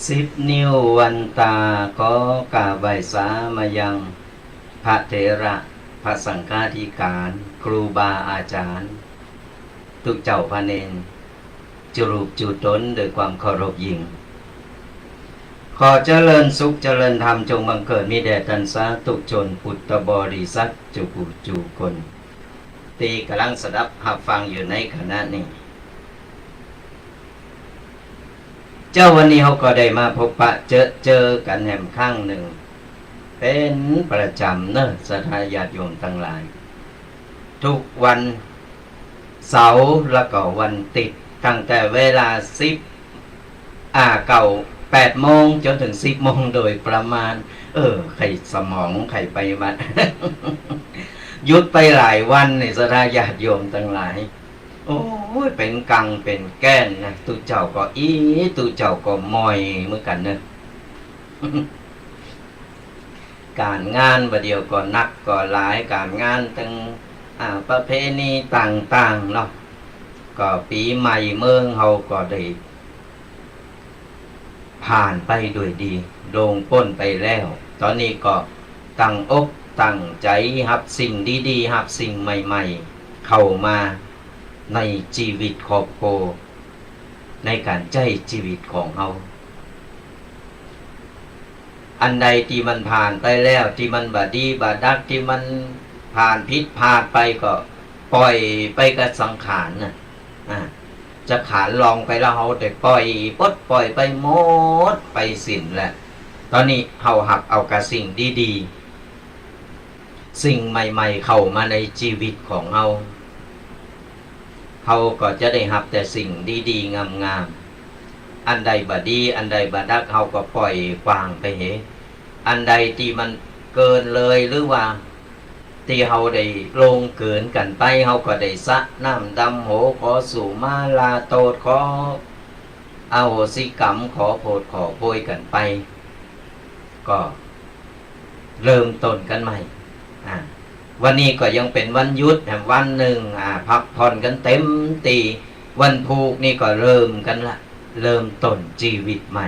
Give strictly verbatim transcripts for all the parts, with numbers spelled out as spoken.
สิบนิ้ววันตา ขอกราบไหว้สามายังพระเถระ พระสังฆาธิการ ครูบาอาจารย์ ตุ๊เจ้าพระเณร จุรูปจุต๋น ด้วยความเคารพยิ่ง ขอเจริญสุขเจริญธรรมจงบังเกิดมีแด่ต้านสาธุชนปุทธบริษัทจุกูจุคน ตี้ก่ำลังสดับฮับฟังอยู่ในขณะนี้ เจ๊าวันนี้เฮาก็ได้มาพบปะเจอเจอกั๋นแหมครั้งนึ่ง เป๋นประจ๋ำเนาะ ศรัทธาญาติโยมตังหลาย ทุกวันเสาร์แล้วก็วันติ๊ด ตั้งแต่เวลาสิบ อ่า เก้า แปดโมงจ๋นเถิงสิบโมงโดยประมาณ เออ ใค่สมองใค่ไปวัด หยุดไปหลายวันนี่ ศรัทธาญาติโยมตังหลาย โอ้ย เป๋นกังเป๋นแก้นนะ ตุ๊เจ้าก็อี้ ตุ๊เจ้าก็มอยเหมือนกั๋นเนาะ ก๋านงานบ่าเดี่ยวก็หนักก็หลาย ก๋านงานตึง อ่า ประเพณีต่างๆ เนาะ ก็ปี๋ใหม่เมืองเฮาก็ได้ ผ่านไปด้วยดี ล่วงป๊นไปแล้ว ต๋อนนี้ก็ตั้งอกตั้งใจ๋ฮับสิ่งดีๆ ฮับสิ่งใหม่ๆ เข้ามาในจีวิตครอบครัว ในก๋านใจ๊จีวิตของเฮา อันใดตี้มันผ่านไปแล้ว ตี้มันบ่ดีบ่ดัก ตี้มันผ่านผิดพลาดไปก็ป่อยไปกับสังขารน่ะ อ่า สังขารลองไปแล้ว เฮาได้ป่อย ปลดป่อยไปหมดไปสิ้นแล้ว ต๋อนนี้เฮาหักเอากับสิ่งดีๆ สิ่งใหม่ๆ เข้ามาในจีวิตของเฮา เฮาก็จะได้ฮับแต่สิ่งดีๆ งามๆ อันใดบ่ดี อันใดบ่ดัก เฮาก็ป่อยกว้างไปเห อันใดตี้มันเกินเลย หรือว่าตี้เฮาได้ล่วงเกินกั๋นไป เฮาก็ได้สะน้ำดำหัว ขอสุมาลาโต้ษ ขออโหสิกรรม ขอโผดขอโพยกั๋นไป ก็เริ่มต้นกั๋นใหม่ อ่า วันนี้ก็ยังเป๋นวันหยุดแหมวันนึ่ง อ่า พักผ่อนกั๋นเต็มตี้ วันพูกนี่ก็เริ่มกั๋นละ เริ่มต้นจีวิตใหม่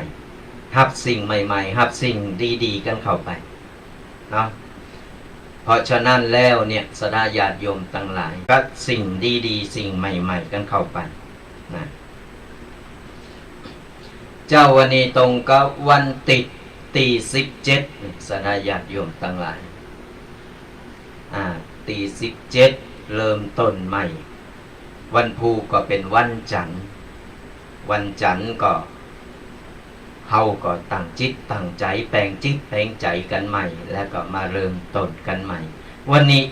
ฮับสิ่งใหม่ๆ ฮับสิ่งดีๆ กั๋นเข้าไป เนาะ เพราะฉะนั้นแล้วเนี่ย ศรัทธาญาติโยมตังหลาย ฮับสิ่งดีๆ สิ่งใหม่ๆ กั๋นเข้าไป นะ เจ๊าวันนี้ตรงกับวันติ๊ด ตี้สิบเจ็ด ศรัทธาญาติโยมตังหลาย อ่า ตี้สิบเจ็ด เริ่มต้นใหม่ วันพูกก็เป๋นวันจั๋นทร์ วันจั๋นทร์ก็ เฮาก็ตั้งจิตตั้งใจ๋ แป๋งจิตแป๋งใจ๋กั๋นใหม่ แล้วก็มาเริ่มต้นกั๋นใหม่ วันนี้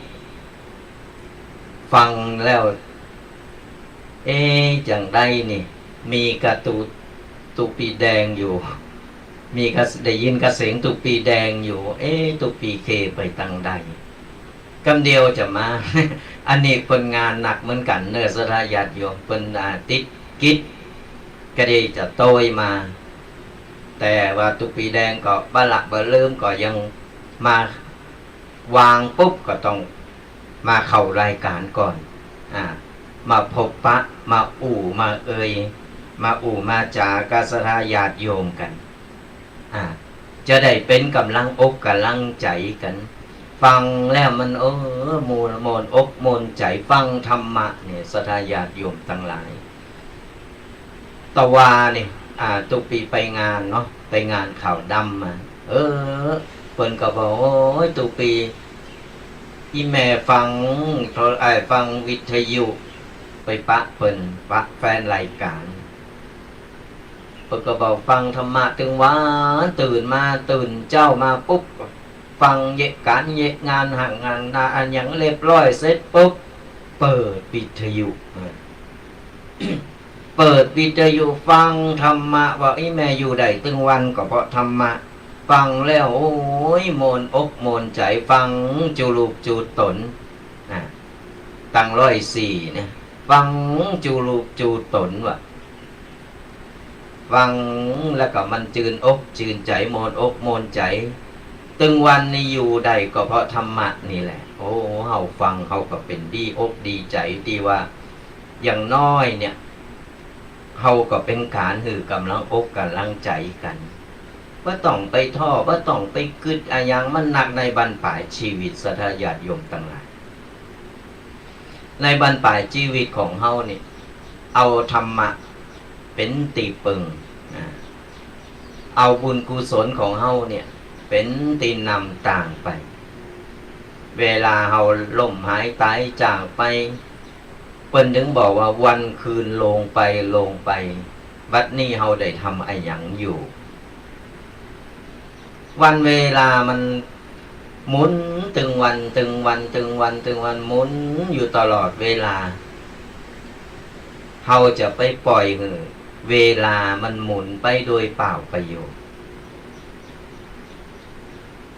ฟังแล้ว เอ๊ะ จั๋งใดนี่ มีกระตู ตุ๊ปีแดงอยู่ มีกระ ได้ยินกระเสียงตุ๊ปีแดงอยู่ เอ๊ะ ตุ๊ปีเคไปตังใด กำเดียวจะมา อันนี้เปิ้นงานหนักเหมือนกั๋นเนาะ ศรัทธาญาติโยม เปิ้น อ่า ติดกิจ ก็เลยจะโตยมา แต่ว่าตุ๊ปีแดงก็บ่ละบ่ลืม ก็ยังมา วางปุ๊บก็ต้องมาเข้ารายก๋านก่อน อ่า มาพบปะ มาอู้ มาเอ่ย มาอู้ มาจ๋ากับศรัทธาญาติโยมกั๋น อ่า จะได้เป๋นก๋ำลังอกก๋ำลังใจ๋กั๋น ฟังแล้วมัน เออ ม่วน ม่วนอกม่วนใจ๋ ฟังธรรมะเนี่ย ศรัทธาญาติโยมตังหลาย ตะวานี่ อ่า ตุ๊ปีไปงานเนาะ ไปงานขาวดำมา เออ เปิ้นก็บอก โอ้ย ตุ๊ปี อี่แม่ฟังโทร ไอ้ ฟังวิทยุ ไปปะเปิ้น ปะแฟนรายก๋าน เปิ้นก็บอกฟังธรรมะตึงวัน ตื่นมา ตื่นเจ๊ามาปุ๊บ ฟังเยียะก๋านเยียะงาน หางานนา อะหยังเรียบร้อยเสร็จปุ๊บ เปิดวิทยุ เปิดวิทยุฟังธรรมะ ว่า อี่แม่อยู่ได้ตึงวันก็เพราะธรรมะ ฟังแล้ว โอ้ย ม่วนอกม่วนใจ๋ ฟังจุรูปจูต๋น อ่ะ ตังร้อยสี่เนี่ย ฟังจุรูปจูต๋นว่ะ ฟังแล้วก็มันจืนอกจืนใจ๋ ม่วนอกม่วนใจ๋ ตึงวันนี้อยู่ได้ก็เพราะธรรมะนี่แหละ โอ้ เฮาฟัง เฮาก็เป๋นดีอกดีใจ๋ ตี้ว่า อย่างน้อยเนี่ย เฮาก็เป๋นก๋านหื้อก๋ำลังอกก๋ำลังใจ๋กั๋น บ่ต้องไปท้อ บ่ต้องไปกึ๊ดอะหยังมันนักในบั้นปลายจีวิต ศรัทธาญาติโยมตังหลาย ในบั้นปลายจีวิตของเฮานี่ เอาธรรมะเป๋นตี้เปิงนะ เอาบุญกุศลของเฮาเนี่ยเป๋นตี้นำตางไป เวลาเฮาล้มหายต๋ายจากไป เปิ้นถึงบอกว่าวันคืนโลงไปโลงไป บัดนี้เฮาได้ทำอะหยังอยู่ วันเวลามันหมุนตึงวันตึงวันตึงวันตึงวัน หมุนอยู่ตลอดเวลา เฮาจะไปป่อยหื้อเวลามันหมุนไปโดยเปล่าประโยชน์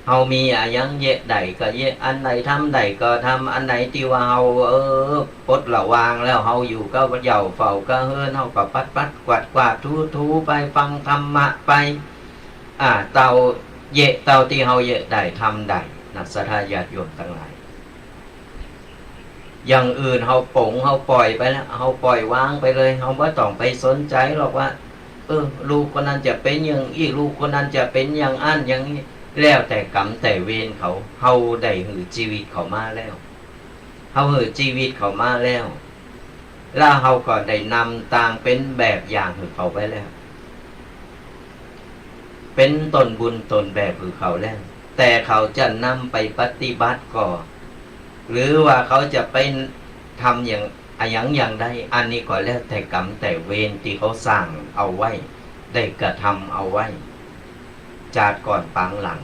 เฮามีอะหยังเยียะได้ก็เยียะ อันใดทำได้ก็ทำ อันใดตี้ว่าเฮา เออ ปลดละวางแล้ว เฮาอยู่กับเหย้าเฝ้ากับเฮือน เฮาก็ปัดๆ กวาดๆ ถูๆ ไป ฟังธรรมะไป อ่า เต้า เยียะเต้าตี้เฮาเยียะได้ทำได้นะ ศรัทธาญาติโยมตังหลาย อย่างอื่นเฮาป๋ง เฮาป่อยไปแล้ว เฮาป่อยวางไปเลย เฮาบ่ต้องไปสนใจ๋หรอกว่า เออ ลูกคนนั้นจะเป๋นอย่างอี้ ลูกคนนั้นจะเป๋นอย่างอั้นอย่างนี้ แล้วแต่กรรมแต่เวรเขา เฮาได้หื้อจีวิตเขามาแล้ว เฮาหื้อจีวิตเขามาแล้ว แล้วเฮาก็ได้นำตางเป๋นแบบอย่างหื้อเขาไว้แล้ว เป๋นต้นบุญต้นแบบหื้อเขาแล้ว แต่เขาจะนำไปปฏิบัติก่อ หรือว่าเขาจะไปทำอย่าง อะหยังอย่างใด อันนี้ก็แล้วแต่กรรมแต่เวรตี้เขาสร้างเอาไว้ ได้กระทำเอาไว้ จาติก่อนปางหลัง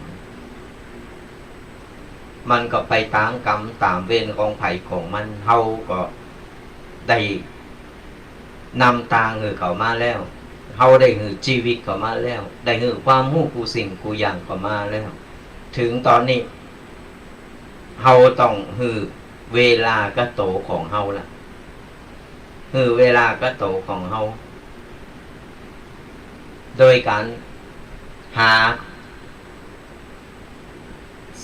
มันก็ไปต๋ามกรรมต๋ามเวรของใผของมัน เฮาก็ได้นำตางหื้อเขามาแล้ว เฮาได้หื้อจีวิตเขามาแล้ว ได้หื้อความฮู้กู้สิ่งกู้อย่างเขามาแล้ว เถิงต๋อนนี้ เฮาต้องหื้อเวลากับโตของเฮาละ หื้อเวลากับโตของเฮา โดยก๋านหา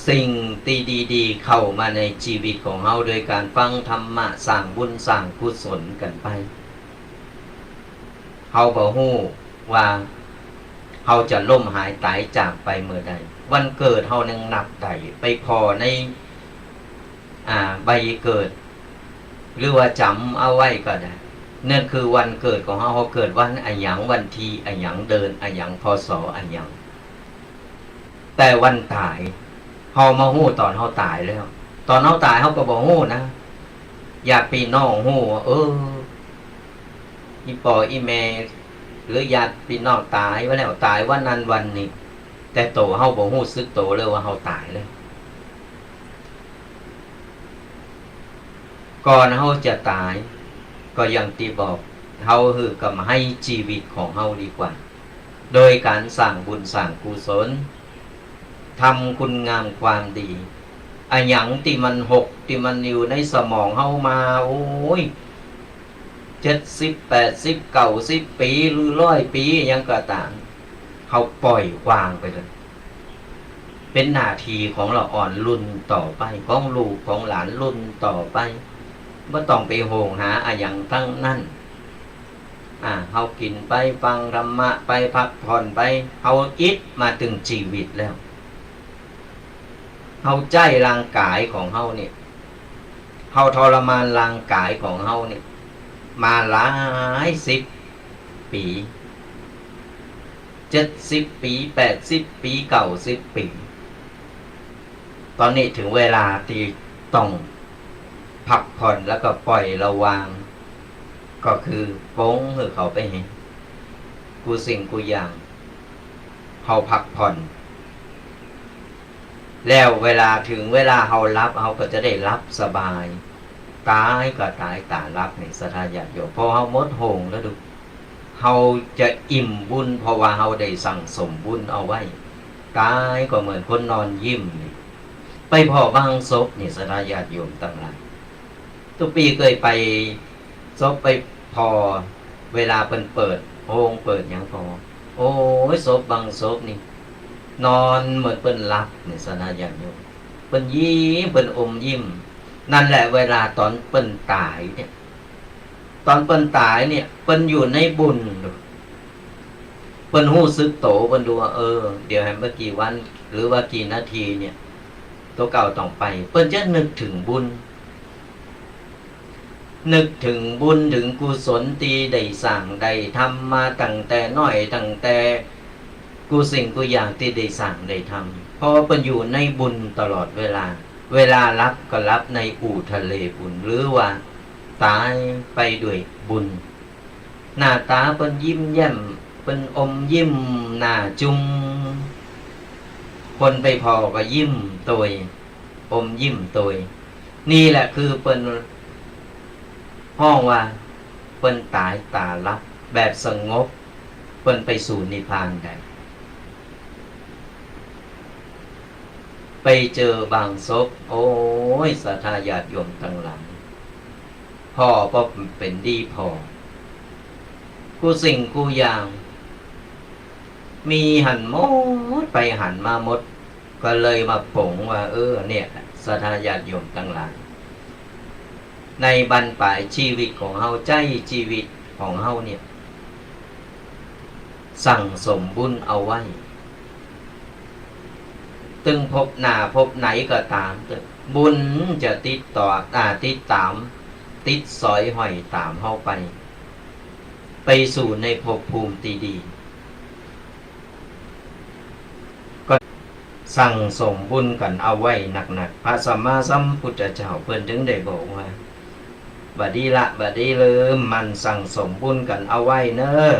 สิ่งตี้ดีๆ เข้ามาในจีวิตของเฮา โดยก๋านฟังธรรมะ สร้างบุญสร้างกุศลกั๋นไป เฮาบ่ฮู้ว่าเฮาจะล้มหายต๋ายจากไปเมื่อใด วันเกิดเฮายังนับได้ ไปผ่อใน อ่า ใบเกิด หรือว่าจ๋ำเอาไว้ก็ได้ นั่นคือวันเกิดของเฮา เฮาเกิดวันอะหยัง วันตี้อะหยัง เดือนอะหยัง พ.ศ. อะหยัง แต่วันต๋าย เฮามาฮู้ต๋อนเฮาต๋ายแล้ว ต๋อนเฮาต๋ายเฮาก็บ่ฮู้นะ ญาติปี้น้องฮู้ว่า เออ อี่ป้ออี่แม่ หรือญาติปี้น้องต๋ายไปแล้ว ต๋ายวันนั้นวันนี้ แต่โตเฮาบ่ฮู้สึกโตเลยว่าเฮาต๋ายแล้ว ก่อนเฮาจะต๋าย ก็อย่างตี้บอก เฮาหื้อกำไฮจีวิตของเฮาดีกว่า โดยก๋านสร้างบุญสร้างกุศล ทำคุณงามความดี อะหยังตี้มันหก ตี้มันอยู่ในสมองเฮามา โอ้ย เจ็ดสิบ แปดสิบ เก้าสิบปี๋ หรือร้อยปี๋ อะหยังก็ต๋าม เฮาป่อยวางไปเลย เป๋นหน้าตี้ของละอ่อนรุ่นต่อไป ของลูกของหลานรุ่นต่อไป บ่ต้องไปโหยหาอะหยังตังนั้น อ่า เฮากิ๋นไป ฟังธรรมะไป พักผ่อนไป เฮาอิดมาตึงจีวิตแล้ว เฮาใจ๊ร่างก๋ายของเฮาเนี่ย เฮาทรมานร่างก๋ายของเฮาเนี่ย มาหลายสิบปี๋ เจ็ดสิบปี๋ แปดสิบปี๋ เก้าสิบปี๋ ต๋อนนี้เถิงเวลาตี้ต้องพักผ่อนแล้วก็ป่อยละวาง ก็คือป๋งหื้อเขาไปเหีย กู้สิ่งกู้อย่าง เฮาพักผ่อน แล้วเวลาเถิงเวลาเฮาหลับ เฮาก็จะได้หลับสบาย ต๋ายก็ต๋ายต๋าหลับนี่ ศรัทธาญาติโยม เพราะเฮาหมดห่วงแล้วดู เฮาจะอิ่มบุญ เพราะว่าเฮาได้สั่งสมบุญเอาไว้ ต๋ายก็เหมือนคนนอนยิ้มนี่ ไปผ่อบั้งศพนี่ ศรัทธาญาติโยมตังหลาย ตุ๊ปี๋เกยไปศพไปผ่อ เวลาเปิ้นเปิดโฮงเปิดหยังผ่อ โอ้ย ศพบั้งศพนี่ นอนเหมือนเปิ้นหลับนี่ ศรัทธาญาติโยม เปิ้นยิ้ม เปิ้นอมยิ้ม นั่นแหละเวลาต๋อนเปิ้นต๋ายเนี่ย ต๋อนเปิ้นต๋ายเนี่ย เปิ้นอยู่ในบุญ เปิ้น ปิ้นฮู้สึกโต ปิ้นดูว่า เออ เดี๋ยวแหมบ่กี่วัน หรือว่ากี่นาทีเนี่ย ตั๋วเก่าต้องไป ปิ้นจะนึกเถิงบุญ นึกเถิงบุญเถิงกุศลตี้ได้สร้างได้ทำมาตั้งแต่น้อย ตั้งแต่กู้สิ่งกู้อย่างตี้ได้สร้างได้ทำ เพราะว่าปิ้นอยู่ในบุญตลอดเวลา เวลาหลับก็หลับในอู่ทะเลบุญ หรือว่าต๋ายไปด้วยบุญ หน้าต๋าปิ้นยิ้มแย้ม ปิ้นอมยิ้ม หน้าจุ่ม คนไปผ่อก็ยิ้มตวย อมยิ้มตวย นี่แหละคือปิ้นฮ้องว่า ปิ้นต๋ายต๋าหลับแบบสงบ ปิ้นไปสู่นิพพานได้ ไปเจอบางศพ โอ้ย ศรัทธาญาติโยมตังหลาย ผ่อบ่เป๋นดีผ่อ กู้สิ่งกู้อย่าง มีหั้นหมด ไปหั้นมาหมด ก็เลยมาป๋งว่า เออ เนี่ย ศรัทธาญาติโยมตังหลาย ในบั้นปลายจีวิตของเฮา ใจ๊จีวิตของเฮาเนี่ย สั่งสมบุญเอาไว้ ตึงภพหน้าภพไหนก็ต๋ามเต๊อะ บุญจะติดต่อ อ่า ติดต๋าม ติดสอยห้อยต๋ามเฮาไป ไปสู่ในภพภูมิตี้ดี ก็สั่งสมบุญกั๋นเอาไว้นักๆ พระสัมมาสัมพุทธเจ้าเปิ้นจึงได้บอกว่า บ่าดีละ บ่าดีลืม หมั่นสั่งสมบุญกั๋นเอาไว้เน่อ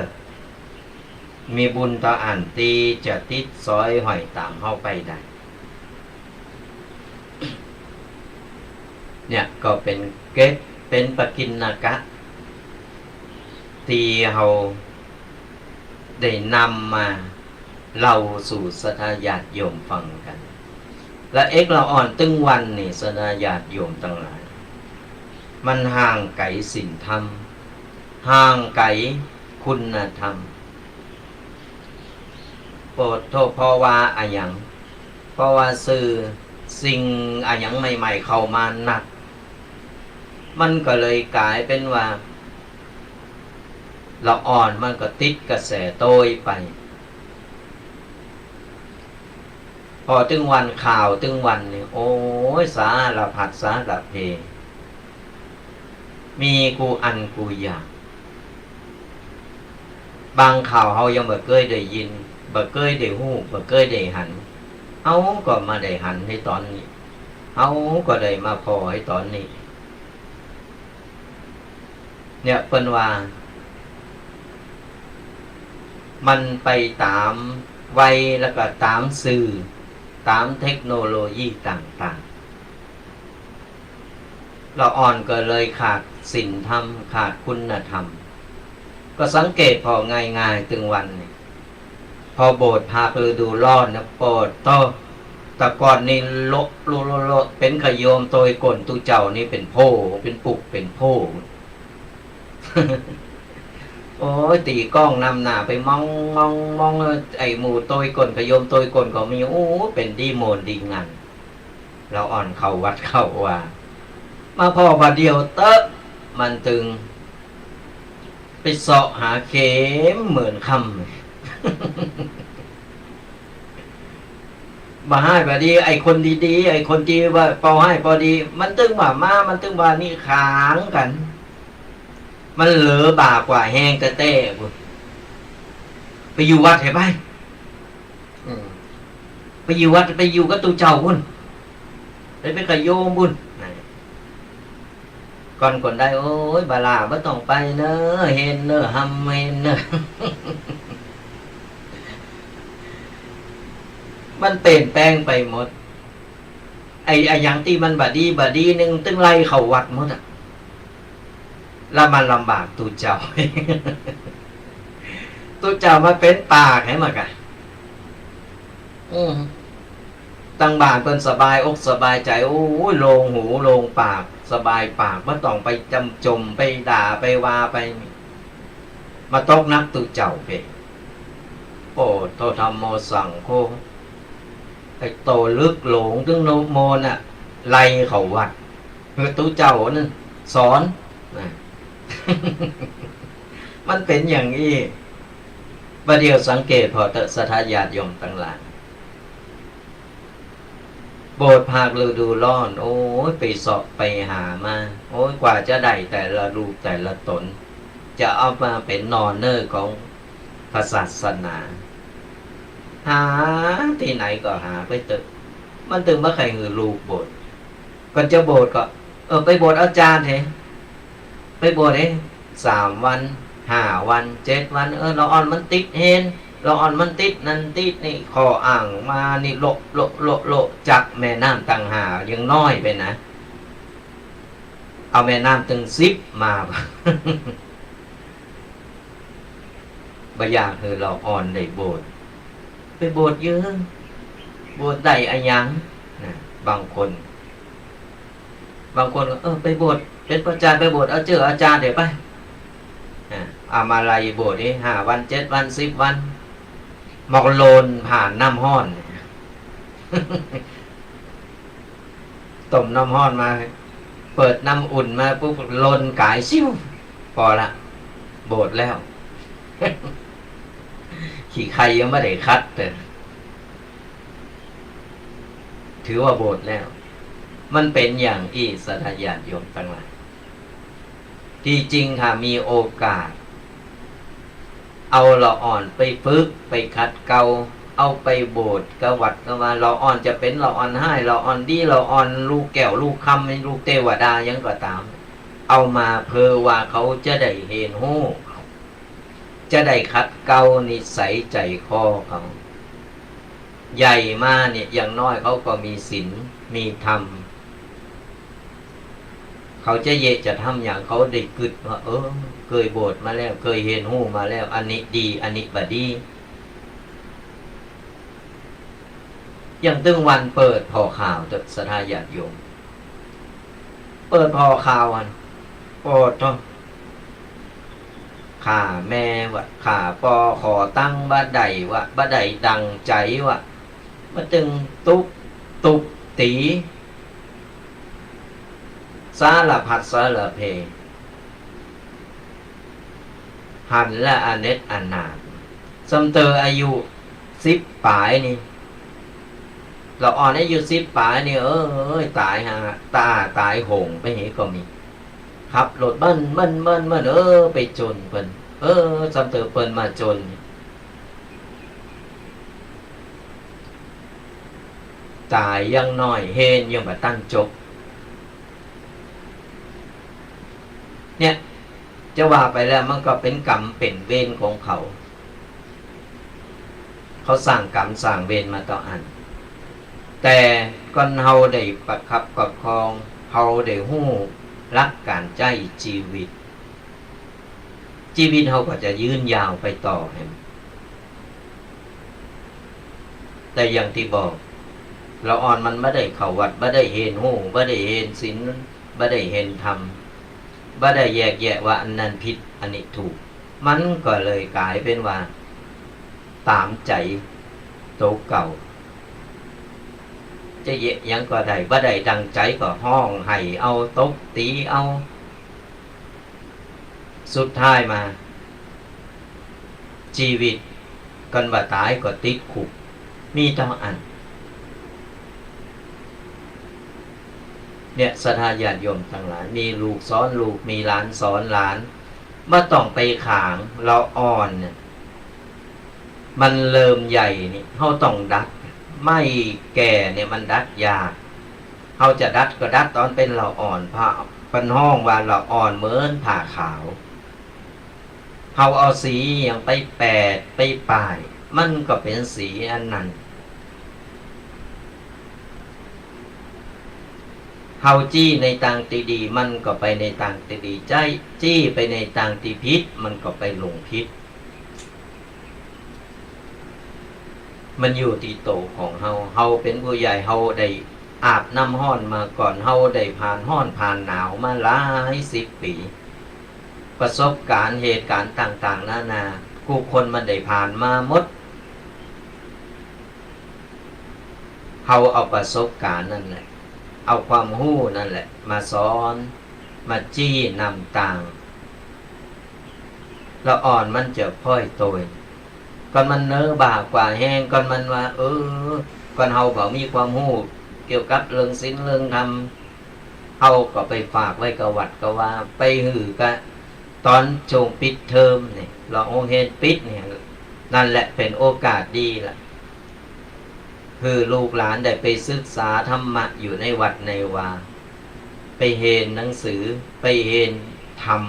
มีบุญเต้าอั้นตี้จะติดสอยห้อยต๋ามเฮาไปได้ เนี่ยก็เป๋นเกต เป๋นปกิณกะ ตี้เฮาได้นำมาเล่าสู่ศรัทธาญาติโยมฟังกั๋น ละเอกละอ่อนตึงวันนี้ ศรัทธาญาติโยมตังหลาย มันห่างไก๋ศีลธรรม ห่างไก๋คุณธรรม โปดโธ่ เพราะว่าอะหยัง เพราะว่าสื่อสิ่งอะหยังใหม่ๆ เข้ามานัก มันก็เลยก๋ายเป๋นว่า ละอ่อนมันก็ติดกระแสโต้ยไป ผ่อตึงวัน ข่าวตึงวันนี่ โอ้ย สารพัดสารเพ มีกู้อันกู้อย่าง บางข่าวเฮายังบ่เกยได้ยิน บ่เกยได้ฮู้ บ่เกยได้หัน เฮาก็มาได้หันในต๋อนนี้ เฮาก็ได้มาผ่อในต๋อนนี้ เนี่ย เปิ้นว่า มันไปต๋ามวัย แล้วก็ต๋ามสื่อ ต๋ามเทคโนโลยีต่างๆ ละอ่อนก็เลยขาดศีลธรรม ขาดคุณธรรม ก็สังเกตผ่อง่ายๆ ตึงวันนี้ ผ่อโบสถ์ภาคฤดูร้อนนะ โปดโธ่ แต่ก่อนนี่โละโละโละโละ เป๋นขะโยมโตยก้นตุ๊เจ้านี่เป๋นโพ่ เป๋นปุกเป๋นโพ่ โอ้ย ตี๋ก้องนำหน้าไปมองมองมอง ไอ้หมู่โตยก้น ขะโยมโตยก้นก็มี โอ้ เป๋นดีโม่นดีงัน ละอ่อนเข้าวัดเข้าวา มาผ่อบ่าเดี่ยวเต๊อะ มันตึงไปเซาะหาเข็มเหมือนค่ำ บ่าฮ้ายบ่าดี ไอ้คนดีๆ ไอ้คนตี้ว่าปอฮ้ายปอดี มันตึงบ่ามา มันตึงบ่านี่ขางกั๋น มันเหลือบาปกว่าแฮงแต๊ๆ พุ้น ไปอยู่วัดเถอะไป อืม ไปอยู่วัด ไปอยู่กับตุ๊เจ้าพุ้น ไปเป๋นขะโยมพุ้น นั่น ก่อนคนได้ โอ้ย บ่าล่ะ บ่ต้องไปเน่อ เห็นเน่อ หำเห็นเน่อ มันเปลี่ยนแปลงไปหมด ไอ้ ไอ้หยังตี้มันบ่ดี บ่ดีนึ่ง ตึงไล่เข้าวัดหมดอะ แล้วมันลำบากตุ๊เจ้า ตุ๊เจ้ามาเป๋นปากหื้อมันกะ อืม ตังบ้านเปิ้นสบายอกสบายใจ๋ โอ้ย โล่งหูโล่งปาก สบายปาก บ่ต้องไปจำจ่ม ไปด่า ไปว่า ไป มาตกหนักตุ๊เจ้าเป๋ โอ้ โธ ธัมโม สังโฆ ไอ้โตลึกหลงตึงโนโมน่ะ ไล่เข้าวัด คือตุ๊เจ้านั่นสอน นะ มันเป๋นอย่างอี้ บ่าเดี่ยวสังเกตผ่อเต๊อะศรัทธาญาติโยมตังหลาย โบสถ์ภาคฤดูร้อน โอ้ย ไปเซาะไปหามา โอ้ย กว่าจะได้แต่ละรูปแต่ละต๋น จะเอามาเป๋นหน่อเน่อของพระศาสนา หาตี้ไหนก็หาไปเต๊อะ มันตึงบ่ใค่หื้อลูกโบสถ์ ก่อนจะโบสถ์ก็ เออ ไปโบสถ์เอาจานเถอะ ไปโบสถ์เอง สามวัน ห้าวัน เจ็ดวัน เออ ละอ่อนมันติดเฮน ละอ่อนมันติดนั่นติดนี่ ข้ออ้างมานี่ โละ โละ โละ โละ จั๊กแม่น้ำตั้งห้ายังน้อยไปนะ เอาแม่น้ำตึงสิบมา บ่อยากหื้อละอ่อนได้โบสถ์ ไปโบสถ์เยียะ โบสถ์ได้อะหยังนะ บางคน บางคนก็ เออ ไปโบสถ์ เป๋นประจำ ไปโบสถ์เอาเจ้อเอาจานเดี๋ยวไป อ่ะ เอามาไล่โบสถ์นี่ ห้าวัน เจ็ดวัน สิบวัน หมอกโลนผ่านน้ำฮ้อน ต้มน้ำฮ้อนมา เปิดน้ำอุ่นมาปุ๊บ โลนก๋ายซิ่ว ปอละ โบสถ์แล้ว ขี้ใค่ยังบ่ได้ขัดเลย ถือว่าโบสถ์แล้ว มันเป๋นอย่างอี้ศรัทธาญาติโยมตังหลาย ตี้จริงถ้ามีโอกาส เอาละอ่อนไปฝึก ไปขัดเกลา เอาไปโบสถ์ กาวัดกาวา ละอ่อนจะเป๋นละอ่อนฮ้าย ละอ่อนดี ละอ่อนลูกแก้ว ลูกคำ ลูกเตวดา หยังก็ต๋าม เอามาเปื้อว่าเขาจะได้เฮียนฮู้ จะได้ขัดเกลานิสัยใจ๋คอเขา ใหญ่มาเนี่ย อย่างน้อยเขาก็มีศีล มีธรรม เขาจะเยียะจะทำหยัง เขาได้กึ๊ดว่า เออ เกยโบสถ์มาแล้ว เกยเฮียนฮู้มาแล้ว อันนี้ดี อันนี้บ่ดี อย่างตึงวันเปิดผ่อข่าวเต๊อะ ศรัทธาญาติโยม เปิดผ่อข่าวอัน โอ้โธ่ ฆ่าแม่วะ ฆ่าปอ ขอตังค์บ่ได้วะ บ่ได้ดั่งใจ๋วะ มาตึงตุ๊บ ตุ๊บตี๋ สารพัดสารเพ หันละอเน็จอนาถ ส่ำเต๋ออายุสิบป๋ายนี่ ละอ่อนอายุสิบป๋ายนี่ เอ้ย ต๋ายหา ต๋า ต๋ายโหงไปเหียก็มี ขับรถเบิ้ล เบิ้ล เบิ้ล เบิ้ล เออ ไปจ๋นเปิ้น เออ ส่ำเต๋อเปิ้นมาจ๋น ต๋ายยังน้อย เฮียนยังบ่ตันจบ เนี่ย จะว่าไปแล้วมันก็เป๋นกรรมเป๋นเวรของเขา เขาสร้างกรรมสร้างเวรมาต่ออั้น แต่ก่อนเฮาได้ประคับประคอง เฮาได้ฮู้หลักก๋านใจ๊จีวิต จีวิตเฮาก็จะยืนยาวไปต่อแหม แต่อย่างตี้บอก ละอ่อนมันบ่ได้เข้าวัด บ่ได้เฮียนฮู้ บ่ได้เฮียนศีล บ่ได้เฮียนธรรม บ่ได้แยกแยะว่าอันนั้นผิด อันนี้ถูก มันก็เลยก๋ายเป๋นว่า ต๋ามใจ๋โตเก่า จะเยียะหยังก็ได้ บ่ได้ดั่งใจ๋ก็ฮ้องไห้เอา ตบตี๋เอา สุดท้ายมา จีวิต กันว่าต๋ายก็ติดคุก มีเต้าอั้น เนี่ย ศรัทธาญาติโยมตังหลาย มีลูกสอนลูก มีหลานสอนหลาน บ่ต้องไปขาง ละอ่อนเนี่ย มันเริ่มใหญ่นี่ เฮาต้องดัด ไม้แก่เนี่ยมันดัดยาก เฮาจะดัดก็ดัดต๋อนเป๋นละอ่อน พระเปิ้นฮ้องว่าละอ่อนเหมือนผ้าขาว เฮาเอาสีหยังไปแปดไปป้าย มันก็เป๋นสีอันนั้น เฮาจี้ในตางตี้ดี มันก็ไปในตางตี้ดี ใจ๊ จี้ไปในตางตี้ผิด มันก็ไปลงผิด มันอยู่ตี้โตของเฮา เฮาเป๋นผู้ใหญ่ เฮาได้อาบน้ำฮ้อนมาก่อน เฮาได้ผ่านฮ้อนผ่านหนาวมาหลายสิบปี๋ ประสบก๋ารณ์เหตุก๋ารณ์ต่างๆ นานา กู้คนมันได้ผ่านมาหมด เฮาเอาประสบก๋ารณ์นั่นแหละ เอาความฮู้นั่นแหละ มาสอน มาจี้นำตาง ละอ่อนมันจะพ่อยโตย ก่อนมันเนอะ บ่ากว่าแฮง ก่อนมันว่า เออ ก่อนเฮาบ่มีความฮู้เกี่ยวกับเรื่องศีลเรื่องธรรม เฮาก็ไปฝากไว้กับวัดกับวา ไปหื้อกับตอนช่วงปิดเทอมนี่ ลอโฮงเฮียนปิดนี่ นั่นแหละเป๋นโอกาสดีละ หื้อลูกหลานได้ไปศึกษาธรรมะอยู่ในวัดในวา ไปเฮียนหนังสือ ไปเฮียนธรรม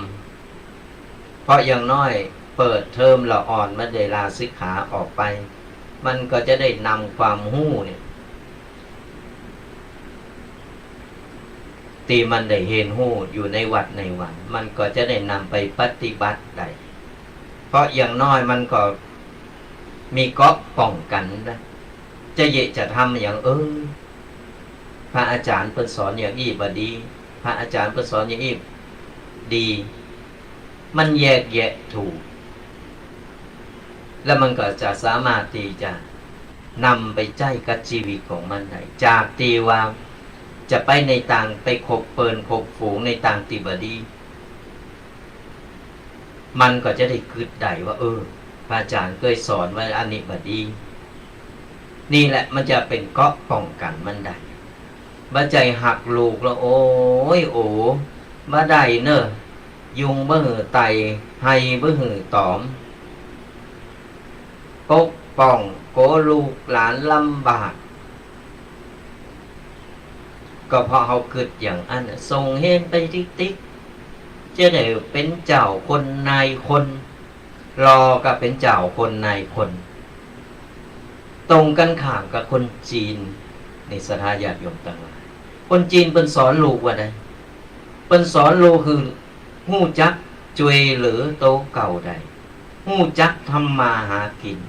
เพราะอย่างน้อยเปิดเทอมละอ่อนมันได้ลาสิกขาออกไป มันก็จะได้นำความฮู้เนี่ย ตี้มันได้เฮียนฮู้อยู่ในวัดในวา มันก็จะได้นำไปปฏิบัติได้ เพราะอย่างน้อยมันก็มีเกราะป้องกั๋นนะ จะเยียะจะทำอย่าง เออ พระอาจ๋ารย์เปิ้นสอนอย่างอี้บ่ดี พระอาจ๋ารย์เปิ้นสอนอย่างอี้ดี มันแยกแยะถูก แล้วมันก็จะสามารถตี้จะนำไปใจ๊กับจีวิตของมันได้ จากตี้ว่าจะไปในตาง ไปคบเปิ้นคบฝูงในตางตี้บ่ดี มันก็จะได้กึ๊ดได้ว่า เออ พระอาจ๋ารย์เกยสอนว่าอันนี้บ่ดี นี่แหละมันจะเป๋นเกราะป้องกั๋นมันได้ บ่ใจ้หักลูกแล้ว โอ้ย โอ บ่ได้เน่อ ยุงบ่หื้อไต่ ไฮบ่หื้อต๋อม ปกป้องกั๋วลูกหลานลำบาก ก็เพราะเฮากึ๊ดอย่างอั้นน่ะ ส่งเฮียนไปติ๊กๆ จะได้เป๋นเจ้าคนนายคน ลอก็เป๋นเจ้าคนนายคน ตรงกั๋นข้ามกับคนจีน นี่ศรัทธาญาติโยมตังหลาย คนจีนเปิ้นสอนลูกว่าใด เปิ้นสอนลูกหื้อฮู้จักจ้วยเหลือตั๋วเก่าได้ ฮู้จักทำมาหากิ๋น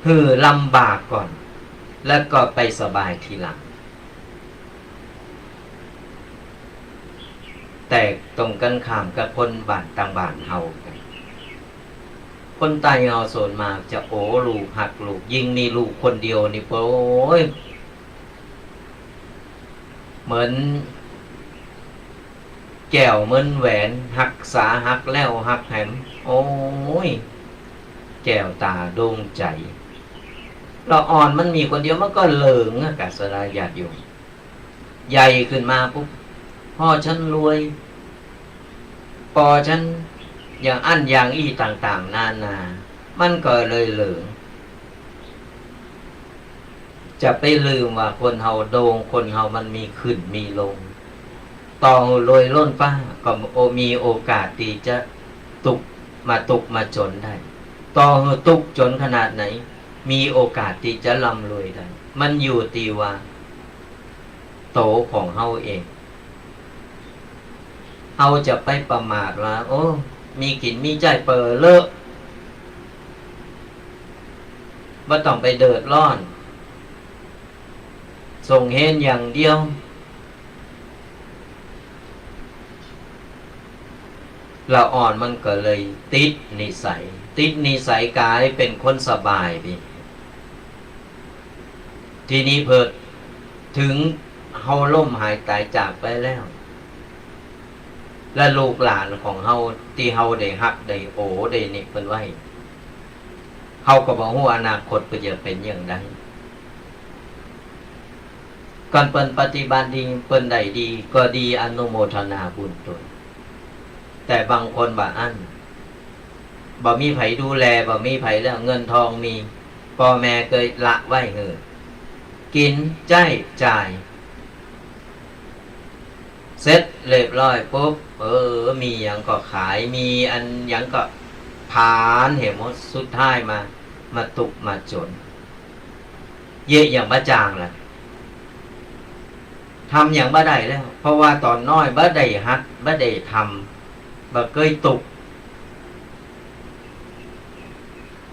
หื้อลำบากก่อน แล้วก็ไปสบายทีหลัง แต่ตรงกั๋นข้ามกับคนบ้านต่างบ้านเฮา คนใต้เฮาส่วนมากจะโอลูก ฮักลูก ยิ่งมีลูกคนเดียวนี่ โอ๊ย เหมือนแก้วเหมือนแหวน ฮักษาฮักแหล้วฮักแหม โอ๊ย แก้วต๋าดวงใจ๋ ละอ่อนมันมีคนเดียวมันก็เหลิงอะ กะศรัทธาญาติโยม ใหญ่ขึ้นมาปุ๊บ พ่อฉันรวย ปอฉันอย่างอั้นอย่างอี้ต่างๆ นานา มันก็เลยเหลิง จะไปลืมว่าคนเฮาดวง คนเฮามันมีขึ้นมีลง ต่อหื้อรวยล้นฟ้าก็โอ มีโอกาสตี้จะตุ๊กข์ มาตุ๊กข์มาจ๋นได้ ต่อหื้อตุ๊กข์จ๋นขนาดไหน มีโอกาสตี้จะร่ำรวยได้ มันอยู่ตี้ว่า ตั๋วของเฮาเอง เฮาจะไปประมาทว่า โอ้ มีกิ๋นมีใจ๊เป๋อเลอะ บ่ต้องไปเดือดร้อน ส่งเฮียนอย่างเดียว ละอ่อนมันก็เลยติดนิสัย ติดนิสัยก๋ายเป๋นคนสบายไป ทีนี้เผิดเถิงเฮาล้มหายต๋ายจากไปแล้ว และลูกหลานของเฮาตี้เฮาได้ฮักได้โอได้นี่เปิ้นไว้ เฮาก็บ่ฮู้อนาคตเปิ้นจะเป๋นอย่างใด ก่อนเปิ้นปฏิบัติดี เปิ้นได้ดีก็ดี อนุโมทนาบุญตวย แต่บางคนบ่อั้น บ่มีใผดูแล บ่มีใผแล้ว เงินทองมี ป้อแม่เกยละไว้หื้อ กิ๋นใจ๊จ่าย เสร็จเรียบร้อยปุ๊บ เออ มีหยังก็ขาย มีอันหยังก็ผลาญเหียหมด สุดท้ายมา มาตุ๊กข์มาจ๋น เยียะอย่างบ่จ๋างละ ทำหยังบ่ได้แล้ว เพราะว่าต๋อนน้อยบ่ได้หัด บ่ได้ทำ บ่เกยตุ๊กข์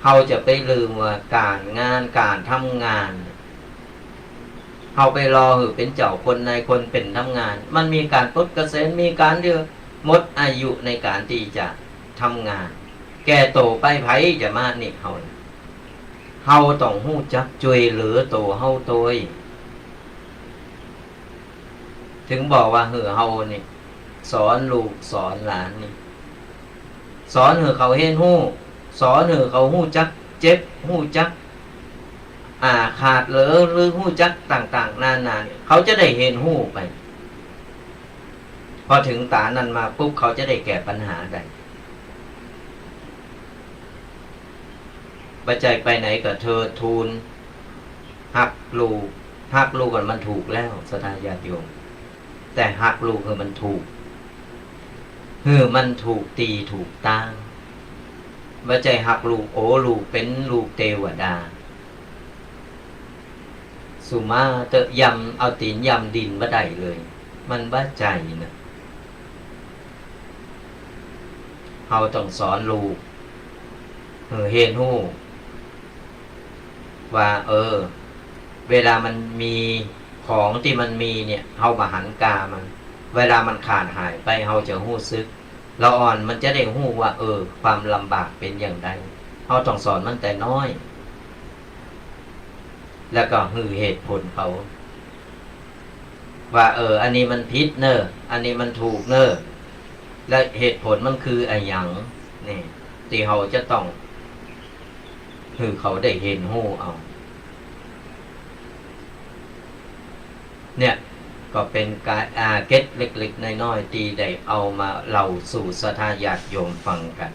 เฮาจะไปลืมว่าก๋านงาน ก๋านทำงาน เฮาไปรอหื้อเป๋นเจ้าคนนายคนเป๋นทำงาน มันมีก๋านปลดเกษียณ มีก๋านตี้หมดอายุในก๋านตี้จะทำงาน แก่โตไปใผจะมานี่เฮา เฮาต้องฮู้จักจ้วยเหลือโตเฮาตวย เถิงบอกว่าหื้อเฮานี่ สอนลูกสอนหลานนี่ สอนหื้อเขาเฮียนฮู้ สอนหื้อเขาฮู้จักเจ็บ ฮู้จัก อาฆาตหรือ หรือฮู้จักต่างๆ นานาเนี่ย เขาจะได้เฮียนฮู้ไป พอเถิงต๋านั้นมาปุ๊บ เขาจะได้แก้ปัญหาได้ บ่ใจ้ไปไหนก็เถิดทูล ฮักลูก ฮักลูกกันมันถูกแล้ว ศรัทธาญาติโยม แต่ฮักลูกหื้อมันถูก หื้อมันถูกตี้ถูกตาง บ่ใจ้ฮักลูก โอ้ ลูกเป๋นลูกเตวดา สุมาเต๊อะ ย่ำ เอาตี๋นย่ำดินบ่ได้เลย มันบ่ใจ้นะ เฮาต้องสอนลูก หื้อเฮียนฮู้ ว่า เออ เวลามันมี ของตี้มันมีเนี่ย เฮาบ่หันกามัน เวลามันขาดหายไป เฮาจะฮู้สึก ละอ่อนมันจะได้ฮู้ว่า เออ ความลำบากเป๋นอย่างใด เฮาต้องสอนมันแต่น้อย แล้วก็หื้อเหตุผลเขา ว่า เออ อันนี้มันผิดเน่อ อันนี้มันถูกเน่อ และเหตุผลมันคืออะหยัง นี่ ตี้เฮาจะต้อง หื้อเขาได้เฮียนฮู้เอา เนี่ย ก็เป๋นก๋าน อ่า เกร็ดเล็กๆ น้อยๆ ตี้ได้เอามาเล่าสู่ศรัทธาญาติโยมฟังกั๋น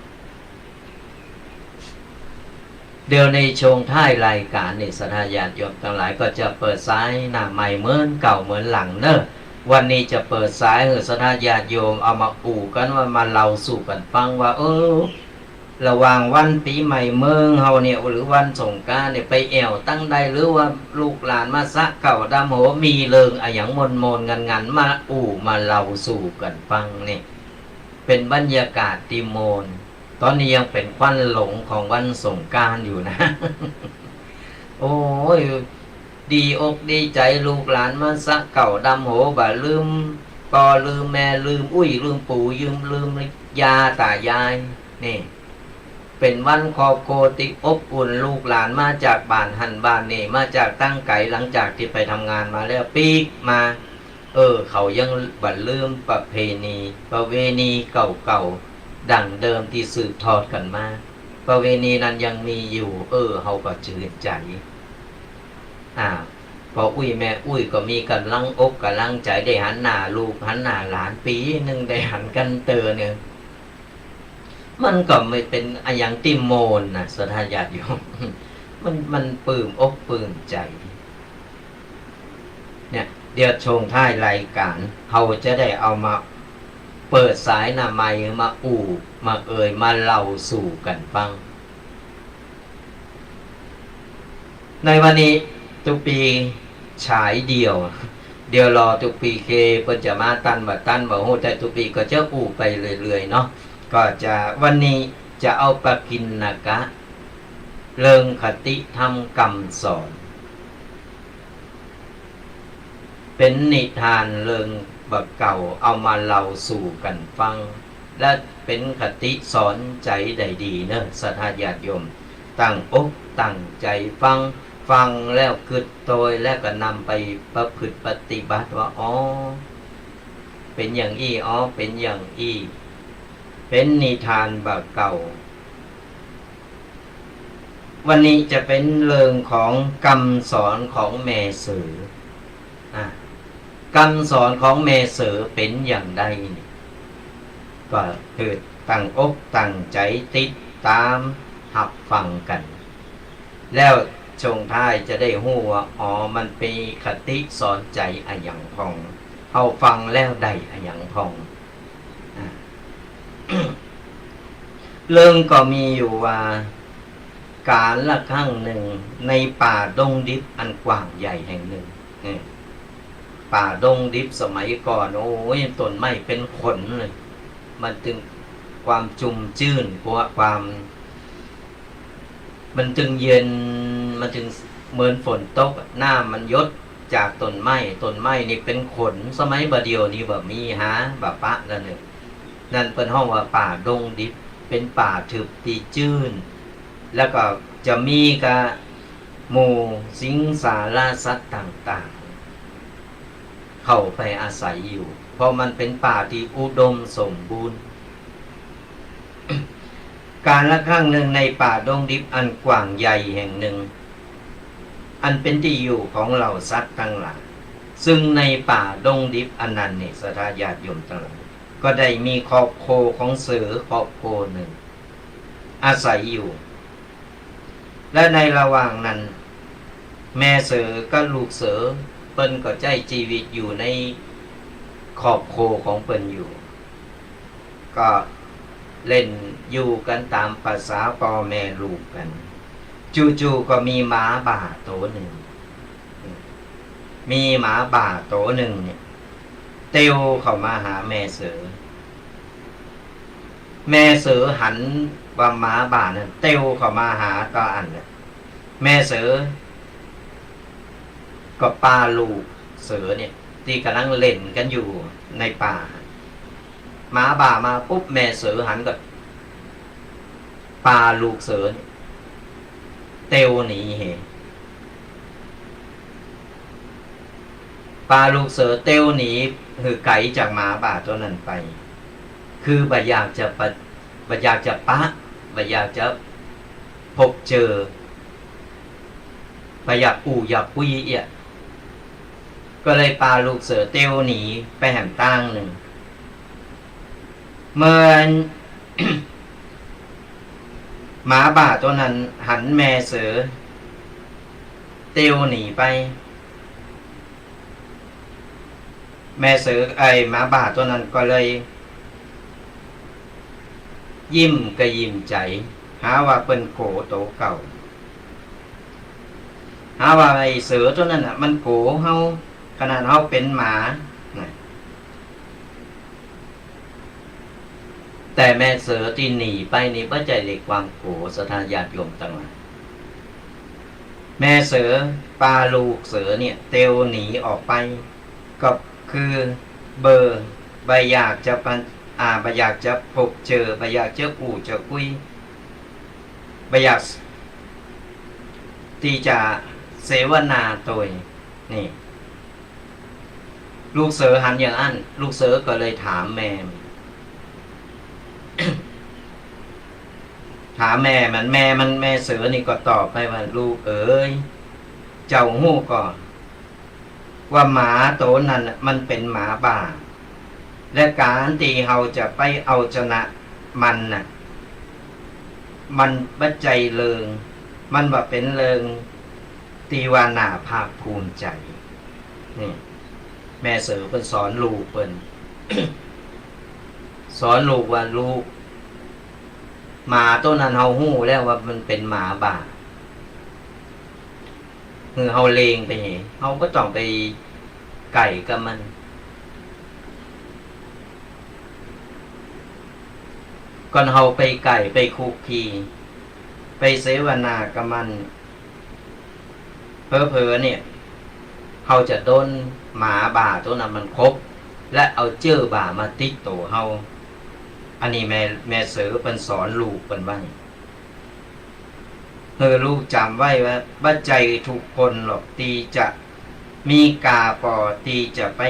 เดี๋ยวในช่วงท้ายรายก๋านนี่ ศรัทธาญาติโยมตังหลายก็จะเปิดสายหน้าไมค์เหมือนเก่าเหมือนหลังเน่อ วันนี้จะเปิดสายหื้อศรัทธาญาติโยมเอามาอู้กั๋น ว่ามาเล่าสู่กั๋นฟังว่า เออ ระหว่างวันปี๋ใหม่เมืองเฮาเนี่ย หรือวันสงกรานต์เนี่ย ไปแอ่วตังใด หรือว่าลูกหลานมาสระเก๊าดำหัว มีเรื่องอะหยังม่วนๆ งันๆ มาอู้มาเล่าสู่กั๋นฟังนี่ เป๋นบรรยากาศตี้ม่วน ต๋อนนี้ยังเป๋นควันหลงของวันสงกรานต์อยู่นะ โอ้ย ดีอกดีใจ๋ ลูกหลานมาสระเก๊าดำหัว บ่ลืมป้อลืมแม่ ลืมอุ้ยลืมปู่ ลืม ลืมย่าต๋ายาย นี่ เป๋นวันครอบครัวตี้อบอุ่น ลูกหลานมาจากบ้านหั้นบ้านนี่ มาจากตังไก๋ หลังจากตี้ไปทำงานมาแล้ว ปิ๊กมา เออ เขายังบ่ลืมประเพณี ประเวณีเก่าๆ ดั้งเดิมตี้สืบทอดกั๋นมา ประเวณีนั้นยังมีอยู่ เออ เฮาก็จื้นใจ๋ อ่า ป้ออุ้ยแม่อุ้ยก็มีก๋ำลังอกก๋ำลังใจ๋ ได้หันหน้าลูกหันหน้าหลาน ปี๋นึ่งได้หันกั๋นเตื้อนึ่ง มันก็ไม่เป๋นอะหยังตี้ม่วนนะ ศรัทธาญาติโยม มัน มันปลื้มอกปลื้มใจ๋ เนี่ย เดี๋ยวช่วงท้ายรายก๋าน เฮาจะได้เอามาเปิดสายหน้าไมค์ มาอู้ มาเอ่ย มาเล่าสู่กั๋นฟัง ในวันนี้ตุ๊ปี๋ฉายเดี่ยว เดี๋ยวรอตุ๊ปี๋เคเปิ้นจะมาตันบ่ตันบ่ฮู้ แต่ตุ๊ปี๋ก็จะอู้ไปเรื่อยๆ เนาะ ก็จะ วันนี้จะเอาปกิณณกะ เรื่องคติธรรมกำสอน เป๋นนิทานเรื่องบ่าเก่า เอามาเล่าสู่กั๋นฟัง และเป๋นคติสอนใจ๋ได้ดีเน่อ ศรัทธาญาติโยม ตั้งอกตั้งใจ๋ฟัง ฟังแล้วกึ๊ดโตย แล้วก็นำไปประพฤติปฏิบัติว่า อ๋อ เป๋นอย่างอี้ อ๋อ เป๋นอย่างอี้ เป๋นนิทานบ่าเก่า วันนี้จะเป๋นเรื่องของกำสอนของแม่เสือ อ่ะ กำสอนของแม่เสือเป๋นอย่างใดนี่ ก็หื้อตั้งอกตั้งใจ๋ติดต๋ามฮับฟังกั๋น แล้วช่วงท้ายจะได้ฮู้ว่า อ๋อ มันเป๋นคติสอนใจ๋อะหยังพ่อง เฮาฟังแล้วได้อะหยังพ่อง อ่ะ เรื่องก็มีอยู่ว่า ก๋าลครั้งนึ่ง ในป่าดงดิบอันกว้างใหญ่แห่งนึ่ง เออ ป่าดงดิบสมัยก่อน โอ้ย ต้นไม้เป๋นขนเลย มันตึงความจุ่มจื้น เพราะว่าความ มันตึงเย็น มันตึงเหมือนฝนตกอะ น้ำมันหยดจากต้นไม้ ต้นไม้นี่เป๋นขน สมัยบ่าเดี่ยวนี้บ่มีหา บ่ปะแล้วเน่อ นั่นเปิ้นฮ้องว่าป่าดงดิบ เป๋นป่าทึบตี้จื้น แล้วก็จะมีกะหมู่สิงสาราสัตว์ต่างๆ เข้าไปอาศัยอยู่ เพราะมันเป๋นป่าตี้อุดมสมบูรณ์ กาลครั้งหนึ่งในป่าดงดิบอันกว้างใหญ่แห่งหนึ่ง อันเป๋นตี้อยู่ของเหล่าสัตว์ตังหลาย ซึ่งในป่าดงดิบอันนั้นนี่ ศรัทธาญาติโยมตังหลาย ก็ได้มีครอบครัวของเสือครอบครัวหนึ่ง อาศัยอยู่ และในระหว่างนั้น แม่เสือกับลูกเสือ เปิ้นก็ใจ๊จีวิตอยู่ในครอบครัวของเปิ้นอยู่ ก็เล่นอยู่กั๋นต๋ามประสาป้อแม่ลูกกั๋น จู่ๆ ก็มีหมาบ้าโตหนึ่ง มีหมาบ้าโตหนึ่งเนี่ย เตียวเข้ามาหาแม่เสือ แม่เสือหันว่าหมาบ้านั้นเตียวเข้ามาหาก็อั้นแหละ แม่เสือก็ปาลูกเสือเนี่ย ตี้ก่ำลังเล่นกั๋นอยู่ในป่า หมาบ้ามาปุ๊บ แม่เสือหันก็ปาลูกเสือเนี่ยเตียวหนีเห ปาลูกเสือเตียวหนีหื้อไก๋จากหมาบ้าโตนั้นไป คือบ่อยากจะปะ บ่อยากจะปะ บ่อยากจะพบเจอ บ่อยากอู้อยากคุยเอี้ย ก็เลยปาลูกเสือเตียวหนีไปแหมตางนึ่ง เมื่อ หมาบ้าโตนั้นหันแม่เสือเตียวหนีไป แม่เสือ ไอ้หมาบ้าโตนั้นก็เลย ยิ้มกระยิ้มใจ๋ หาว่าเปิ้นโก๋โตเก่า หาว่าไอ้เสือโตนั้นน่ะ มันโก๋เฮา ขนาดเฮาเป๋นหมา นะ แต่แม่เสือตี้หนีไปนี่บ่ใจ้ด้วยความโก๋ ศรัทธาญาติโยมตังหลาย แม่เสือปาลูกเสือเนี่ยเตียวหนีออกไป ก็คือเบอร์ บ่อยากจะปะ อ่า บ่อยากจะพบเจอ บ่อยากจะอู้จะคุย บ่อยากตี้จะเสวนาตวย นี่ ลูกเสือหันอย่างอั้น ลูกเสือก็เลยถามแม่ ถามแม่มัน แม่มัน แม่เสือนี่ก็ตอบไปว่า ลูกเอ๋ย เจ้าฮู้ก่อ ว่าหมาโตนั้นน่ะมันเป๋นหมาบ้า และก๋านตี้เฮาจะไปเอาชนะมันน่ะ มันบ่ใจ้เรื่อง มันบ่เป๋นเรื่องตี้ว่าน่าภาคภูมิใจ๋ นี่ แม่เสือเปิ้นสอนลูกเปิ้น สอนลูกว่า ลูก หมาโตนั้นเฮาฮู้แล้วว่ามันเป๋นหมาบ้า หื้อเฮาเล็งไปเห เฮาบ่ต้องไปใก้กับมัน ก่อนเฮาไปใก้ไปคลุกคลี ไปเสวนากับมัน เผลอๆ เนี่ย เฮาจะโดนหมาบ้าโตนั้นมันขบ และเอาเจื้อบ้ามาติดโตเฮา อันนี้แม่ แม่เสือเปิ้นสอนลูกเปิ้นว่า หื้อลูกจ๋ำไว้ว่า บ่ใจ้ทุกคนหรอกตี้จะมีก้าปอตี้จะไป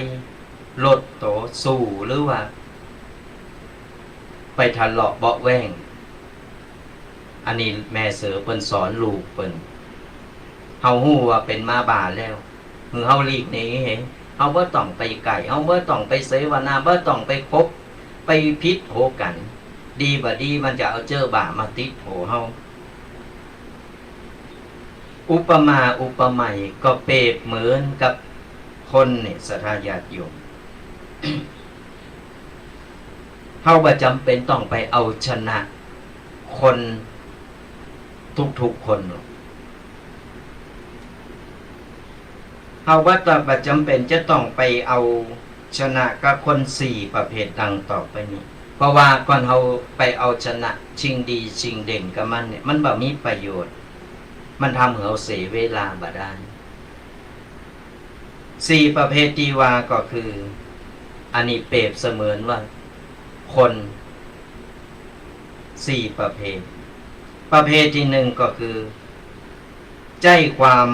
ลดโตสู้ หรือว่าไปทะเลาะเบาะแว้ง อันนี้แม่เสือเปิ้นสอนลูกเปิ้น เฮาฮู้ว่าเป๋นหมาบ้าแล้ว หื้อเฮาหลีกหนีเห เฮาบ่ต้องไปใก้ เฮาบ่ต้องไปเสวนา บ่ต้องไปคบ ไปผิดโผกั๋น ดีบ่ดีมันจะเอาเจื้อบ้ามาติดโผเฮา อุปมาอุปไมยก็เปรียบเหมือนกับคนนี่ ศรัทธาญาติโยม เฮาบ่จ๋ำเป๋นต้องไปเอาชนะคนทุกๆ คนหรอก เฮาบ่ต้อง บ่จ๋ำเป๋นจะต้องไปเอาชนะกับคนสี่ประเภทดังต่อไปนี้ เพราะว่าก่อนเฮาไปเอาชนะชิงดีชิงเด่นกับมันเนี่ย มันบ่มีประโยชน์ มันทำหื้อเฮาเสียเวลาบ่ดาย สี่ประเภทตี้ว่าก็คือ อันนี้เปรียบเสมือนว่าคนสี่ประเภท ประเภทตี้หนึ่งก็คือ ใจ๊ความ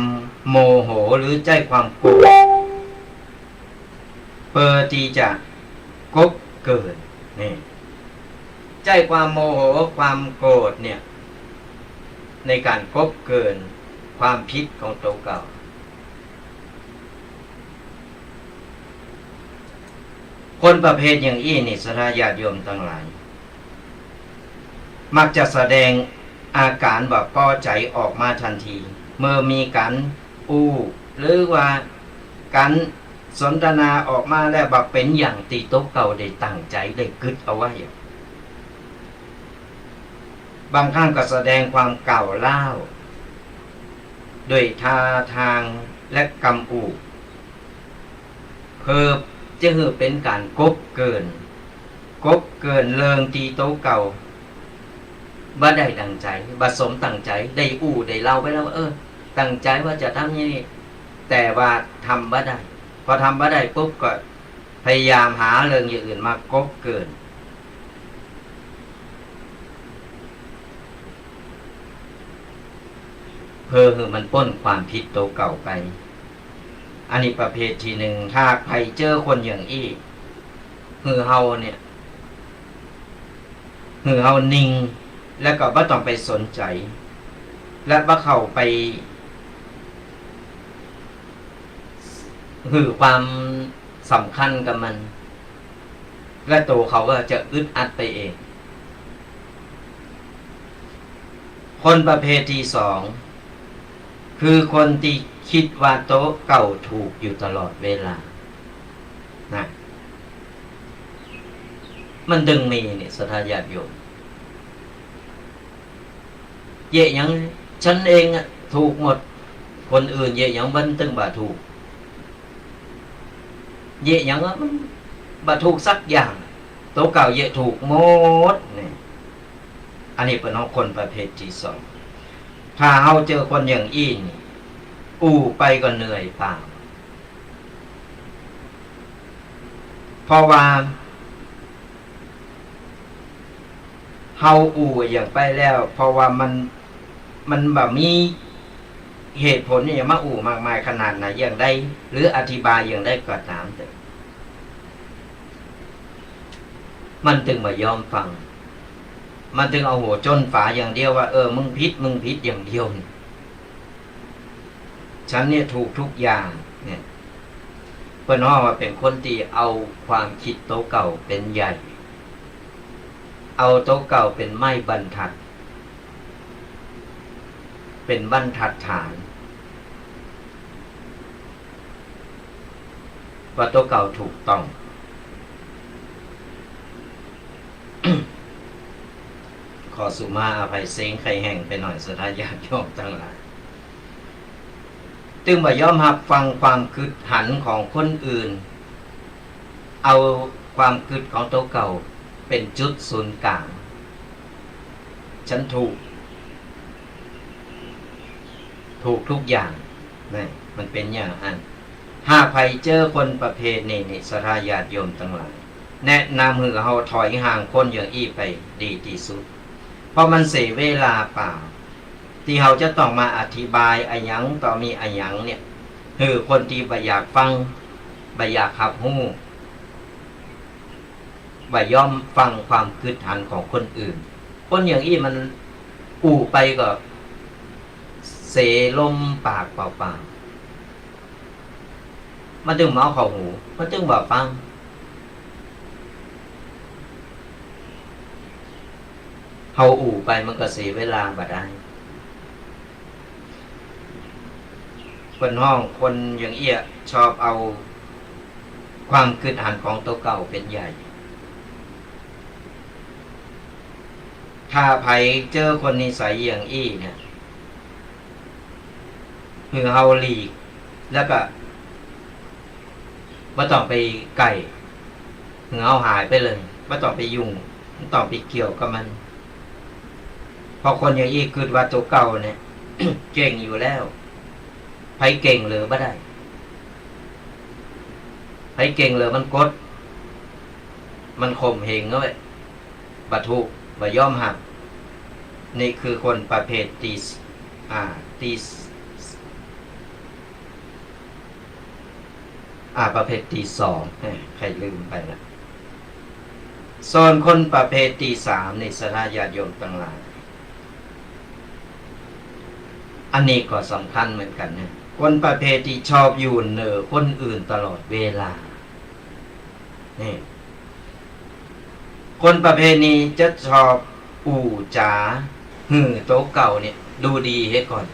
โมโหหรือใจ๊ความโกรธ เปื้อตี้จะกบเกลื่อน นี่ ใจ๊ความโมโหความโกรธเนี่ย ในก๋านกบเกิ่นความผิดของตั๋วเก่า คนประเภทอย่างอี้นี่ ศรัทธาญาติโยมตังหลาย มักจะแสดงอาก๋านบ่ปอใจ๋ออกมาตันที เมื่อมีก๋านอู้ หรือว่าก๋านสนทนาออกมาแล้วบ่เป๋นอย่างตี้ตั๋วเก่าได้ตั้งใจ๋ได้กึ๊ดเอาไว้ บางครั้งก็แสดงความก้าวร้าว ด้วยท่าตางและกำอู้ เพื่อจะหื้อเป๋นก๋านกบเกิ่น กบเกิ่นเรื่องตี้ตั๋วเก่าบ่ได้ดั่งใจ๋ บ่สมตั้งใจ๋ ได้อู้ได้เล่าไปแล้วว่า เออ ตั้งใจ๋ว่าจะทำอย่างนี้ แต่ว่าทำบ่ได้ พอทำบ่ได้ปุ๊บก็พยายามหาเรื่องอย่างอื่นมากบเกิ่น เพื่อหื้อมันป๊นความผิดตั๋วเก่าไป อันนี้ประเภทตี้นึ่ง ถ้าใผเจอคนอย่างอี้ หื้อเฮาเนี่ย หื้อเฮานิ่ง แล้วก็บ่ต้องไปสนใจ๋ และบ่เข้าไปหื้อความสำคัญกับมัน และตั๋วเขาก็จะอึดอัดไปเอง คนประเภทตี้สอง คือคนตี้กึ๊ดว่าตั๋วเก่าถูกอยู่ตลอดเวลา นะ มันตึงมีนี่ ศรัทธาญาติโยม เยียะหยัง ฉันเองอะถูกหมด คนอื่นเยียะหยังมันตึงบ่ถูก เยียะหยังอะมันบ่ถูกสักอย่าง ตั๋วเก่าเยียะถูกหมดนี่ อันนี้เปิ้นฮ้องคนประเภทตี้สอง ถ้าเฮาเจอคนอย่างอี้นี่ อู้ไปก็เหนื่อยเปล่า เพราะว่า เฮาอู้อย่างไปแล้ว เพราะว่ามัน มันบ่มีเหตุผลหยังมาอู้มากมายขนาดไหนอย่างใด หรืออธิบายอย่างใดก็ต๋ามเต๊อะ มันตึงบ่ยอมฟัง มันตึงเอาหัวจ้นฝาอย่างเดียวว่า เออ มึงผิด มึงผิดอย่างเดียว ฉันเนี่ยถูกทุกอย่างเนี่ย เปิ้นฮ้องว่าเป๋นคนตี้เอาความกึ๊ดตั๋วเก่าเป๋นใหญ่ เอาตั๋วเก่าเป๋นไม้บรรทัด เป๋นบรรทัดฐาน ว่าตั๋วเก่าถูกต้อง ขอสุมาอภัยเซ้งไข่แห้งไปหน่อย ศรัทธาญาติโยมตังหลาย ตึงบ่ยอมฮับฟังความกึ๊ดหันของคนอื่น เอาความกึ๊ดของตั๋วเก่าเป๋นจุดศูนย์ก๋าง ฉันถูก ถูกทุกอย่าง นี่ มันเป๋นอย่างอั้น หากใผเจอคนประเภทนี้นี่ ศรัทธาญาติโยมตังหลาย แนะนำหื้อเฮาถอยห่างคนอย่างอี้ไปดีตี้สุด เพราะมันเสียเวลาเปล่า ตี้เฮาจะต้องมาอธิบายอะหยังต่อมีอะหยังเนี่ย หื้อคนตี้บ่อยากฟัง บ่อยากฮับฮู้ บ่ยอมฟังความกึ๊ดหันของคนอื่น คนอย่างอี้มันอู้ไปก็เสียลมปากเปล่าๆ มันตึงบ่เข้าหู มันตึงบ่ฟัง เฮาอู้ไปมันก็เสียเวลาบ่ได้ เปิ้นฮ้องคนอย่างอี้อะชอบเอาความกึ๊ดหันของตั๋วเก่าเป๋นใหญ่ ถ้าใผเจอคนนิสัยอย่างอี้เนี่ย หื้อเฮาหลีก แล้วก็บ่ต้องไปใก้ หื้อเฮาหายไปเลย บ่ต้องไปยุ่ง บ่ต้องไปเกี่ยวกับมัน เพราะคนอย่างอี้กึ๊ดว่าตั๋วเก่าเนี่ย เก่งอยู่แล้ว ใผเก่งเหลือบ่ได้ ใผเก่งเหลือมันกด มันข่มเหงเอาไว้ บ่ถูก บ่ยอมฮับ นี่คือคนประเภทตี้ อ่า ตี้ อ่า ประเภทตี้สอง แหม ใค่ลืมไปละ ส่วนคนประเภทตี้สามนี่ ศรัทธาญาติโยมตังหลาย อันนี้ก็สำคัญเหมือนกั๋นนะ คนประเภทตี้ชอบอยู่เหนือคนอื่นตลอดเวลา นี่ คนประเภทนี้จะชอบอู้จ๋าหื้อตั๋วเก่าเนี่ยดูดีเหียก่อน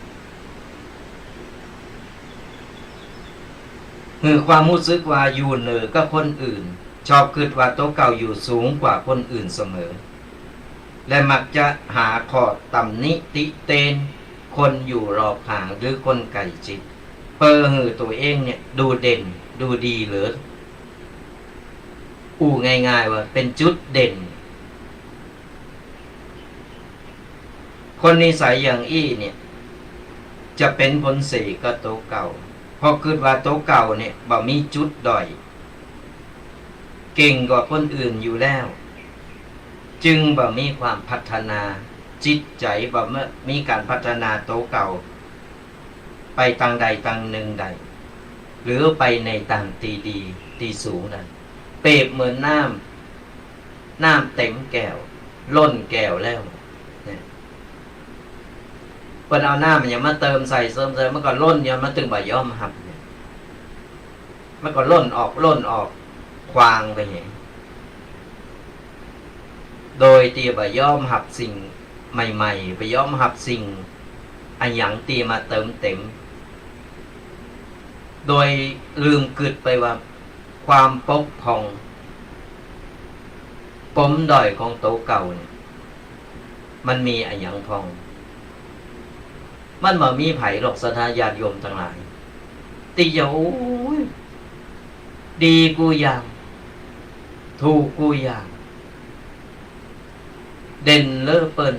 หื้อความฮู้สึกว่าอยู่เหนือกับคนอื่น ชอบกึ๊ดว่าตั๋วเก่าอยู่สูงกว่าคนอื่นเสมอ และมักจะหาข้อตำหนิติเตียนคนอยู่รอบข้างหรือคนใกล้จิต เปื้อหื้อตั๋วเองเนี่ยดูเด่น ดูดีเลิศ อู้ง่ายๆ ว่าเป๋นจุดเด่น คนนิสัยอย่างอี้เนี่ย จะเป๋นผลเสียกับตั๋วเก่า เพราะกึ๊ดว่าตั๋วเก่าเนี่ยบ่มีจุดด้อย เก่งกว่าคนอื่นอยู่แล้ว จึงบ่มีความพัฒนาจิตใจ๋ บ่มีก๋านพัฒนาตั๋วเก่า ไปตางใดตางนึ่งได้ หรือไปในตางตี้ดีตี้สูงได้ เปรียบเหมือนน้ำ น้ำเต๋มแก้ว ล้นแก้วแล้ว เนี่ย เปิ้นเอาน้ำมันหยังมาเติมใส่ เติมใส่ มันก็ล้น ย้อนมันตึงบ่ยอมฮับเนี่ย มันก็ล้นออก ล้นออก ควางไปเหีย โดยตี้บ่ยอมฮับสิ่งใหม่ๆ บ่ยอมฮับสิ่งอะหยังตี้มาเติมเต๋ม โดยลืมกึ๊ดไปว่าความปกพ่อง ปมด้อยของตั๋วเก่าเนี่ย มันมีอะหยังพ่อง มันบ่มีใผหรอก ศรัทธาญาติโยมตังหลาย ตี้จะ โอ้ย ดีกู้อย่าง ถูกกู้อย่าง เด่นเลิศเปิ้น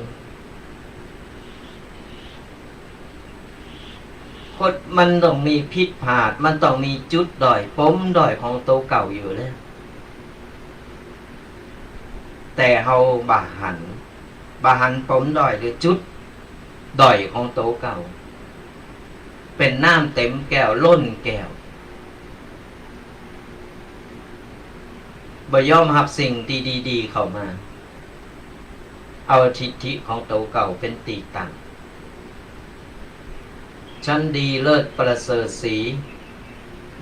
คนมันต้องมีผิดพลาด มันต้องมีจุดด้อย ปมด้อยของตั๋วเก่าอยู่แล้ว แต่เฮาบ่หัน บ่หันปมด้อยหรือจุดด้อยของตั๋วเก่า เป๋นน้ำเต๋มแก้ว ล้นแก้ว บ่ยอมฮับสิ่งตี้ดีๆ เข้ามา เอาทิฏฐิของตั๋วเก่าเป๋นตี้ตั้ง ฉันดีเลิศประเสริฐศรี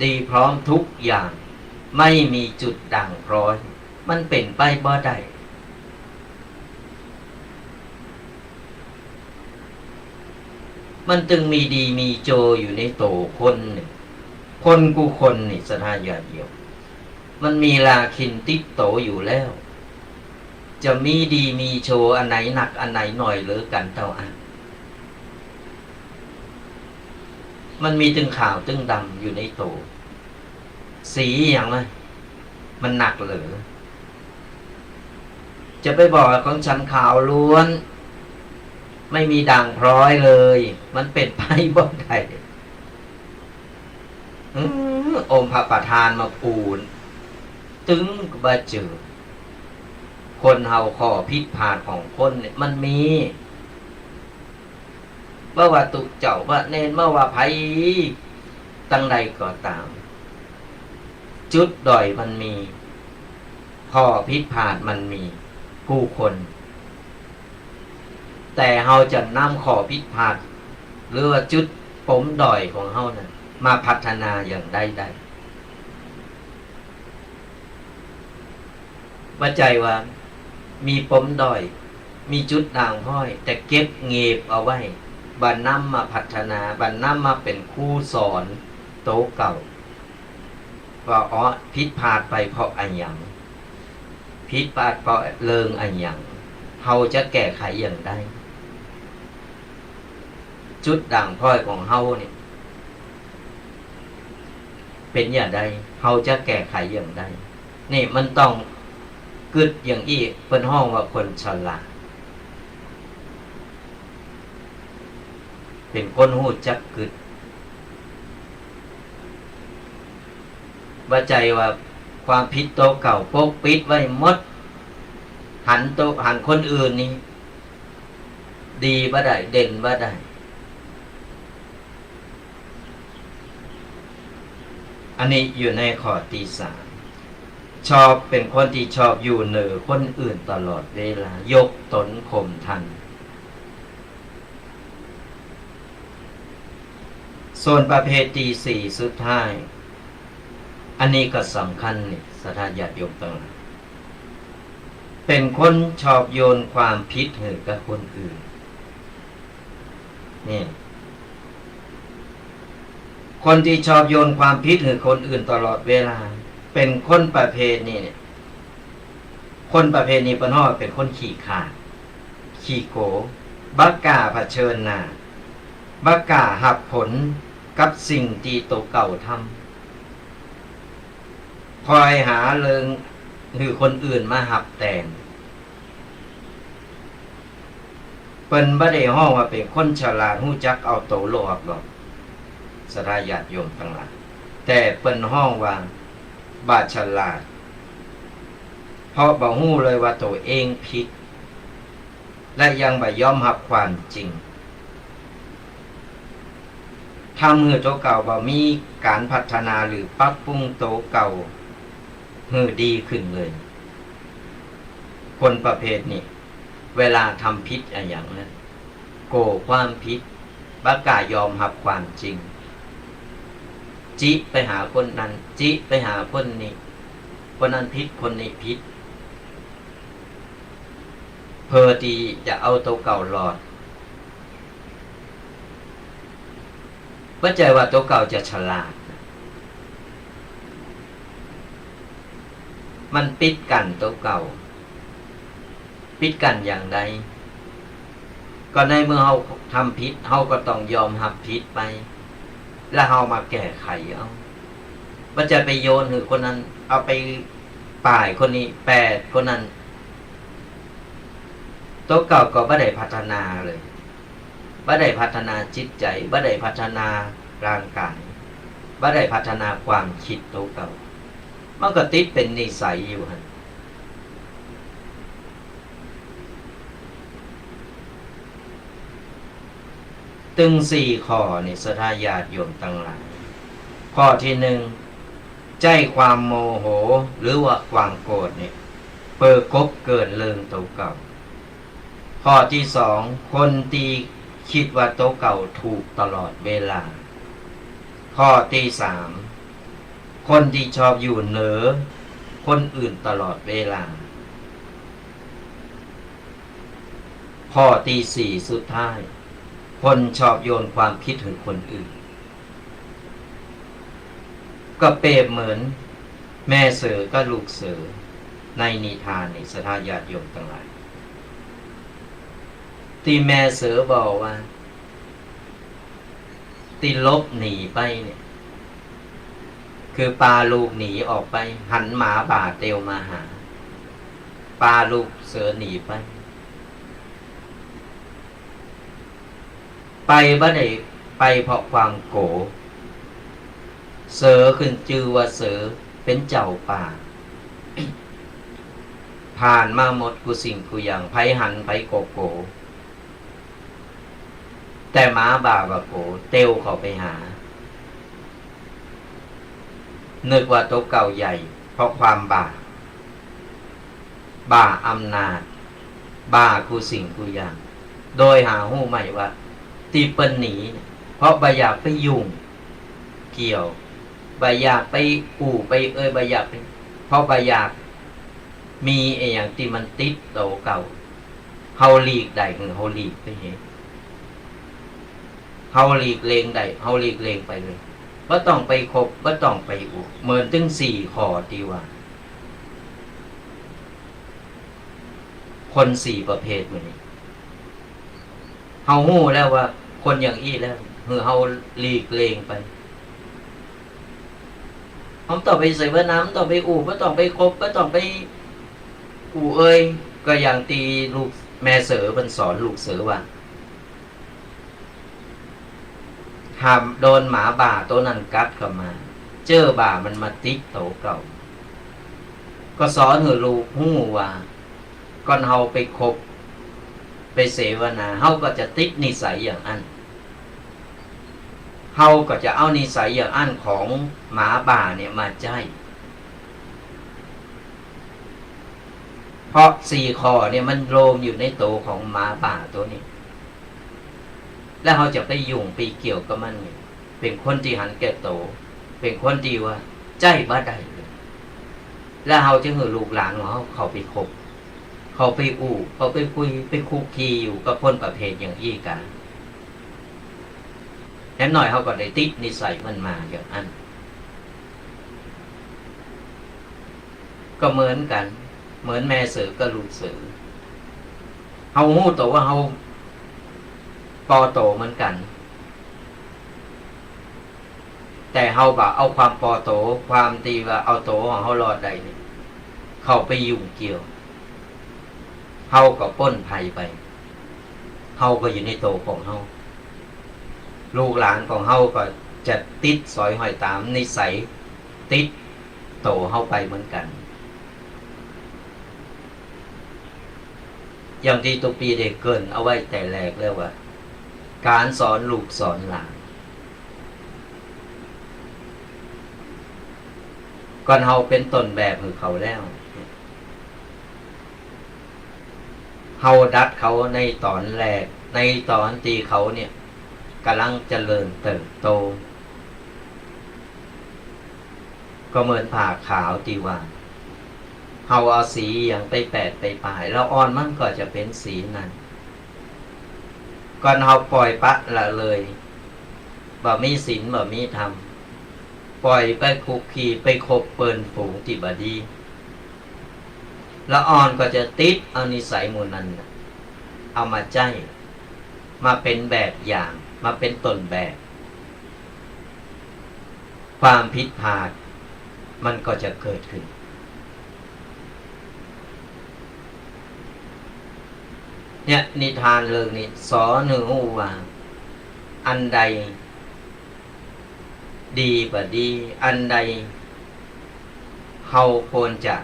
ดีพร้อมทุกอย่าง ไม่มีจุดด่างพร้อย มันเป๋นไปบ่ได้ มันตึงมีดีมีโจอยู่ในตั๋วคนนี่ คนกู้คนนี่ ศรัทธาญาติโยม มันมีราคิณติดตั๋วอยู่แล้ว จะมีดีมีโชอันไหนนักอันไหนหน่อยเหลือกั๋นเต้าอั้น มันมีตึงขาวตึงดำอยู่ในตั๋ว สีอะหยังนะ มันนักเหลือ จะไปบอกว่าของฉันขาวล้วน ไม่มีด่างพร้อยเลย มันเป๋นไปบ่ได้ อืม องค์พระประธานมาปูน ตึงบ่เจอ คนเฮาข้อผิดพลาดของคนเนี่ยมันมี บ่ว่าตุ๊เจ้า บ่าเณร บ่ว่าใผ ตังใดก็ต๋าม จุดด้อยมันมี ข้อผิดพลาดมันมี กู้คน แต่เฮาจะนำข้อผิดพลาด หรือว่าจุดปมด้อยของเฮานั้น มาพัฒนาอย่างใดได้ บ่ใจ้ว่ามีปมด้อย มีจุดด่างพร้อย แต่เก็บเง็บเอาไว้ บ่นำมาพัฒนา บ่นำมาเป๋นครูสอนตั๋วเก่า ว่า อ๋อ ผิดพลาดไปเพราะอะหยัง ผิดพลาดเพราะเรื่องอะหยัง เฮาจะแก้ไขอย่างใด จุดด่างพร้อยของเฮาเนี่ย เป๋นอย่างใด เฮาจะแก้ไขอย่างใด นี่มันต้องกึ๊ดอย่างอี้ เปิ้นฮ้องว่าคนฉลาด เป๋นคนฮู้จักกึ๊ด บ่ใจ้ว่าความผิดตั๋วเก่าปกปิดไว้หมด หันตั๋ว หันคนอื่นนี่ ดีบ่ได้ เด่นบ่ได้ อันนี้อยู่ในข้อตี้สาม ชอบ เป๋นคนตี้ชอบอยู่เหนือคนอื่นตลอดเวลา ยกต๋นข่มท่าน ส่วนประเภทตี้สี่สุดท้าย อันนี้ก็สำคัญนี่ ศรัทธาญาติโยมตังหลาย เป๋นคนชอบโยนความผิดหื้อกับคนอื่น นี่ คนตี้ชอบโยนความผิดหื้อคนอื่นตลอดเวลา เป๋นคนประเภทนี้เนี่ย คนประเภทนี้เปิ้นฮ้องเป๋นคนขี้ขลาด ขี้โก๋ บ่กล้าเผชิญหน้า บ่กล้าฮับผลกับสิ่งตี้ตั๋วเก่าทำ คอยหาเรื่องหื้อคนอื่นมาฮับแตน เปิ้นบ่ได้ฮ้องว่าเป๋นคนฉลาด ฮู้จักเอาตั๋วรอดหรอก ศรัทธาญาติโยมตังหลาย แต่เปิ้นฮ้องว่าบ่ฉลาด เพราะบ่ฮู้เลยว่าตั๋วเองผิด และยังบ่ยอมฮับความจริง ทำหื้อตั๋วเก่าบ่มีก๋านพัฒนาหรือปรับปรุงตั๋วเก่าหื้อดีขึ้นเลย คนประเภทนี้ เวลาทำผิดอะหยังนั้น โก๋ความผิด บ่กล้ายอมฮับความจริง จิไปหาคนนั้น จิไปหาคนนี้ คนนั้นผิด คนนี้ผิด เพื่อตี้จะเอาตั๋วเก่ารอด บ่ใจ้ว่าตั๋วเก่าจะฉลาด มันปิดกั้นตั๋วเก่า ปิดกั้นอย่างใด ก็ในเมื่อเฮาทำผิด เฮาก็ต้องยอมฮับผิดไป แล้วเฮามาแก้ไขเอา บ่ใจ้ไปโยนหื้อคนนั้น เอาไปป้ายคนนี้ แปดคนนั้น ตั๋วเก่าก็บ่ได้พัฒนาเลย บ่ได้พัฒนาจิตใจ๋ บ่ได้พัฒนาร่างก๋าย บ่ได้พัฒนาความกึ๊ดตั๋วเก่า มันก็ติดเป๋นนิสัยอยู่หั้น ตึงสี่ข้อนี่ ศรัทธาญาติโยมตังหลาย ข้อตี้นึ่ง ใจ๊ความโมโหหรือว่าความโกรธนี่ เปิดกบเกินเรื่องตั๋วเก่า ข้อตี้สอง คนตี้กึ๊ดว่าตั๋วเก่าถูกตลอดเวลา ข้อตี้สาม คนตี้ชอบอยู่เหนือคนอื่นตลอดเวลา ข้อตี้สี่สุดท้าย คนชอบโยนความผิดหื้อคนอื่น ก็เปรียบเหมือนแม่เสือกับลูกเสือในนิทานนี่ ศรัทธาญาติโยมตังหลาย ตี้แม่เสือบอกว่า ตี้หลบหนีไปเนี่ย คือปาลูกหนีออกไป หันหมาบ่าเตียวมาหา ปาลูกเสือหนีไป ไปบ่ได้ไปเพราะความโก๋ เสือขึ้นจื้อว่าเสือเป๋นเจ้าป่า ผ่านมาหมดกู้สิ่งกู้อย่าง ใผหันใผก็โก๋ แต่หมาบ่าบ่โก๋ เตียวเข้าไปหา นึกว่าตั๋วเก่าใหญ่ เพราะความบ่า บ่าอำนาจ บ่ากู้สิ่งกู้อย่าง โดยหาฮู้ไหมว่า ตี้เปิ้นหนี เพราะบ่อยากไปยุ่งเกี่ยว บ่อยากไปอู้ไปเอ่ย บ่อยากไป เพราะบ่อยากมีอะหยังตี้มันติดตั๋วเก่า เฮาหลีกได้หื้อเฮาหลีกไปเหีย เฮาหลีกเลี่ยงได้ เฮาหลีกเลี่ยงไปเลย บ่ต้องไปคบ บ่ต้องไปอู้ เหมือนตึงสี่ข้อตี้ว่า คนสี่ประเภทหมู่นี้ เฮาฮู้แล้วว่าคนอย่างอี้แล้ว หื้อเฮาหลีกเลี่ยงไป เฮาบ่ต้องไปเสวนา บ่ต้องไปอู้ บ่ต้องไปคบ บ่ต้องไปอู้เอ่ย ก็อย่างตี้ลูกแม่เสือเปิ้นสอนลูกเสือว่า ถ้าโดนหมาบ่าตั๋วนั้นกัดเข้ามา เจ้อบ่ามันมาติดตั๋วเก่า ก็สอนหื้อลูกฮู้ว่า ก่อนเฮาไปคบ ไปเสวนา เฮาก็จะติดนิสัยอย่างอั้น เฮาก็จะเอานิสัยอย่างอั้นของหมาบ่าเนี่ยมาใจ๊ เพราะสี่ข้อเนี่ยมันโลมอยู่ในตั๋วของหมาป่าตั๋วนี้ แล้วเฮาจะไปยุ่งไปเกี่ยวกับมันเนี่ย เป๋นคนตี้หันแก่ตั๋ว เป๋นคนตี้ว่าใจ๊บ่ได้เลย แล้วเฮาจะหื้อลูกหลานของเฮาเข้าไปคบ เข้าไปอู้ เข้าไปคุย ไปคลุกคลีอยู่กับคนประเภทอย่างอี้กา แหมหน้อยเฮาก็ได้ติดนิสัยมันมาอย่างอั้น ก็เหมือนกั๋น เหมือนแม่เสือกับลูกเสือ เฮาฮู้ตั๋วว่าเฮาปอตั๋วเหมือนกั๋น แต่เฮาบ่เอาความปอตั๋ว ความตี้ว่าเอาตั๋วของเฮารอดได้นี่ เข้าไปยุ่งเกี่ยว เฮาก็ป๊นภัยไป เฮาก็อยู่ในตั๋วของเฮา ลูกหลานของเฮาก็จะติดสอยห้อยต๋ามนิสัย ติดตั๋วเฮาไปเหมือนกั๋น อย่างตี้ตุ๊กปี้ได้เกริ่นเอาไว้แต่แรกแล้วว่า ก๋านสอนลูกสอนหลาน ก่อนเฮาเป๋นต้นแบบหื้อเขาแล้ว เฮาดัดเขาในต๋อนแรก ในต๋อนตี้เขาเนี่ยก่ำลังเจริญเติบโต ก็เหมือนผ้าขาวตี้ว่า เฮาเอาสีหยังไปแปดไปป้าย ละอ่อนมันก็จะเป๋นสีนั้น ก่อนเฮาป่อยปละละเลย บ่มีศีลบ่มีธรรม ป่อยไปคลุกคลีไปคบเปิ้นฝูงตี้บ่ดี ละอ่อนก็จะติดเอานิสัยหมู่นั้นน่ะ เอามาใจ๊ มาเป๋นแบบอย่าง มาเป๋นต้นแบบ ความผิดพลาดมันก็จะเกิดขึ้น เนี่ยนิทานเรื่องนี้สอนหื้อฮู้ว่า อันใดดีบ่ดี อันใดเฮาควรจะ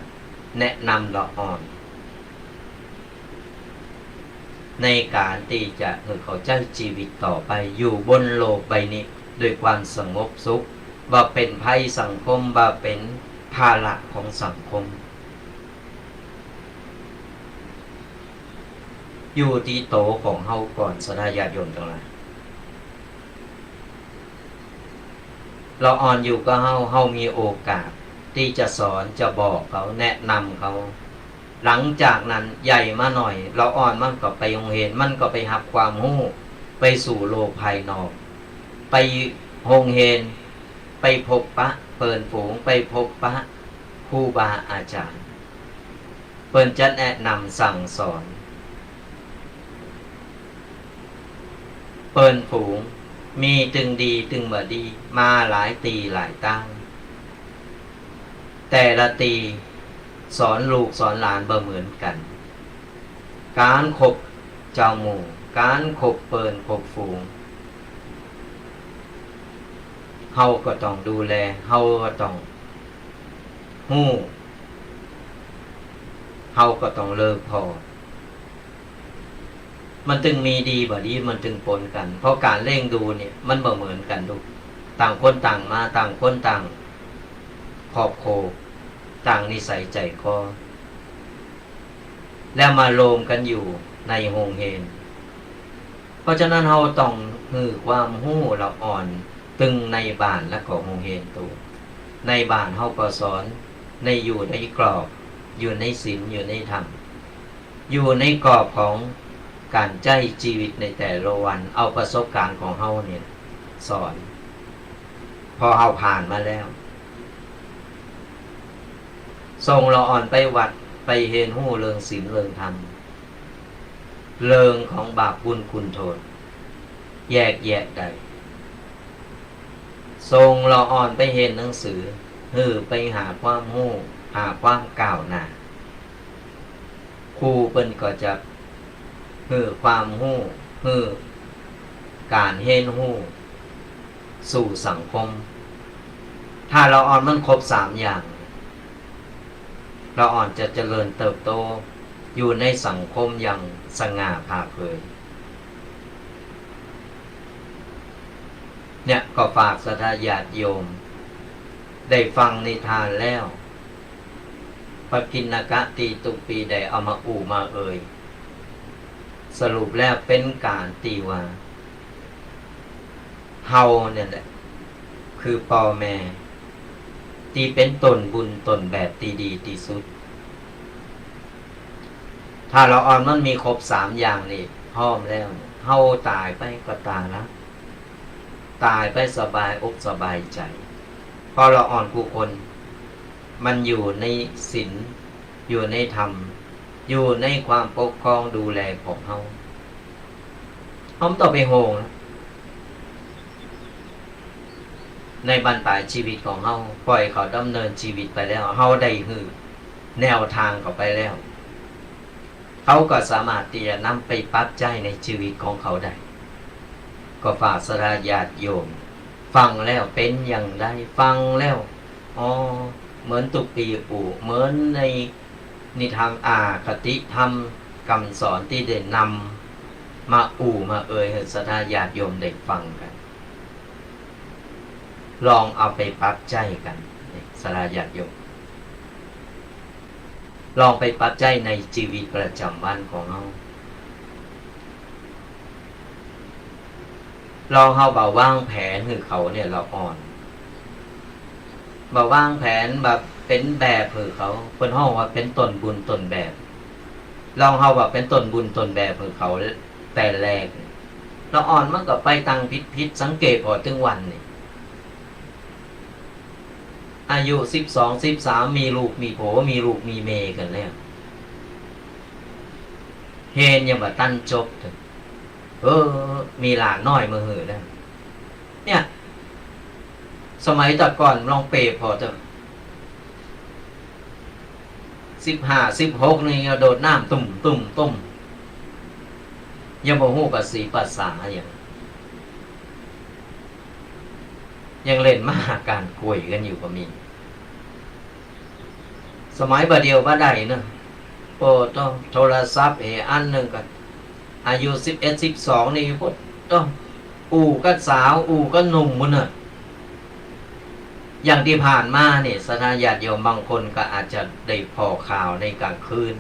แนะนำละอ่อน ในก๋านตี้จะหื้อเขาใจ๊จีวิตต่อไป อยู่บนโลกใบนี้ด้วยความสงบสุข บ่เป๋นภัยสังคม บ่เป๋นภาระของสังคม อยู่ตี้ตั๋วของเฮาก่อน ศรัทธาญาติโยมตังหลาย ละอ่อนอยู่กับเฮา เฮามีโอกาสตี้จะสอน จะบอกเขา แนะนำเขา หลังจากนั้นใหญ่มาหน่อย ละอ่อนมันก็ไปโฮงเฮียน มันก็ไปฮับความฮู้ ไปสู่โลกภายนอก ไปโฮงเฮียน ไปพบปะเปิ้นฝูง ไปพบปะครูบาอาจ๋ารย์ เปิ้นจะแนะนำสั่งสอน เปิ้นฝูง มีตึงดีตึงบ่ดี มาหลายตี้หลายต้าน แต่ละตี้สอนลูกสอนหลานบ่เหมือนกั๋น ก๋านคบเจ้าหมู่ ก๋านคบเปิ้นคบฝูง เฮาก็ต้องดูแล เฮาก็ต้องฮู้ เฮาก็ต้องเลิกผ่อ มันตึงมีดีบ่ดี มันตึงปนกั๋น เพราะก๋านเลี้ยงดูเนี่ยมันบ่เหมือนกั๋นลูก ต่างคนต่างมา ต่างคนต่างครอบครัว ต่างนิสัยใจ๋คอ แล้วมาโฮมกั๋นอยู่ในโฮงเฮียน เพราะฉะนั้นเฮาต้องหื้อความฮู้ละอ่อนตึงในบ้านและก็โฮงเฮียนโต ในบ้านเฮาก็สอน ในอยู่ในกรอบ อยู่ในศีล อยู่ในธรรม อยู่ในกรอบของก๋านใจ๊จีวิตในแต่ละวัน เอาประสบก๋ารณ์ของเฮาเนี่ยสอน เพราะเฮาผ่านมาแล้ว ส่งละอ่อนไปวัด ไปเฮียนฮู้เรื่องศีลเรื่องธรรม เรื่องของบาปบุญคุณโทษ แยกแยะได้ ส่งละอ่อนไปเฮียนหนังสือ หื้อไปหาความฮู้ หาความก้าวหน้า ครูเปิ้นก็จะหื้อความฮู้ หื้อก๋านเฮียนฮู้สู่สังคม ถ้าละอ่อนมันครบสามอย่าง ละอ่อนจะเจริญเติบโตอยู่ในสังคมอย่างสง่าผ่าเผย เนี่ยก็ฝากศรัทธาญาติโยม ได้ฟังนิทานแล้ว ปกิณณกะตี้ตุ๊กปี๋ได้เอามาอู้มาเอ่ย สรุปแล้วเป๋นก๋านตี้ว่า เฮาเนี่ยแหละ คือป้อแม่ ตี้เป๋นต้นบุญต้นแบบตี้ดีตี้สุด ถ้าละอ่อนมันมีครบสามอย่างนี่ พร้อมแล้ว เฮาต๋ายไปก็ต๋ายละ ต๋ายไปสบายอกสบายใจ๋ เพราะละอ่อนกู้คน มันอยู่ในศีล อยู่ในธรรม อยู่ในความปกครองดูแลของเฮา เฮาบ่ต้องไปห่วงละ ในบั้นปลายจีวิตของเฮา ป่อยเขาดำเนินจีวิตไปแล้ว เฮาได้หื้อแนวตางเขาไปแล้ว เขาก็สามารถตี้จะนำไปปรับใจ๊ในจีวิตของเขาได้ ก็ฝากศรัทธาญาติโยม ฟังแล้วเป๋นอย่างใด ฟังแล้ว อ๋อ เหมือนตุ๊กปี๋อู้ เหมือนในนิทานอาคติธรรม กำสอนตี้ได้นำมาอู้มาเอ่ยหื้อศรัทธาญาติโยมได้ฟังกั๋น ลองเอาไปปรับใจ๊กั๋น นี่ ศรัทธาญาติโยม ลองไปปรับใจ๊ในจีวิตประจ๋ำวันของเฮา ลองเฮาบ่วางแผนหื้อเขาเนี่ยละอ่อน บ่วางแผนบ่เป๋นแบบหื้อเขา เปิ้นฮ้องว่าเป๋นต้นบุญต้นแบบ ลองเฮาบ่เป๋นต้นบุญต้นแบบหื้อเขาแต่แรก ละอ่อนมันก็ไปตางผิดๆ สังเกตผ่อเถิงวันนี่ อายุสิบสอง สิบสาม มีลูกมีผัว มีลูกมีเมียกั๋นแล้ว เฮนยังบ่ตันจบเถิง เออ มีหลานน้อยมาหื้อแล้ว เนี่ย สมัยแต่ก่อนลองเปรียบผ่อเถิง สิบห้า สิบหก นี่ยังโดดน้ำตุ้ม ตุ้ม ตุ้ม ยังบ่ฮู้ประสีประสาหยัง ยังเล่นมหกาพย์ก๋วยกั๋นอยู่ก็มี สมัยบ่าเดี่ยวบ่าใดเนาะ โอ้ โต โทรศัพท์เฮอันนึ่งก็ อายุสิบเอ็ด สิบสอง นี่ โอ้ โต อู้กับสาว อู้กับหนุ่มปู้นน่ะ อย่างตี้ผ่านมานี่ ศรัทธาญาติโยมบางคนก็อาจจะได้ผ่อข่าวในก๋างคืน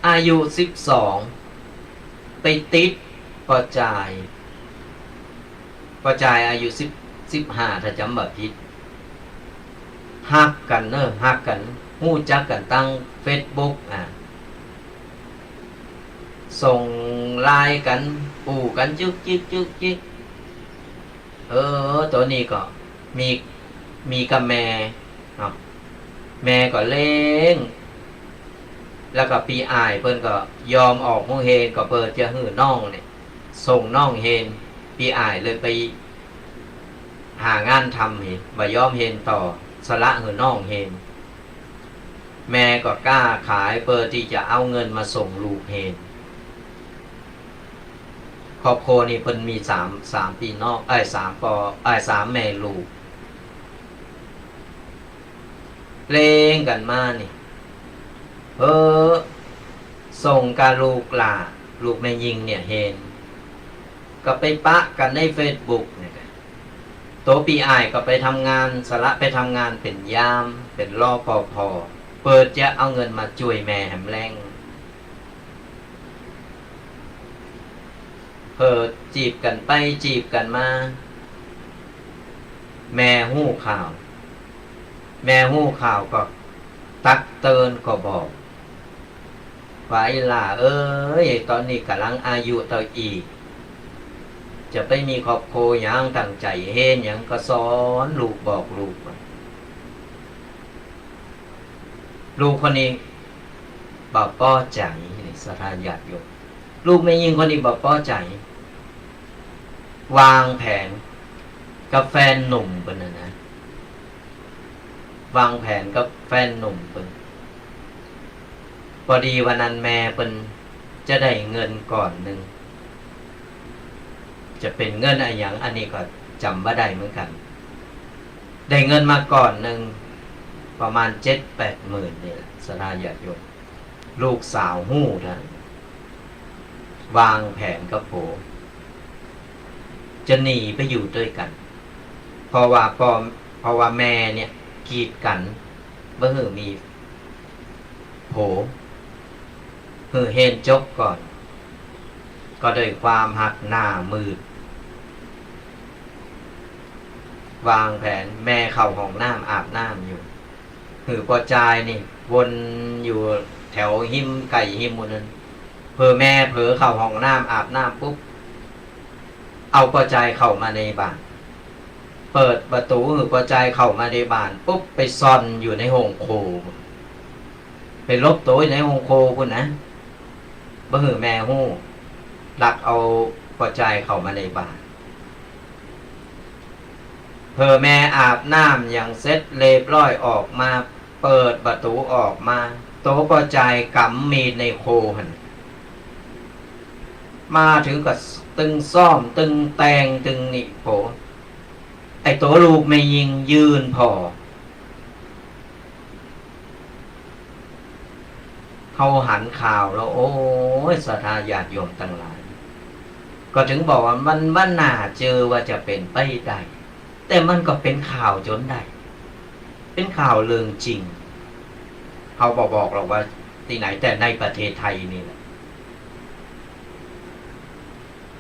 อายุสิบสอง ไปติดป้อจาย ป้อจายอายุสิบ สิบห้า ถ้าจ๋ำบ่ผิด ฮักกั๋นเนาะ ฮักกั๋น ฮู้จักกั๋นตางเฟซบุ๊ก อ่า ส่งไลน์กั๋น อู้กั๋นจุกจิกจุกจิก เออ โตนี้ก็มี มีกับแม่เนาะ แม่ก็เลี้ยง แล้วก็ปี้อ้ายเปิ้นก็ยอมออกโฮงเฮน ก็เปิ้นจะหื้อน้องเนี่ย ส่งน้องเฮน ปี้อ้ายเลยไปหางานทำเฮน บ่ยอมเฮนต่อ สละหื้อน้องเฮน แม่ก็ก๊าขายเปิ้นตี้จะเอาเงินมาส่งลูกเฮน ครอบครัวนี้เปิ้นมีสาม สามปี้น้อง เอ้ย สามป้อ เอ้ย สามแม่ลูก เลี้ยงกั๋นมานี่ เออ ส่งกับลูกหล้า ลูกแม่ญิงเนี่ยเฮน ก็ไปปะกั๋นในเฟซบุ๊กเนี่ย โตปี้อ้ายก็ไปทำงาน สละไปทำงานเป๋นยาม เป๋น รปภ เปิ้นจะเอาเงินมาจ้วยแม่แหมแลง เปิ้นจีบกั๋นไปจีบกั๋นมา แม่ฮู้ข่าว แม่ฮู้ข่าวก็ตักเตือนก็บอก ว่า ไอ้หล้าเอ้ย ต๋อนนี้ก่ำลังอายุเต้าอี้ จะไปมีครอบครัวหยัง ตั้งใจ๋เฮนหยังก็สอนลูกบอกลูก ลูกคนนี้บ่ปอใจ๋ นี่ศรัทธาญาติโยม ลูกแม่ญิงคนนี้บ่ปอใจ๋ วางแผนกับแฟนหนุ่มเปิ้นน่ะนะ วางแผนกับแฟนหนุ่มเปิ้น ปอดีวันนั้นแม่เปิ้นจะได้เงินก้อนนึ่ง จะเป๋นเงินอะหยัง อันนี้ก็จ๋ำบ่ได้เหมือนกั๋น ได้เงินมาก้อนนึ่ง ประมาณเจ็ดแปดหมื่นนี่แหละ ศรัทธาญาติโยม ลูกสาวฮู้นะ วางแผนกับผัว จะหนีไปอยู่ตวยกั๋น เพราะว่าป้อ เพราะว่าแม่เนี่ย กีดกั๋น บ่หื้อมีผัว หื้อเฮียนจบก่อน ก็ด้วยความฮักหน้ามืด วางแผน แม่เข้าห้องน้ำอาบน้ำอยู่ หื้อป้อจายนี่วนอยู่แถวฮิมไก่ฮิมหมู่นั้น เผื่อแม่เผลอเข้าห้องน้ำอาบน้ำปุ๊บ เอาป้อจายเข้ามาในบ้าน เปิดประตู๋หื้อป้อจายเข้ามาในบ้านปุ๊บ ไปซ่อนอยู่ในห้องครัว ไปหลบตั๋วอยู่ในห้องครัวปู๊นนะ บ่หื้อแม่ฮู้ ลักเอาป้อจายเข้ามาในบ้าน เผื่อแม่อาบน้ำหยังเสร็จเรียบร้อยออกมา เปิดประตู๋ออกมา ตั๋วป้อจายกำมีดในครัวหั้น มาเถิงก็ตึงซ่อม ตึงแตง ตึงนี่ โผ ไอ้ตั๋วลูกแม่ญิงยืนผ่อ เฮาหันข่าวแล้ว โอ้ย ศรัทธาญาติโยมตังหลาย ก็เถิงบอกว่ามัน มันบ่น่าเจื้อว่าจะเป๋นไปได้ แต่มันก็เป๋นข่าวจ๋นได้ เป๋นข่าวเรื่องจริง เฮาบ่บอกหรอกว่าตี้ไหน แต่ในประเทศไทยนี่แหละ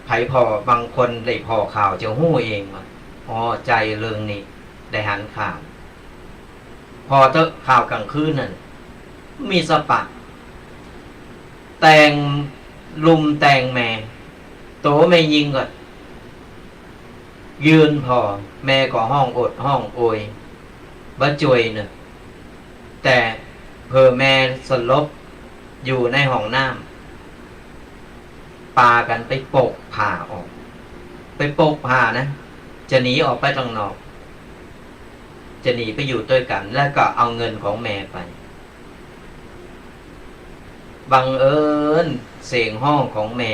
ใผผ่อ บางคนได้ผ่อข่าวจะฮู้เองว่า อ๋อ ใจ้ เรื่องนี้ ได้หันข่าว ผ่อเต๊อะ ข่าวก๋างคืนนั่น มีสะปะ แตงลุมแตงแม่ ตั๋วแม่ญิงก็ยืนผ่อ แม่ก็ฮ้องโอดฮ้องโอย บ่จ้วยเนาะ แต่เผื่อแม่สลบอยู่ในห้องน้ำ ปากั๋นไปปกผ้าออก ไปปกผ้านะ จะหนีออกไปตังนอก จะหนีไปอยู่ตวยกั๋น แล้วก็เอาเงินของแม่ไป บังเอิญเสียงฮ้องของแม่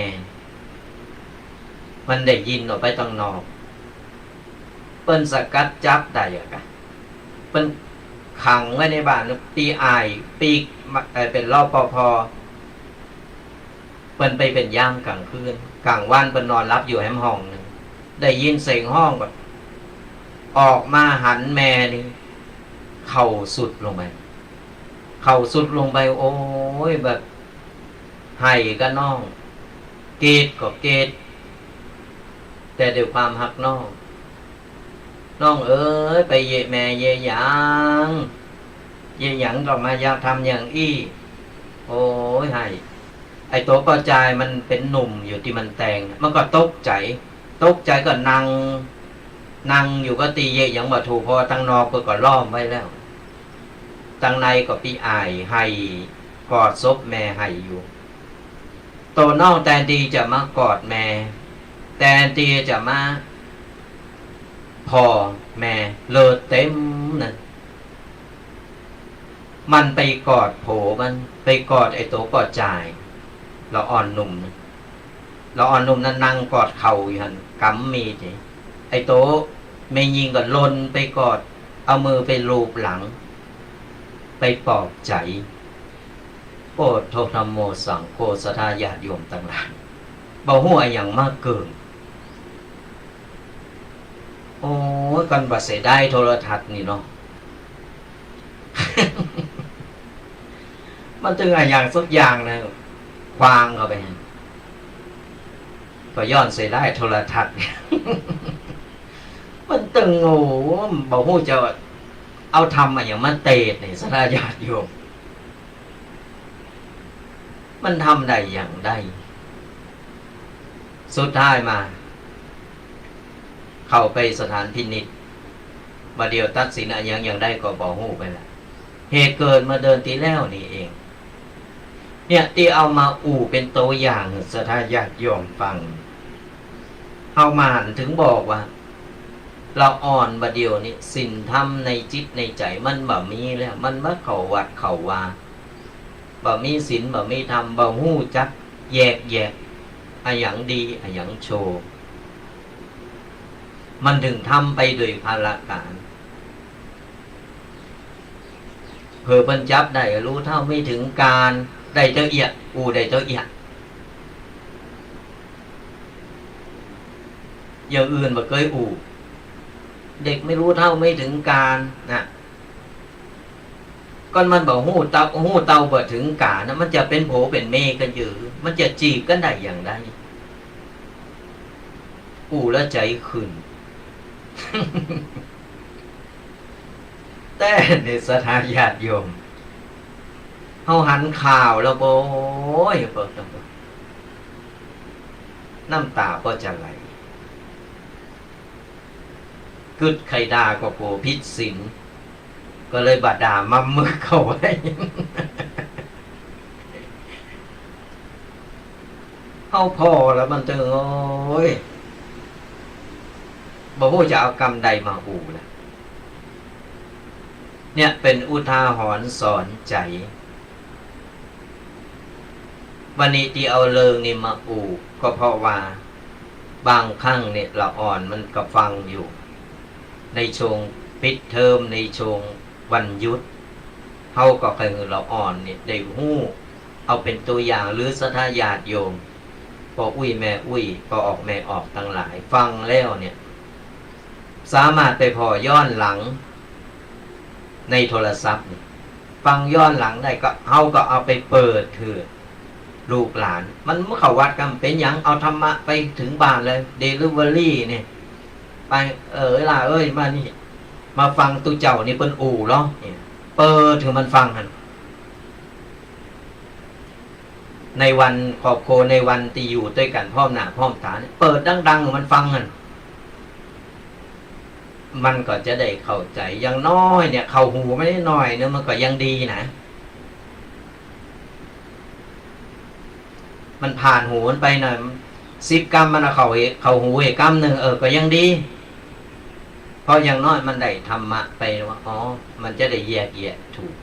มันได้ยินออกไปตังนอก เปิ้นสกัดจับได้อะกะ เปิ้นขังไว้ในบ้าน ปี้อ้าย ปี้ เอ่อ เป๋น รปภ. เปิ้นไปเป๋นยามก๋างคืน ก๋างวันเปิ้นนอนหลับอยู่แหมห้องนึ่ง ได้ยินเสียงฮ้องแบบ ออกมาหันแม่นี่ เข่าสุดลงไป เข่าสุดลงไป โอ้ย แบบ ไห้ก้าน้อง กรี๊ดก็กรี๊ด แต่ด้วยความฮักน้อง น้องเอ๋ย ไปเยียะแม่เยียะหยัง เยียะหยังก็บ่อยากทำอย่างอี้ โอ้ย ไห้ ไอ้ตั๋วป้อจายมันเป๋นหนุ่มอยู่ตี้มันแตง มันก็ตกใจ๋ ตกใจ๋ก็นั่ง นั่งอยู่ก็ตี้เยียะหยังบ่ถูก เพราะว่าตังนอกเปิ้นก็ล้อมไว้แล้ว ตังในก็ปี้อ้ายไห้ กอดศพแม่ไห้อยู่ ตั๋วน้องแตนตี้จะมากอดแม่ แตนตี้จะมาผ่อแม่ เลือดเต็มนั่น มันไปกอดผัวมัน ไปกอดไอ้ตั๋วป้อจาย ละอ่อนหนุ่มนะ ละอ่อนหนุ่มนั้นนั่งกอดเข่าอยู่หั้น กำมีด ไอ้ตั๋วแม่ญิงก็หล่นไปกอด เอามือไปลูบหลัง ไปปลอบใจ๋ โอโธ ธัมโม สังโฆ ศรัทธาญาติโยมตังหลาย บ่ฮู้อะหยังมาเกิ่ง โอ้ย กันบ่เสียดายโทรทัศน์นี่เนาะ มันตึงอะหยังสักอย่างนะ ขว้างเข้าไป ก็ย้อนเสียดายโทรทัศน์ มันตึง โอ้ บ่ฮู้จะเอาธรรมอะหยังมาเตศน์นี่ ศรัทธาญาติโยม มันทำได้อย่างใด สุดท้ายมา เข้าไปสถานพินิจ บ่าเดี่ยวตัดสินอะหยังอย่างใดก็บ่ฮู้ไปละ เหตุเกิดเมื่อเดือนตี้แล้วนี่เอง เนี่ย ตี้เอามาอู้เป๋นตั๋วอย่างหื้อศรัทธาญาติโยมฟัง เฮามาหันถึงบอกว่า ละอ่อนบ่าเดี่ยวนี้ ศีลธรรมในจิตในใจ๋มันบ่มีแล้ว มันบ่เข้าวัดเข้าวา บ่มีศีลบ่มีธรรม บ่ฮู้จักแยกแยะ อะหยังดี อะหยังชั่ว มันถึงทำไปโดยพลการ เผื่อเปิ้นจับได้ รู้เท่าไม่ถึงการ ได้เต้าเอี้ย อู้ได้เต้าเอี้ย อย่างอื่นบ่เกยอู้ เด็กไม่รู้เท่าไม่ถึงการนะ มัน มันบ่ฮู้เต้า ฮู้เต้าบ่เถิงก๋านนะ มันจะเป๋นผัวเป๋นเมียกั๋นอยู่ มันจะจีบกั๋นได้อย่างใด อู้แล้วใจ๋ขึ้น แต่นี่ศรัทธาญาติโยม เฮาหันข่าวแล้ว โอ๊ย น้ำต๋าก็จะไหล กึ๊ดใค่ด่าก็กั๋วผิดศีล ก็เลยบ่ด่า มำมึกเข้าไว้ เฮาผ่อแล้วมันตึง โอ๊ย บ่ฮู้จะเอากำใดมาอู้ละ เนี่ยเป๋นอุทาหรณ์สอนใจ๋ วันนี้ตี้เอาเรื่องนี้มาอู้ ก็เพราะว่าบางครั้งเนี่ยละอ่อนมันก็ฟังอยู่ ในช่วงปิดเทอม ในช่วงวันหยุด เฮาก็ใค่หื้อละอ่อนเนี่ยได้ฮู้ เอาเป๋นตั๋วอย่าง หรือศรัทธาญาติโยม ป้ออุ๊ยแม่อุ๊ย ป้อออกแม่ออกตังหลาย ฟังแล้วเนี่ย สามารถไปผ่อย้อนหลังในโทรศัพท์นี่ ฟังย้อนหลังได้ก็ เฮาก็เอาไปเปิดหื้อลูกหลาน มันเมื่อเข้าวัดก็เป๋นหยัง เอาธรรมะไปเถิงบ้านเลย เดลิเวอรี่นี่ ไป เออ หลานเอ้ย มานี่ มาฟังตุ๊เจ้านี่เปิ้นอู้เหรอ เนี่ย เปิดหื้อมันฟังหั้น ในวันครอบครัว ในวันตี้อยู่ตวยกั๋นพร้อมหน้าพร้อมต๋าเนี่ย เปิดดังๆ หื้อมันฟังหั้น มันก็จะได้เข้าใจ๋ อย่างน้อยเนี่ย เข้าหูมันนิดหน่อยเนี่ย มันก็ยังดีนะ มันผ่านหูมันไปหน่อย สิบกำมันเอาเข้า เข้าหูอีกกำนึ่ง เออ ก็ยังดี เพราะอย่างน้อยมันได้ธรรมะไปว่า อ๋อ มันจะได้แยกแยะถูก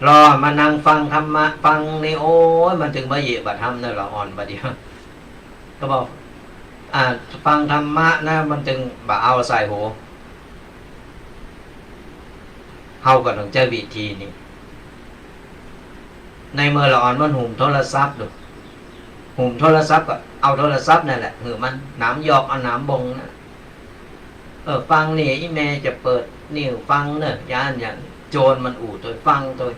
รอมานั่งฟังธรรมะ ฟังนี่ โอ๊ย มันตึงบ่เยียะบ่ทำเนาะ ละอ่อนบ่าเดี่ยว ก็บอก อ่า ฟังธรรมะนะ มันตึงบ่เอาใส่หู เฮาก็ต้องใจ๊วิธีนี้ ในเมื่อละอ่อนมันหุ้มโทรศัพท์ดู หุ้มโทรศัพท์ก็เอาโทรศัพท์นั่นแหละ หื้อมัน หนามยอกเอาหนามบ่งนะ เออ ฟังนี่ อี่แม่จะเปิดนี่หื้อฟังเน่อ ย้านอย่างโจรมันอู้ตวย ฟังตวย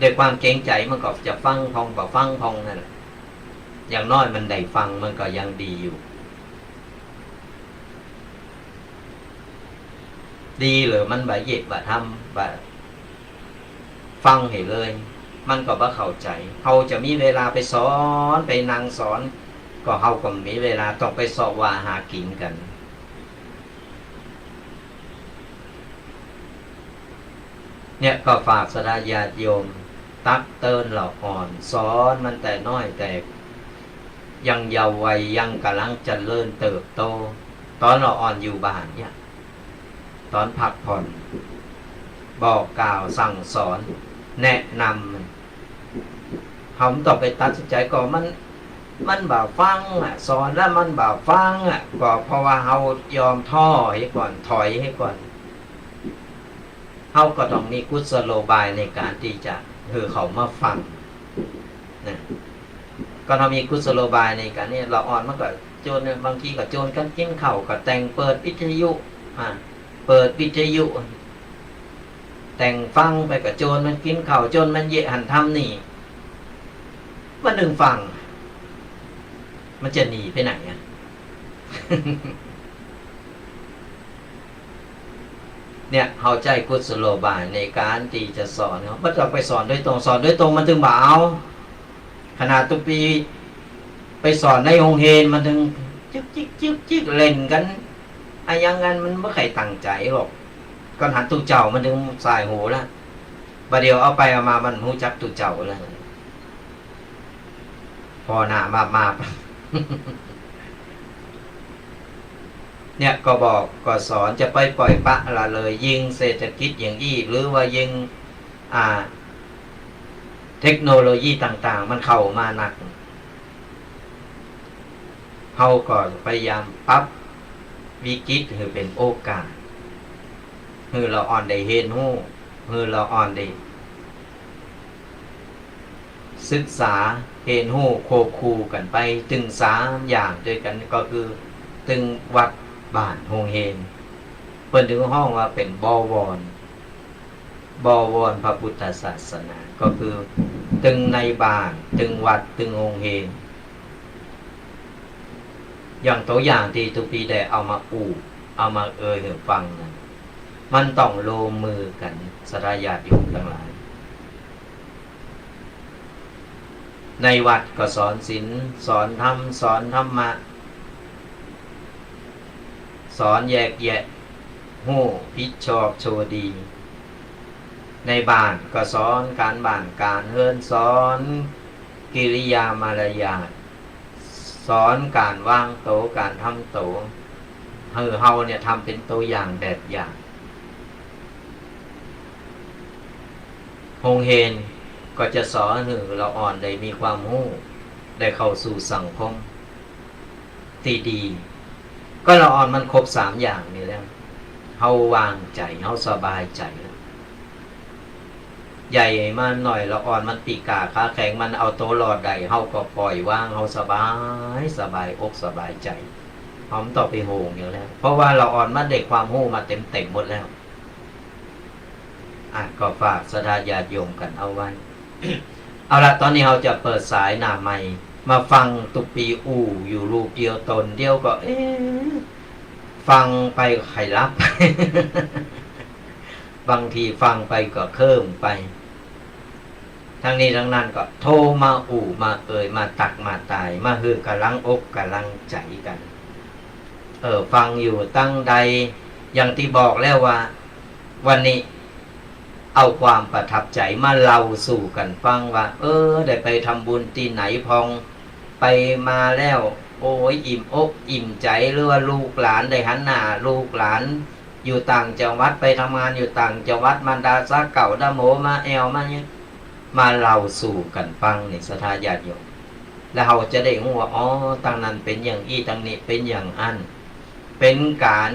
ด้วยความเกรงใจ๋มันก็จะฟังพ่องบ่ฟังพ่องนั่นแหละ อย่างน้อยมันได้ฟังมันก็ยังดีอยู่ ดีเหลือมันบ่เยียะบ่ทำ บ่ฟังหื้อเลย มันก็บ่เข้าใจ๋ เฮาจะมีเวลาไปสอน ไปนั่งสอน ก็เฮาก็บ่มีเวลา ต้องไปเซาะว่าหากิ๋นกั๋น เนี่ยก็ฝากศรัทธาญาติโยม ตักเตือนละอ่อน สอนมันแต่น้อยแต่ยังเยาว์วัย ยังก่ำลังเจริญเติบโต ต๋อนละอ่อนอยู่บ้านเนี่ย ต๋อนพักผ่อน บอกกล่าวสั่งสอน แนะนำมัน เฮาบ่ต้องไปตัดสินใจ๋ก่อ มัน มันบ่ฟังอะ สอนแล้วมันบ่ฟังอะ ก็เพราะว่าเฮายอมท้อหื้อก่อน ถอยหื้อก่อน เฮาก็ต้องมีกุศโลบายในก๋านตี้จะหื้อเขามาฟังนะ ก็ต้องมีกุศโลบายในก๋านนี้ ละอ่อนมันก็จวน บางทีก็จวนกั๋นกิ๋นข้าว ก็แต่งเปิดวิทยุ อ่า เปิดวิทยุ แต่งฟังไป ก็จวนมันกิ๋นข้าว จวนมันเยียะหั้นทำนี่ มันนึ่งฟัง มันจะหนีไปไหนอะ เนี่ย เฮาใจ๊กุศโลบายในก๋านตี้จะสอนเนาะ บ่ต้องไปสอนโดยตรง สอนโดยตรงมันตึงบ่เอา ขนาดตุ๊ปีไปสอนในโฮงเฮียนมันตึงจึ๊กจิ๊กจึ๊กจิ๊กเล่นกั๋น อะหยังกั๋น มันบ่ใค่ตั้งใจ๋หรอก ก่อนหันตุ๊เจ้ามันตึงสายหูแล้ว บ่าเดี่ยวเอาไปเอามามันฮู้จักตุ๊เจ้าแล้ว ผ่อหน้ามาบๆ เนี่ย ก็บอกก็สอน จะไปปล่อยปละละเลย ยิ่งเศรษฐกิจอย่างอี้ หรือว่ายิ่ง อ่า เทคโนโลยีต่างๆ มันเข้ามานัก เฮาก็พยายามปรับวิกฤตหื้อเป๋นโอกาส หื้อละอ่อนได้เฮียนฮู้ หื้อละอ่อนได้ ศึกษาเฮียนฮู้ควบคู่กั๋นไป ตึงสามอย่างตวยกั๋น ก็คือตึงวัด บ้าน โฮงเฮียน เปิ้นตึงฮ้องว่าเป๋นบวร บ่วอนพระปุทธศาสนา ก็คือตึงในบ้าน ตึงวัด ตึงโฮงเฮน อย่างตั๋วอย่างตี้ตุ๊ปีได้เอามาอู้ เอามาเอ่ยหื้อฟังนั้น มันต้องลงมือกั๋น ศรัทธาญาติโยมตังหลาย ในวัดก็สอนศีล สอนธรรม สอนธรรมะ สอนแยกแยะ ฮู้ผิดชอบชั่วดี ในบ้านก็สอนก๋านบ้านก๋านเฮือน สอนกิริยามารยาท สอนก๋านวางตั๋ว ก๋านทำตั๋ว หื้อเฮาเนี่ยทำเป๋นตั๋วอย่างแบบอย่าง โฮงเฮนก็จะสอนหื้อละอ่อนได้มีความฮู้ ได้เข้าสู่สังคมตี้ดี ก็ละอ่อนมันครบสามอย่างนี่แล้ว เฮาวางใจ๋ เฮาสบายใจ๋แล้ว ใหญ่มาหน่อยละอ่อนมันปีกขาแข็ง มันเอาตั๋วรอดได้ เฮาก็ปล่อยวาง เฮาสบาย สบายอกสบายใจ๋ เฮาบ่ต้องไปห่วงหยังแล้ว เพราะว่าละอ่อนมันได้ความฮู้มาเต็มๆ หมดแล้ว อ่ะ ก็ฝากศรัทธาญาติโยมกั๋นเอาไว้ เอาละ ต๋อนนี้เฮาจะเปิดสายหน้าไมค์ มาฟังตุ๊ปีอู้อยู่รูปเดียวต๋นเดียวก็ เอ๊ะ ฟังไปใค่หลับ บางทีฟังไปก็เคลิ้มไป ทั้งนี้ทั้งนั้นก็โทรมาอู้มาเอ่ย มาตักมาตาย มาหื้อก๋ำลังอกก๋ำลังใจ๋กั๋น เออ ฟังอยู่ตังใด อย่างตี้บอกแล้วว่า วันนี้เอาความประทับใจ๋มาเล่าสู่กั๋นฟังว่า เออ ได้ไปทำบุญตี้ไหนพ่อง ไปมาแล้ว โอ้ย อิ่มอกอิ่มใจ๋ หรือว่าลูกหลานได้หันหน้า ลูกหลานอยู่ต่างจังหวัด ไปทำงานอยู่ต่างจังหวัด บรรดาสาวเก่าดาโหมมาแอ่วมาเนี่ย มาเล่าสู่กั๋นฟังนี่ ศรัทธาญาติโยม แล้วเฮาจะได้ฮู้ว่า อ๋อ ตังนั้นเป๋นอย่างอี้ ตังนี้เป๋นอย่างอั้น เป๋นก๋าน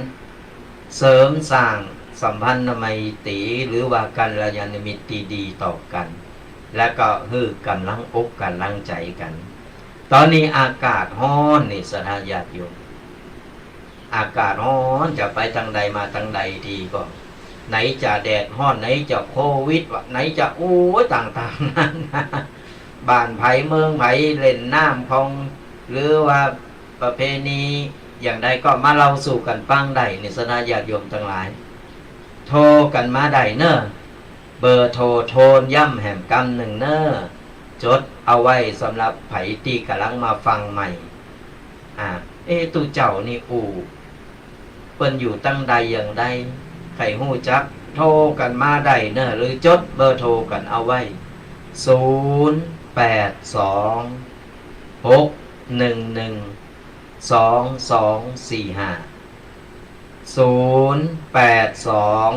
เสริมสร้างสัมพันธไมตรี หรือว่ากัลยาณมิตรตี้ดีต่อกั๋น แล้วก็หื้อก๋ำลังอกก๋ำลังใจ๋กั๋น ต๋อนนี้อากาศฮ้อนนี่ ศรัทธาญาติโยม อากาศฮ้อน จะไปตังใดมาตังใดทีก็ ไหนจะแดดฮ้อน ไหนจะโควิดวะ ไหนจะ โอ้ย ต่างๆ นานา บ้านใผเมืองใผ เล่นน้ำพ่อง หรือว่าประเพณีอย่างใดก็มาเล่าสู่กั๋นฟังได้นี่ ศรัทธาญาติโยมตังหลาย โทรกั๋นมาได้เน่อ เบอร์โทร โทรย้ำแหมกำนึ่งเน่อ จดเอาไว้สำหรับใผตี้ก๋ำลังมาฟังใหม่ อ่า เอ๊ะ ตุ๊เจ้านี่อู้ เปิ้นอยู่ตังใดอย่างใด ใค่ฮู้จัก โทรกั๋นมาได้เน่อ หรือจดเบอร์โทรกั๋นเอาไว้ ศูนย์แปดสอง หกหนึ่งหนึ่ง สองสองสี่ห้า ศูนย์แปดสอง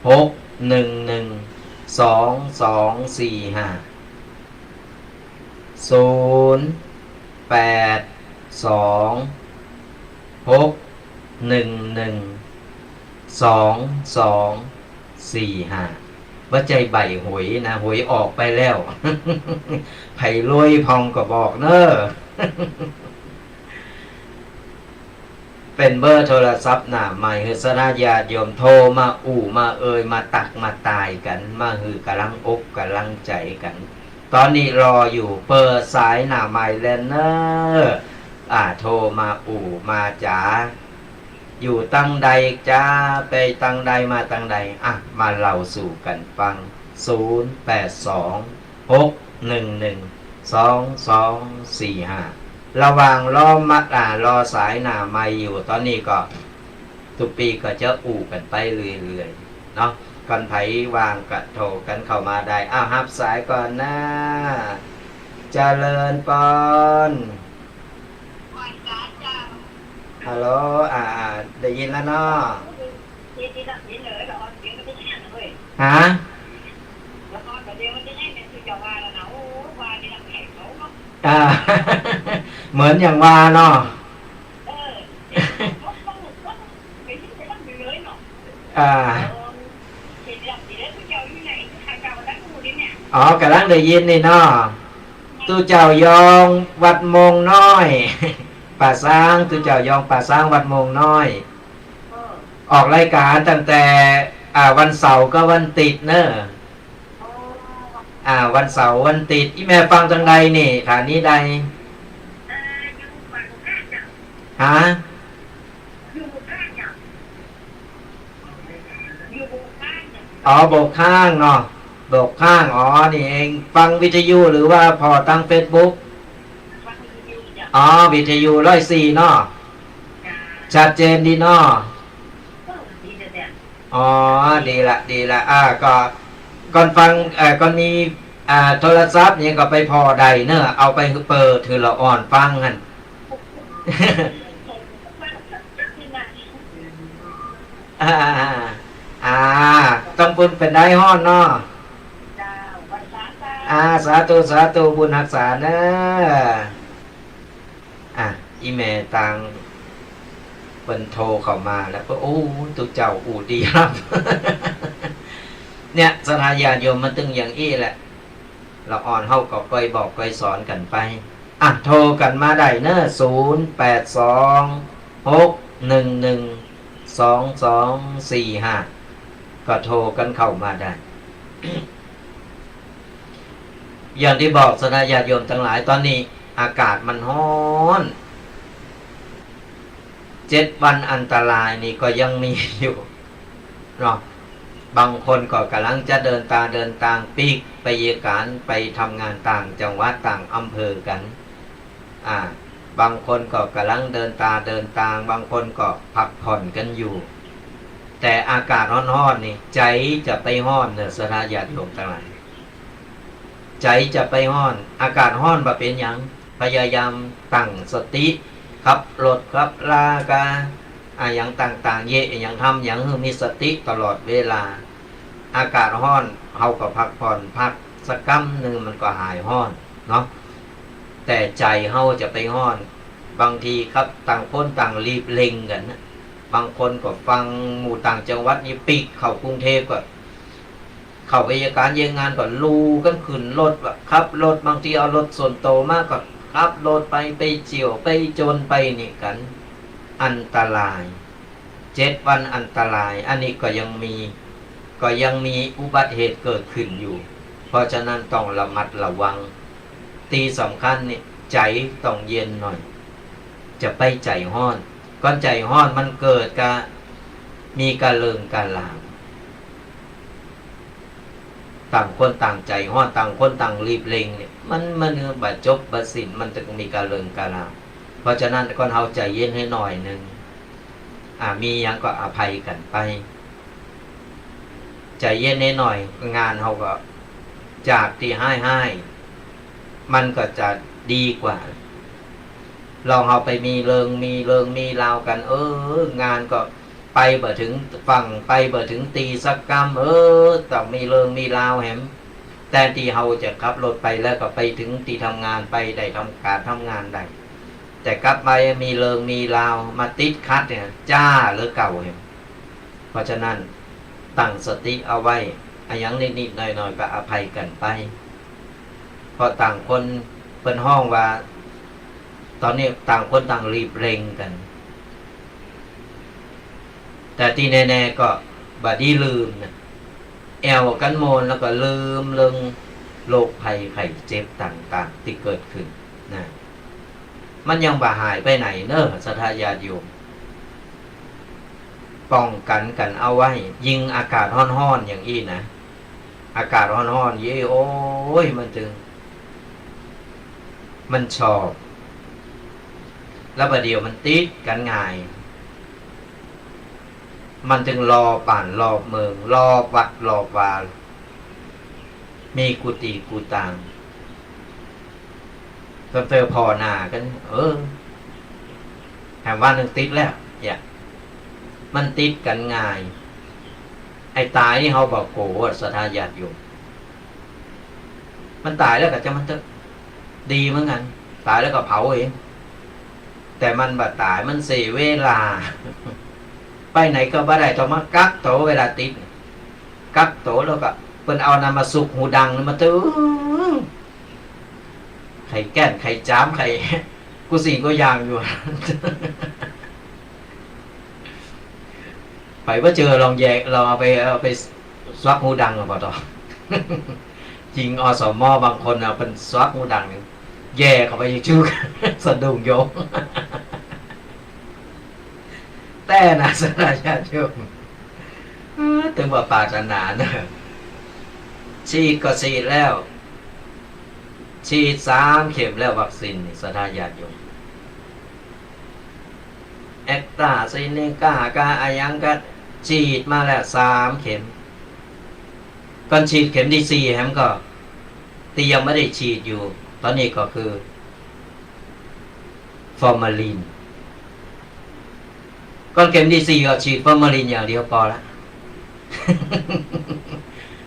หกหนึ่งหนึ่ง สองสองสี่ห้า ศูนย์แปดสอง หกหนึ่งหนึ่ง สองสองสี่ห้า บ่ใจ้ใบ้หวยนะ หวยออกไปแล้ว ใผรวยพ่องก็บอกเน่อ เป๋นเบอร์โทรศัพท์หน้าไมค์ หื้อศรัทธาญาติโยมโทรมาอู้มาเอ่ย มาตักมาตายกั๋น มาหื้อก๋ำลังอกก๋ำลังใจ๋กั๋น ต๋อนนี้รออยู่ เปิดสายหน้าไมค์แล้วเน่อ อ่า โทรมาอู้มาจ๋า อยู่ตังใดจ๊า ไปตังใดมาตังใด อ่ะ มาเล่าสู่กั๋นฟัง ศูนย์แปดสอง หกหนึ่งหนึ่ง สองสองสี่ห้า ระหว่างรอมา อ่า รอสายหน้าไมค์อยู่ ต๋อนนี้ก็ ตุ๊ปีก็จะอู้กั๋นไปเรื่อยๆ เนาะ คันใผว่างก็โทรกั๋นเข้ามาได้ อ้าว ฮับสายก่อนนะ เจริญปอน ฮัลโหล อ่า ได้ยินแล้วเนาะ ฮะ อ่า เหมือนอย่างว่าเนาะ อ่า อ๋อ ก๋ำลังได้ยินนี่เนาะ ตุ๊เจ้ายองวัดโมงน้อย ป่าซาง ตุ๊เจ้ายองป่าซางวัดโมงน้อย ออกรายก๋านตั้งแต่ อ่า วันเสาร์กับวันอาทิตย์เนาะ อ่า วันเสาร์วันอาทิตย์ อี่แม่ฟังตางใดนี่ สถานีใด ฮะ อ๋อ โบกข้างเนาะ โบกข้าง อ๋อ นี่เอง ฟังวิทยุหรือว่าผ่อตางเฟซบุ๊ก อ๋อ วิทยุร้อยสี่เนาะ ชัดเจนดีเนาะ อ๋อ ดีละ ดีละ อ่า ก็ ก่อนฟัง เอ่อ ก่อนมี อ่า โทรศัพท์นี่ก็ไปผ่อได้เนาะ เอาไปหื้อเปิดหื้อละอ่อนฟังหั้น อ่า อ่า ตางปุ้นเป๋นใดฮ้อนเนาะ อ่า สาธุ สาธุ บุญฮักษาเนาะ อ่ะ อี่แม่ตางเปิ้นโทรเข้ามาแล้วก็ โอ้ ตุ๊เจ้าอู้ดีฮับ เนี่ย ศรัทธาญาติโยมมันตึงอย่างอี้แหละ ละอ่อนเฮาก็ก้อยบอกก้อยสอนกั๋นไป อ่ะ โทรกั๋นมาได้เนาะ ศูนย์แปดสอง หกหนึ่งหนึ่ง สองสองสี่ห้า ก็โทรกั๋นเข้ามาได้ อย่างตี้บอกศรัทธาญาติโยมตังหลาย ต๋อนนี้อากาศมันฮ้อน เจ็ดวันอันตรายนี่ก็ยังมีอยู่เนาะ บางคนก็ก่ำลังจะเดินตาง เดินตางปิ๊กไปเยียะก๋าน ไปทำงานต่างจังหวัดต่างอำเภอกั๋น อ่า บางคนก็ก่ำลังเดินตาง เดินตาง บางคนก็พักผ่อนกั๋นอยู่ แต่อากาศฮ้อนๆ นี่ ใจ๋จะไปฮ้อนเนาะ ศรัทธาญาติโยมตังหลาย ใจ๋จะไปฮ้อน อากาศฮ้อนบ่เป๋นหยัง พยายามตั้งสติ ขับรถขับลาก่า อะหยังต่างๆ เยียะอะหยังทำหยังหื้อมีสติตลอดเวลา อากาศฮ้อน เฮาก็พักผ่อน พักสักกำนึ่งมันก็หายฮ้อนเนาะ แต่ใจ๋เฮาจะไปฮ้อน บางทีครับ ต่างคนต่างรีบเร่งกั๋นนะ บางคนก็ฟังหมู่ต่างจังหวัดนี่ปิ๊กเข้ากรุงเทพฯก็ เข้าไปเยียะก๋านเยียะงานก็ลู่กั๋นขึ้นรถว่า ขับรถ บางทีเอารถส่วนตั๋วมาก็ขับรถไป ไปเจี่ยว ไปจนไปนี่กั๋น อันตราย เจ็ดวันอันตราย อันนี้ก็ยังมี ก็ยังมีอุบัติเหตุเกิดขึ้นอยู่ เพราะฉะนั้นต้องระมัดระวัง ตี้สำคัญนี่ ใจ๋ต้องเย็นหน่อย จะไปใจ๋ฮ้อน ก่อนใจ๋ฮ้อนมันเกิดกะ มีกะเริงกะราว ต่างคนต่างใจ๋ฮ้อน ต่างคนต่างรีบเร่งเนี่ย มัน มันบ่จบบ่สิ้น มันจะมีกะเริงกะราว เพราะฉะนั้นก่อนเฮาใจ๋เย็นหื้อหน่อยนึ่ง อ่า มีหยังก็อภัยกั๋นไป ใจ๋เย็นหื้อหน่อย งานเฮาก็จากตี้ฮ้ายๆ มันก็จะดีกว่า ลองเฮาไปมีเริงมี เริงมีราวกั๋น เออ งานก็ไปบ่เถิงฝั่ง ไปบ่เถิงตี้สักกำ เออ ต้องมีเริงมีราวแหม แทนตี้เฮาจะขับรถไปแล้วก็ไปเถิงตี้ทำงาน ไปได้ทำก๋านทำงานได้ แต่กลับไปมีเริงมีราวมาติดขัดเนี่ย จ๊าเหลือเก่าแหม เพราะฉะนั้นตั้งสติเอาไว้ อะหยังนิดๆ หน่อยๆ ก็อภัยกั๋นไป เพราะต่างคนเปิ้นฮ้องว่า ต๋อนนี้ต่างคนต่างรีบเร่งกั๋น แต่ตี้แน่ๆ ก็บ่ดีลืมนะ แอ่วกั๋นโมนแล้วก็ลืมเรื่องโรคภัยไข้เจ็บต่างๆ ตี้เกิดขึ้นนะ มันยังบ่หายไปไหนเนาะ ศรัทธาญาติโยม ป้องกั๋นกั๋นเอาไว้ ยิ่งอากาศฮ้อนๆ อย่างอี้นะ อากาศฮ้อนๆ เย้ โอ้ย มันตึง มันชอบ แล้วบ่าเดี่ยวมันติดกั๋นง่าย มันตึงรอบบ้านรอบเมือง รอบวัดรอบวา มีกู้ตี้กู้ตาง ตั้งแต่ผ่อหน้ากั๋น เออ แหมวันนึ่งติดแล้ว เนี่ย มันติดกั๋นง่าย ไอ้ต๋ายนี่เฮาบ่โก๋๋ ศรัทธาญาติโยม มันต๋ายแล้วก็จ้างมันเต๊อะ ดีเหมือนกั๋น ต๋ายแล้วก็เผาเอง แต่มันบ่ต๋าย มันเสียเวลา ไปไหนก็บ่ได้ ต้องมากั๊กตั๋วเวลาติด กั๊กตั๋วแล้วก็เปิ้นเอาอันนั้นมาสุกหูดังมาตึง ใค่แก้น ใค่จ๊าม ใค่กู้สิ่งกู้อย่างอยู่ ไป ไปบ่เจอ ลองแยะ ลองเอาไป เอาไปสวักหูดังอะ ปอตอ จริง อสม บางคนน่ะ เปิ้นสวักหูดัง แย่เข้าไปจึ๊ก สะดุ้งโยม แต่นะ ศรัทธาญาติโยม เออ ตึงว่าปรารถนานะ ฉีดก็ฉีดแล้ว ฉีดสามเข็มแล้ว วัคซีนนี่ ศรัทธาญาติโยม แอสตราเซเนกา กาอะหยังก็ฉีดมาแล้วสามเข็ม ก่อนฉีดเข็มตี้สี่แหมก็ ตี้ยังบ่ได้ฉีดอยู่ ต๋อนนี้ก็คือ ฟอร์มาลีน ก่อนเข็มตี้สี่ก็ฉีดฟอร์มาลีนอย่างเดียวปอละ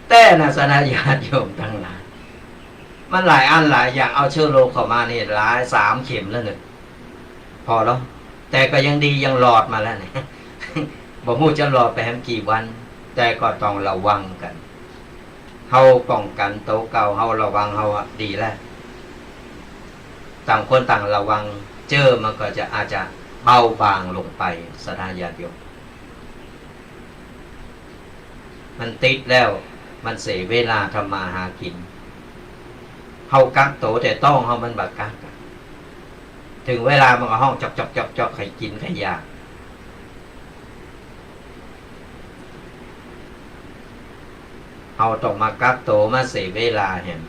แต่นะ ศรัทธาญาติโยมตังหลาย มันหลายอันหลายอย่าง เอาเจื้อโรคเข้ามานี่หลาย สามเข็มแล้วเนี่ย ปอละ แต่ก็ยังดี ยังรอดมาแล้วเนี่ย บ่ฮู้จะรอดไปแหมกี่วัน แต่ก็ต้องระวังกั๋น เฮาป้องกั๋นโตเก่า เฮาระวังเฮาอะดีแล้ว ต่างคนต่างระวัง เจื้อมันก็จะ อาจจะเบาบางลงไป ศรัทธาญาติโยม มันติดแล้ว มันเสียเวลาทำมาหากิ๋น เฮากักโตแต่ต๊องเฮามันบ่กักอะ เถิงเวลามันก็ฮ้องจ๊อกๆๆๆ ใค่กิ๋นใค่อยาก เฮาต้องมากักโต มาเสียเวลาแหม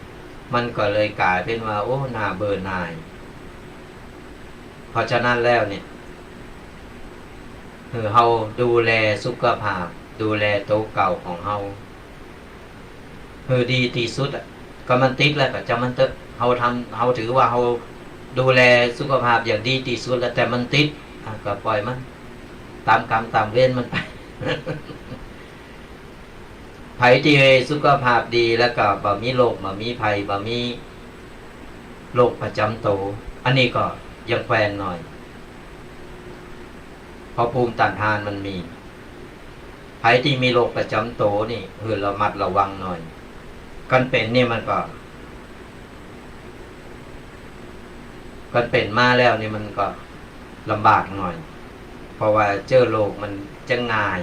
มันก็เลยก๋ายเป๋นว่า โอ้ น่าเบื่อหน่าย เพราะฉะนั้นแล้วเนี่ย หื้อเฮาดูแลสุขภาพ ดูแลโตเก่าของเฮา หื้อดีตี้สุดอะ ก็มันติดแล้วก็จ้างมันเต๊อะ เฮาทำ เฮาถือว่าเฮาดูแลสุขภาพอย่างดีตี้สุดแล้ว แต่มันติด อ่ะ ก็ปล่อยมัน ต๋ามกรรมต๋ามเวรมันไป ใผตี้สุขภาพดีแล้วก็บ่มีโรค บ่มีภัย บ่มีโรคประจ๋ำโต อันนี้ก็ยังแควนหน่อย เพราะภูมิต้านทานมันมี ใผตี้มีโรคประจ๋ำโตนี่ หื้อระมัดระวังหน่อย ก่อนเป๋นนี่มันก็ ก่อนเป๋นมาแล้วนี่มันก็ลำบากหน่อย เพราะว่าเจื้อโรคมันจะง่าย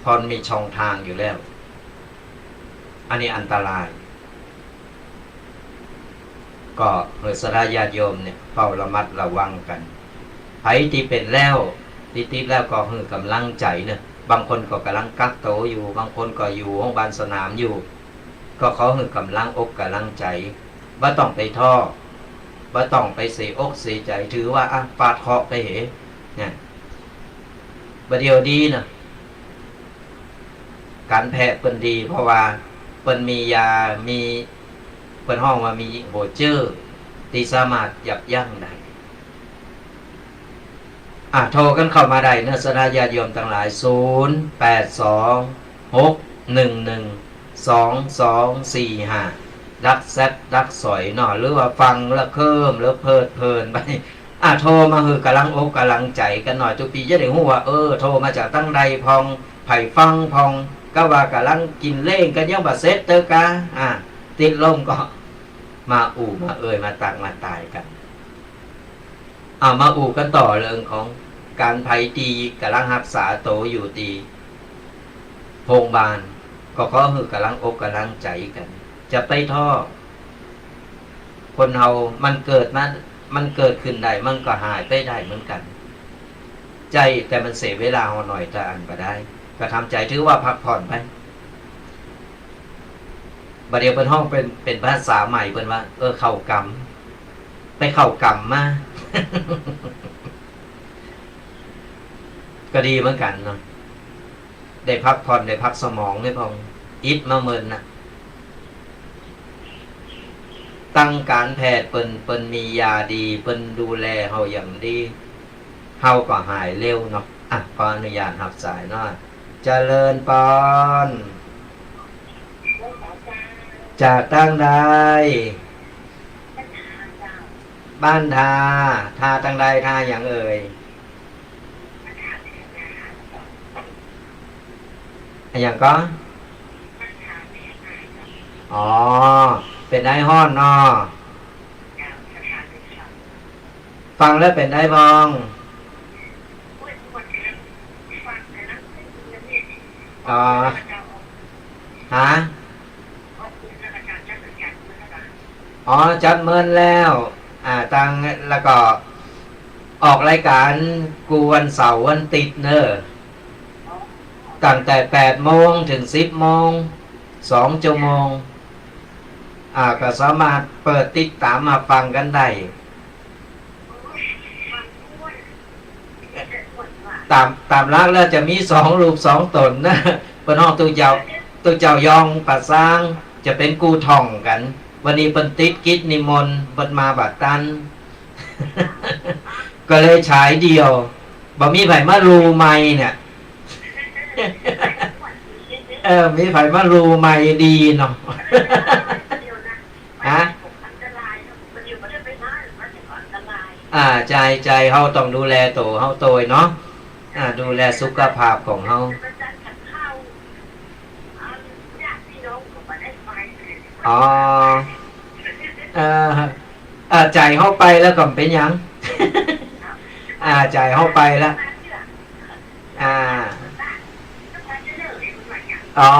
เพราะมันมีช่องทางอยู่แล้ว อันนี้อันตราย ก็หื้อศรัทธาญาติโยมเนี่ยเฝ้าระมัดระวังกั๋น ใผตี้เป๋นแล้ว ติดๆ แล้วก็หื้อก๋ำลังใจ๋เนาะ บางคนก็ก่ำลังกักโตอยู่ บางคนก็อยู่โฮงบาลสนามอยู่ ก็ขอหื้อก๋ำลังอกก๋ำลังใจ๋ บ่ต้องไปท้อ บ่ต้องไปเสียอกเสียใจ๋ ถือว่า อ่ะ ฟาดเคราะห์ไปเห เนี่ย บ่าเดี่ยวดีเนาะ ก๋านแพทย์เปิ้นดี เพราะว่าเปิ้นมียา มี เปิ้นฮ้องว่ามีหัวเจ้อ ตี้สามารถยับยั้งได้ อ่ะ โทรกั๋นเข้ามาได้เนาะ ศรัทธาญาติโยมตังหลาย ศูนย์ แปด สอง หก หนึ่ง หนึ่ง สอง สอง สี่ ห้า ดักแซดดักสอยเนาะ หรือว่าฟังแล้วเคลิ้มแล้วเพลิดเพลินไป อ่ะ โทรมาหื้อก๋ำลังอกก๋ำลังใจ๋กั๋นหน่อย ตุ๊ปีจะได้ฮู้ว่า เออ โทรมาจากตังใดพ่อง ใผฟังพ่อง กาว่าก๋ำลังกิ๋นเล้งกั๋นยังบ่เสร็จเต๊อะกา อ่ะ ติดลมก็มาอู้มาเอ่ย มาตักมาตายกั๋น เอามาอู้กั๋นต่อเรื่องของก๋านใผตี้ก๋ำลังฮักษาโตอยู่ตี้โฮงบาล ก็ขอหื้อก๋ำลังอกก๋ำลังใจ๋กั๋น จะไปท้อ คนเฮามันเกิดมา มันเกิดขึ้นได้ มันก็หายไปได้เหมือนกั๋น ใจ้ แต่มันเสียเวลาเฮาหน่อย ถ้าอั้นบ่ได้ ก็ทำใจ๋ ถือว่าพักผ่อนไป บ่าเดี่ยวเปิ้นฮ้องเป๋น เป๋นภาษาใหม่เปิ้นว่า เออ เข้ากรรม ไปเข้ากรรมมา ก็ดีเหมือนกั๋นเนาะ ได้พักผ่อน ได้พักสมอง ได้ผ่อน อิดมาเมินน่ะ ตังก๋านแพทย์เปิ้น เปิ้นมียาดี เปิ้นดูแลเฮาอย่างดี เฮาก็หายเร็วเนาะ อ่ะ ขออนุญาตฮับสายเนาะ เจริญปอน จากตังใด บ้านทา ทาตังใด ทาหยังเอ่ย อะหยังก็ อ๋อ เป๋นไอฮ้อนเนาะ ฟังแล้วเป๋นไอพ่อง ฟังแล้วเป๋นไอ อ๋อ ฮะ อ๋อ จัดเมินแล้ว อ่า ตัง แล้วก็ออกรายก๋านกู้วันเสาร์วันอาทิตย์เน่อ ตั้งแต่แปดโมงเถิงสิบโมง สองชั่วโมง อ่า ก็สามารถเปิดติดต๋ามมาฟังกั๋นได้ ต๋าม ต๋ามหลักแล้วจะมีสองรูปสองต๋นเน่อ เปิ้นฮ้องตุ๊เจ้า ตุ๊เจ้ายองป่าซาง จะเป๋นกู้ท่องกั๋น วันนี้เปิ้นติดกิจนิมนต์ เปิ้นมาบ่ตัน ก็เลยฉายเดี่ยว บ่มีใผมาลู่ใหม่เนี่ย เออ มีใผมาลู่ใหม่ดีเนาะ ฮะ อ่า ใจ้ ใจ้ เฮาต้องดูแลตั๋วเฮาตวยเนาะ อ่า ดูแลสุขภาพของเฮา อ๋อ เออ อ่า ใจ๋เฮาไปแล้วก็บ่เป๋นหยัง อ่า ใจ๋เฮาไปแล้ว อ่า อ๋อ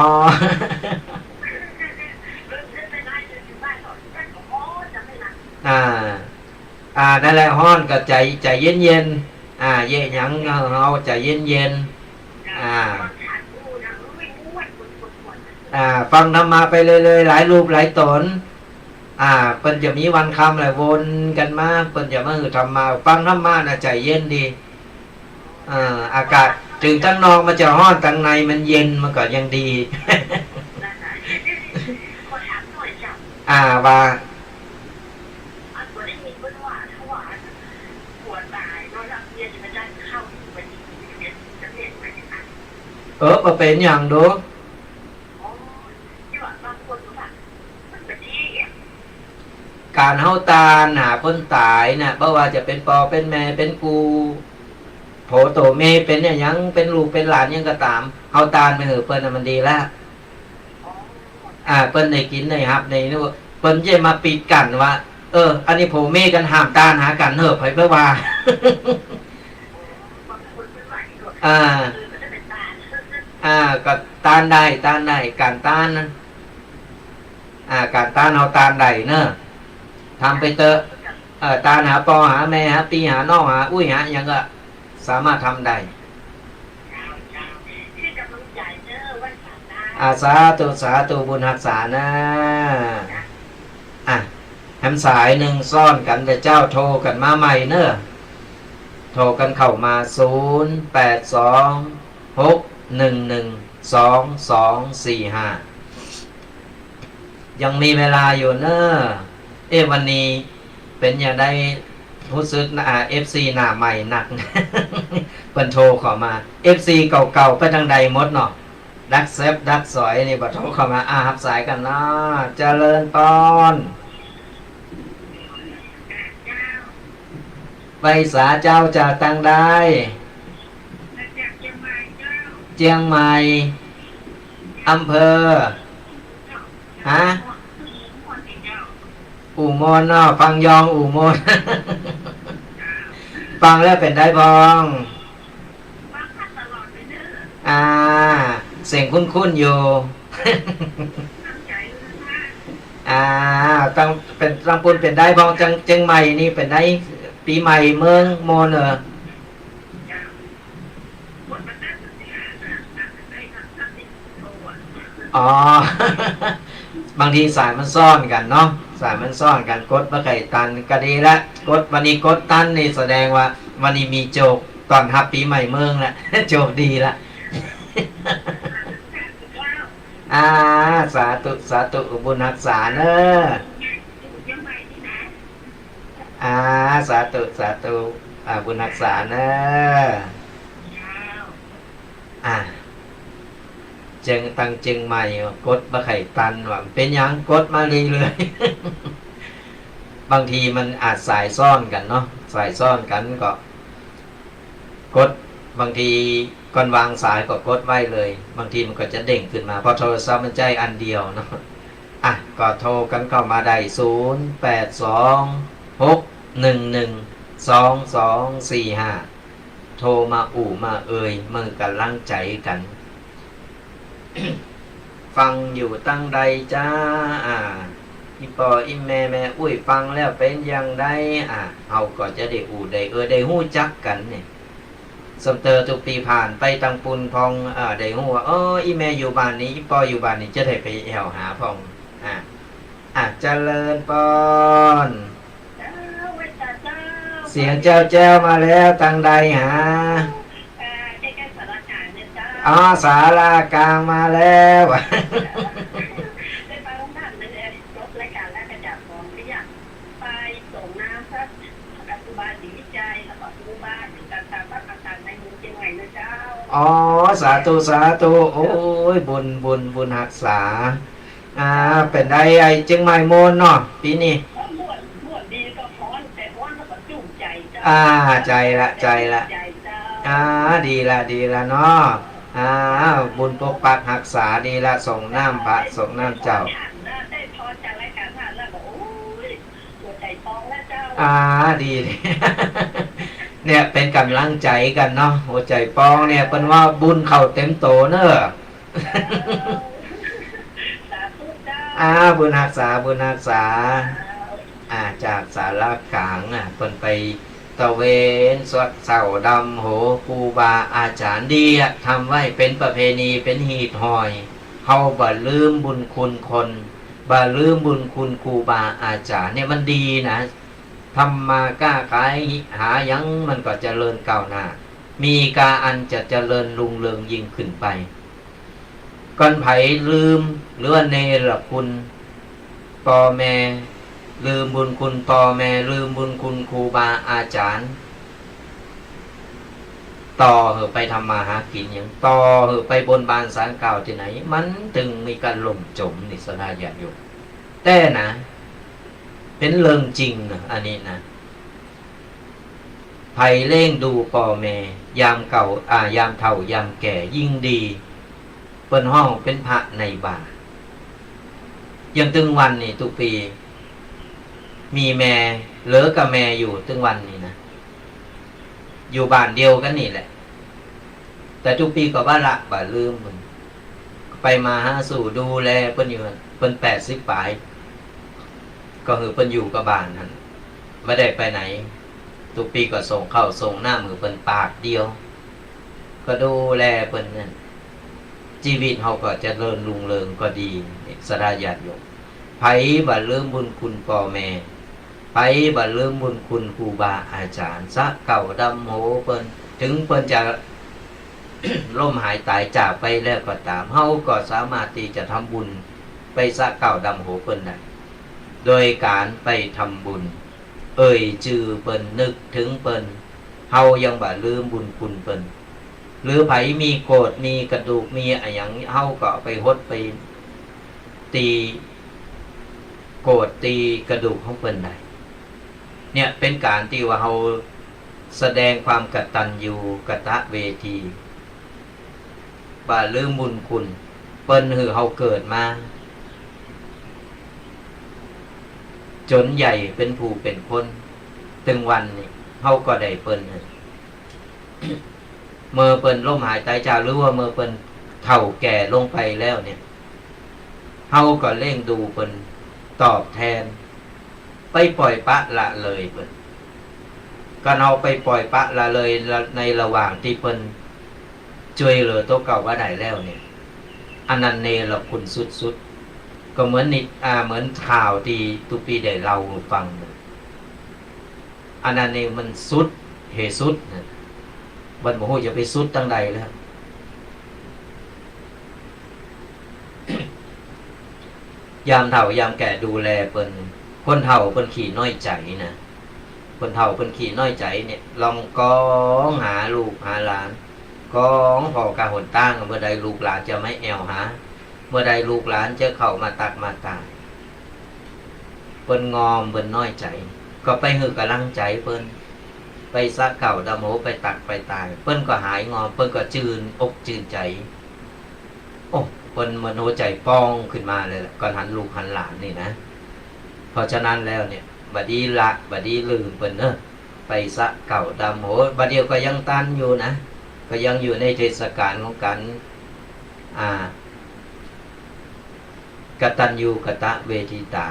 อ่า อ่า นั่นแหละ ฮ้อนก็ใจ๋ ใจ๋เย็นๆ อ่า เยียะหยังเฮาใจ๋เย็นๆ อ่า อ่า ฟังธรรมะไปเรื่อยๆ หลายรูปหลายต๋น อ่า เปิ้นจะมีวันค่ำแหละวนกั๋นมา เปิ้นจะมาหื้อธรรมะ ฟังธรรมะน่ะใจ๋เย็นดี เอ่อ อากาศ เถิงตังนอกมันจะฮ้อน ตังในมันเย็น มันก็ยังดี อ่า ว่า เออ บ่เป๋นหยังโด ก๋านเฮาตานหาคนต๋ายน่ะ บ่ว่าจะเป๋นป้อเป๋นแม่ เป๋นกู้ โผโตเมย์ เป๋นอะหยัง เป๋นลูกเป๋นหลานหยังก็ต๋าม เฮาตานไปหื้อเปิ้นน่ะมันดีละ อ่า เปิ้นได้กิ๋นได้ฮับได้ฮู้ เปิ้นจะมาปิดกั้นว่า เออ อันนี้ผัวเมียกั๋นห้ามตานหากั๋นเน่อ ใผไปว่า อ่า อ่า ก็ตานได้ ตานได้ ก๋านตานนะ อ่า ก๋านตานเฮาตานได้เน่อ ทำไปเต๊อะ เออ ตานหาป้อหาแม่ หาปี้หาน้อง หาอุ๊ยหาหยังก็สามารถทำได้ อ่า สาธุ สาธุ บุญฮักษานะ อ่ะ แหมสายนึ่งซ้อนกั๋น แต่เจ้าโทรกั๋นมาใหม่เน่อ โทรกั๋นเข้ามา ศูนย์แปดสอง หกหนึ่งหนึ่ง สองสองสี่ห้า ยังมีเวลาอยู่เน่อ เอ๊ะ วันนี้เป๋นหยังใด ฮู้สึกนะ อ่า เอฟซี หน้าใหม่นัก เปิ้นโทรเข้ามา เอฟซี เก่าๆ ไปตางใดหมดเนาะ ดักแซบดักสอยนี่ บ่โทรเข้ามา อ่า ฮับสายกั๋นเนาะ เจริญปอน ไหว้สาเจ้า จากตางใด เจียงใหม่ อำเภอ ฮะ อู่มนเนาะ ฟังยองอู่มน ฟังแล้วเป๋นใดพ่อง อ่า เสียงคุ้นๆ อยู่ อ่า ตาง เป๋น ตางปู๊นเป๋นใดพ่อง เจียง เจียงใหม่นี่เป๋นใด ปี๋ใหม่เมืองมนเหรอ อ๋อ บางทีสายมันซ้อนกั๋นเนาะ สายมันซ้อนกั๋น กดบ่ใค่ตัน ก็ดีละ กด วันนี้กดตันนี่แสดงว่าวันนี้มีโจคต้อนฮับปี๋ใหม่เมืองละ โจคดีละ อ่า สาธุ สาธุ บุญฮักษาเน่อ อ่า สาธุ สาธุ อ่า บุญฮักษาเน่อ อ่า เจียง ตางเจียงใหม่ กดบ่ใค่ตันว่า เป๋นหยัง กดมาเรื่อยๆ บางทีมันอาจสายซ้อนกั๋นเนาะ สายซ้อนกั๋นก็ กด บางทีก่อนวางสายก็กดไว้เลย บางทีมันก็จะเด้งขึ้นมา เพราะโทรศัพท์มันใจ๊อันเดียวเนาะ อ่ะ ก็โทรกั๋นเข้ามาได้ ศูนย์แปดสอง หกหนึ่งหนึ่ง สองสองสี่ห้า โทรมาอู้มาเอ่ย เมือก๋ำลังใจ๋กั๋น ฟังอยู่ตังใดจ๊ะ อ่า อี่ป้ออี่แม่แม่อุ๊ยฟังแล้วเป๋นอย่างใด อ่า เฮาก็จะได้อู้ได้ เออ ได้ฮู้จักกั๋นเนี่ย สำเติบตุ๊ปี๋ผ่านไปตังปู้นพ่อง อ่า ได้ฮู้ว่า เออ อี่แม่อยู่บ้านนี้ อี่ป้ออยู่บ้านนี้ จะได้ไปแอ่วหาพ่อง อ่า อ่ะ เจริญปอน เจ้า ไหว้สาเจ้า เสียงแจ้วๆ มาแล้ว ตังใดหา อ่า ใก้ๆ ศาลากลางเนี่ยเจ้า อ๋อ ศาลากลางมาแล้ว ได้ฟังธรรมนั่นเอง จบรายก๋านแล้วก็จะของเรียกไปส่งน้ำพระ พระครูบาศรีวิชัย แล้วก็ครูบาศรีต่างๆ วัดต่างๆ ในเมืองเจียงใหม่นะเจ้า อ๋อ สาธุ สาธุ โอ้ย บุญ บุญ บุญฮักษา อ่า เป๋นใดไอ้เจียงใหม่ม่วนเนาะ ปี๋นี้ ก็ม่วน ม่วนดีก็ฮ้อน แต่ฮ้อนแล้วก็จุใจเจ้า อ่า ใจ้ละ ใจ้ละ จุใจเจ้า อ่า ดีละ ดีละเนาะ อ่า บุญปกปักฮักษาดีละ ส่งน้ำพระ ส่งน้ำเจ้า ได้พอจากรายก๋านมาแล้วก็ โอ้ย หัวใจ๋ปองแล้วเจ้า อ่า ดี เนี่ย เป๋นก๋ำลังใจ๋กั๋นเนาะ หัวใจ๋ปองเนี่ย เปิ้นว่าบุญเข้าเต๋มโตเน่อ สาธุเจ้า อ่า บุญฮักษา บุญฮักษา อ่า จากศาลากลาง อ่ะ เปิ้นไปตระเวนสวดเศร้าดำหัวครูบาอาจ๋ารย์ ดีอะ ทำไว้เป๋นประเพณี เป๋นฮีตหอย เฮาบ่ลืมบุญคุณคน บ่ลืมบุญคุณครูบาอาจ๋ารย์ เนี่ยมันดีนะ ทำมาก้าขายหาหยังมันก็เจริญก้าวหน้า มีกาอันจะเจริญรุ่งเรืองยิ่งขึ้นไป ก่อนใผลืมหรือว่าเนรคุณป้อแม่ ลืมบุญคุณป้อแม่ ลืมบุญคุณครูบาอาจ๋ารย์ ต่อเหอะไปทำมาหากิ๋นหยัง ต่อเหอะไปบนบานศาลกล่าวตี้ไหน มันตึงมีก๋านล่มจ๋มนี่ ศรัทธาญาติโยม แต่นะ เป๋นเรื่องจริงนะ อันนี้นะ ใผเลี้ยงดูป้อแม่ ยามเก่า อ่า ยามเฒ่ายามแก่ยิ่งดี เปิ้นฮ้องเป๋นพระในบ่า อย่างตึงวันนี้ตุ๊ปี๋ มีแม่ เหลือกับแม่อยู่ตึงวันนี้นะ อยู่บ้านเดียวกั๋นนี่แหละ แต่ตุ๊ปี๋ก็บ่ละบ่ลืมเปิ้น ไปมาหาสู่ดูแลเปิ้นอยู่ เปิ้นแปดสิบป๋าย ก็หื้อเปิ้นอยู่กับบ้านหั้น บ่ได้ไปไหน ตุ๊ปี๋ก็ส่งข้าวส่งน้ำหื้อเปิ้นปากเดียว ก็ดูแลเปิ้นหั้น จีวิตเฮาก็เจริญรุ่งเรืองก็ดี ศรัทธาญาติโยม ใผบ่ลืมบุญคุณป้อแม่ ใผบ่ลืมบุญคุณครูบาอาจ๋ารย์ สะเกล้าดำหัวเปิ้น ถึงเปิ้นจะ ล้มหายต๋ายจากไปแล้วก็ต๋าม เฮาก็สามารถตี้จะทำบุญไปสะเกล้าดำหัวเปิ้นได้ โดยก๋านไปทำบุญ เอ่ยจื้อเปิ้น นึกเถิงเปิ้น เฮายังบ่ลืมบุญคุณเปิ้น หรือใผมีโกรธ มีกระดูก มีอะหยัง เฮาก็เอาไปหดไป ตี๋โกรธตี๋กระดูกของเปิ้นได้ เนี่ยเป๋นก๋านตี้ว่าเฮาแสดงความกตัญญูกตเวที บ่ลืมบุญคุณ เปิ้นหื้อเฮาเกิดมาจ๋นใหญ่เป๋นผู้เป๋นคน ตึงวันนี้ เฮาก็ได้เปิ้น เมื่อเปิ้นล้มหายต๋ายจาก หรือว่าเมื่อเปิ้นเฒ่าแก่ลงไปแล้วเนี่ย เฮาก็เลี้ยงดูเปิ้นตอบแทน ไปป่อยปละละเลยเปิ้น ก็เฮาไปป่อยปละละเลยในระหว่างตี้เปิ้นจ้วยเหลือตั๋วเก่าบ่ได้แล้วเนี่ย อันนั้นเนรคุณสุดๆ ก็เหมือนนิ อ่า เหมือนข่าวตี้ตุ๊ปี๋ได้เล่าหื้อฟังเนี่ย อันนั้นนี่มันสุดเหตุสุดนะ มันบ่ฮู้จะไปสุดตังใดแล้ว ยามเฒ่ายามแก่ดูแลเปิ้น คนเฒ่าเปิ้นขี้น้อยใจ๋นะ คนเฒ่าเปิ้นขี้น้อยใจ๋เนี่ย ลองก๋องหาลูกหาหลาน ก๋องผ่อกลางหนตาง เมื่อใดลูกหลานจะมาแอ่วหา เมื่อใดลูกหลานจะเข้ามาตักมาตาย เปิ้นงอม เปิ้นน้อยใจ๋ ก็ไปหื้อก๋ำลังใจ๋เปิ้น ไปสะเกล้าดำหัว ไปตักไปตาย เปิ้นก็หายงอม เปิ้นก็จืนอกจืนใจ๋ โอ้ เปิ้นเหมือนหัวใจ๋ปองขึ้นมาเลยแหละ ก่อนหันลูกหันหลานนี่นะ เพราะฉะนั้นแล้วเนี่ย บ่ดีละ บ่ดีลืมเปิ้นเนาะ ไปสะเกล้าดำหัว บ่าเดี่ยวก็ยังตันอยู่นะ ก็ยังอยู่ในเทศกาลของก๋าน อ่า กตัญญูกตเวทิตา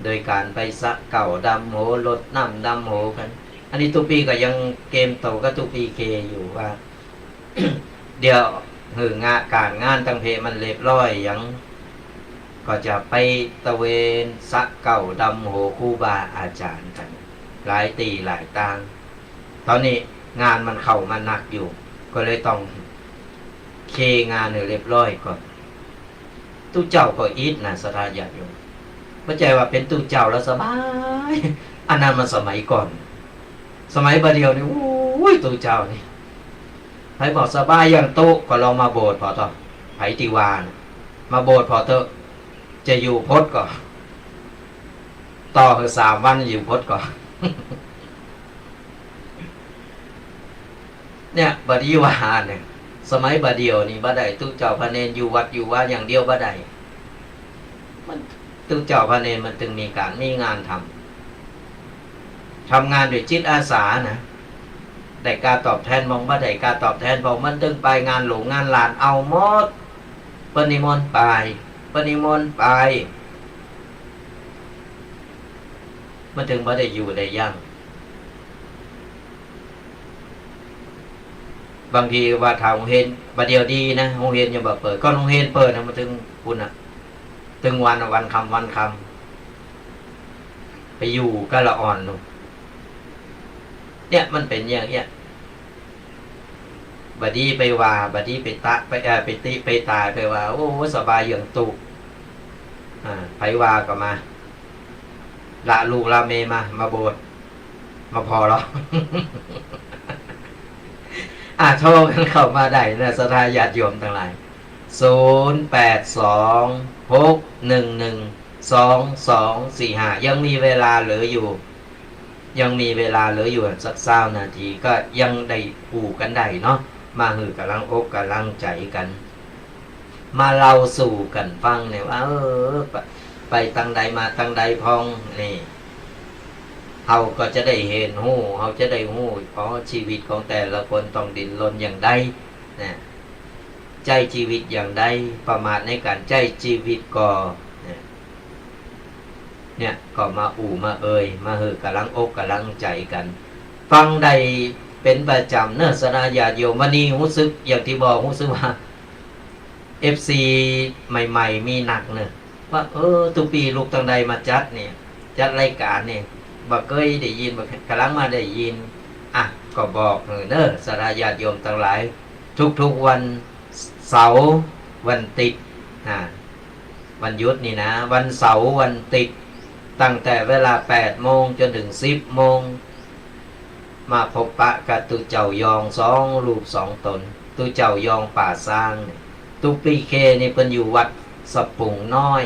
โดยก๋านไปสระเก๊าดำหัว รดน้ำดำหัวกั๋น อันนี้ตุ๊ปีก็ยังเกมโตกับตุ๊ปีเคอยู่ว่า เดี๋ยวหื้องานก๋านงานตังเพมันเรียบร้อยยัง ก็จะไปตระเวนสระเก๊าดำหัวครูบาอาจ๋ารย์กั๋น หลายตี้หลายตาง ต๋อนนี้งานมันเข้ามาหนักอยู่ ก็เลยต้องเคลียร์งานหื้อเรียบร้อยก่อน ตุ๊เจ้าก็อิดนะ ศรัทธาญาติโยม บ่ใจ้ว่าเป๋นตุ๊เจ้าแล้วสบาย อันนั้นมันสมัยก่อน สมัยบ่าเดี่ยวนี่ โอ้ย ตุ๊เจ้านี่ ใผบอกสบายอย่างตุ๊ ก็ลองมาโบสถ์ผ่อเต๊อะ ใผตี้ว่านะ มาโบสถ์ผ่อเต๊อะ จะอยู่พจน์ก็ ต่อหื้อสามวันอยู่พจน์ก็ เนี่ย บ่าดีว่าเนี่ย สมัยบ่าเดี่ยวนี่บ่ได้ ตุ๊เจ้าพระเณรอยู่วัดอยู่วาอย่างเดียวบ่ได้ มัน ตุ๊เจ้าพระเณรมันตึงมีก๋านมีงานทำ ทำงานด้วยจิตอาสานะ ได้ค่าตอบแทนบ่ บ่ได้ค่าตอบแทนบ่ มันตึงไปงานหลวงงานหลานเอาหมด เปิ้นนิมนต์ไป เปิ้นนิมนต์ไป มันตึงบ่ได้อยู่ได้ยั้ง บางทีว่าถ้าโฮงเฮียน บ่าเดี่ยวดีนะ โฮงเฮียนยังบ่เปิด ก่อนโฮงเฮียนเปิดนะ มันตึงปุ้นน่ะ ตึงวันน่ะ วันค่ำ วันค่ำ ไปอยู่กับละอ่อนนู่น เนี่ย มันเป๋นอย่างเนี้ย บ่าดีไปว่า บ่าดีไปตะ ไป เอ่อ ไปติไปตาย ไปว่า โอ้ สบายอย่างตุ๊ อ่า ใผว่าก็มา ละลูกละเมียมา มาโบสถ์ มาผ่อลอ อ่ะ โทรกั๋นเข้ามาได้นะ ศรัทธาญาติโยมตังหลาย ศูนย์แปดสอง หกหนึ่งหนึ่ง สองสองสี่ห้า ยังมีเวลาเหลืออยู่ ยังมีเวลาเหลืออยู่สักซาวนาที ก็ยังได้อู้กั๋นได้เนาะ มาหื้อก๋ำลังอกก๋ำลังใจ๋กั๋น มาเล่าสู่กั๋นฟังเนี่ยว่า เออ ไป ไปตังใดมาตังใดพ่อง นี่ เฮาก็จะได้เฮียนฮู้ เฮาจะได้ฮู้ อ๋อ ชีวิตของแต่ละคนต้องดิ้นรนอย่างใด นะ ใจ๊จีวิตอย่างใด ประมาทในก๋านใจ๊จีวิตก่อ นะ เนี่ย ก็มาอู้มาเอ่ย มาหื้อก๋ำลังอกก๋ำลังใจ๋กั๋น ฟังได้เป๋นประจ๋ำเนาะ ศรัทธาญาติโยม วันนี้ฮู้สึกอย่างตี้บอก ฮู้สึกว่า เอฟซี ใหม่ๆ มีนักเนาะ ว่า เออ ตุ๊ปีลุกตังใดมาจัดเนี่ย จัดรายก๋านเนี่ย บ่เกยได้ยิน บ่ ก๋ำลังมาได้ยิน อ่ะ ก็บอกหื้อเนาะ ศรัทธาญาติโยมตังหลาย ทุกๆ วันเสาร์ วันติ๊ด อ่า วันหยุดนี่นะ วันเสาร์ วันติ๊ด ตั้งแต่เวลาแปดโมงจ๋นเถิงสิบโมง มาพบปะกับตุ๊เจ้ายองสองรูปสองต๋น ตุ๊เจ้ายองป่าซางเนี่ย ตุ๊ปีเคนี่เปิ้นอยู่วัดสะปุงน้อย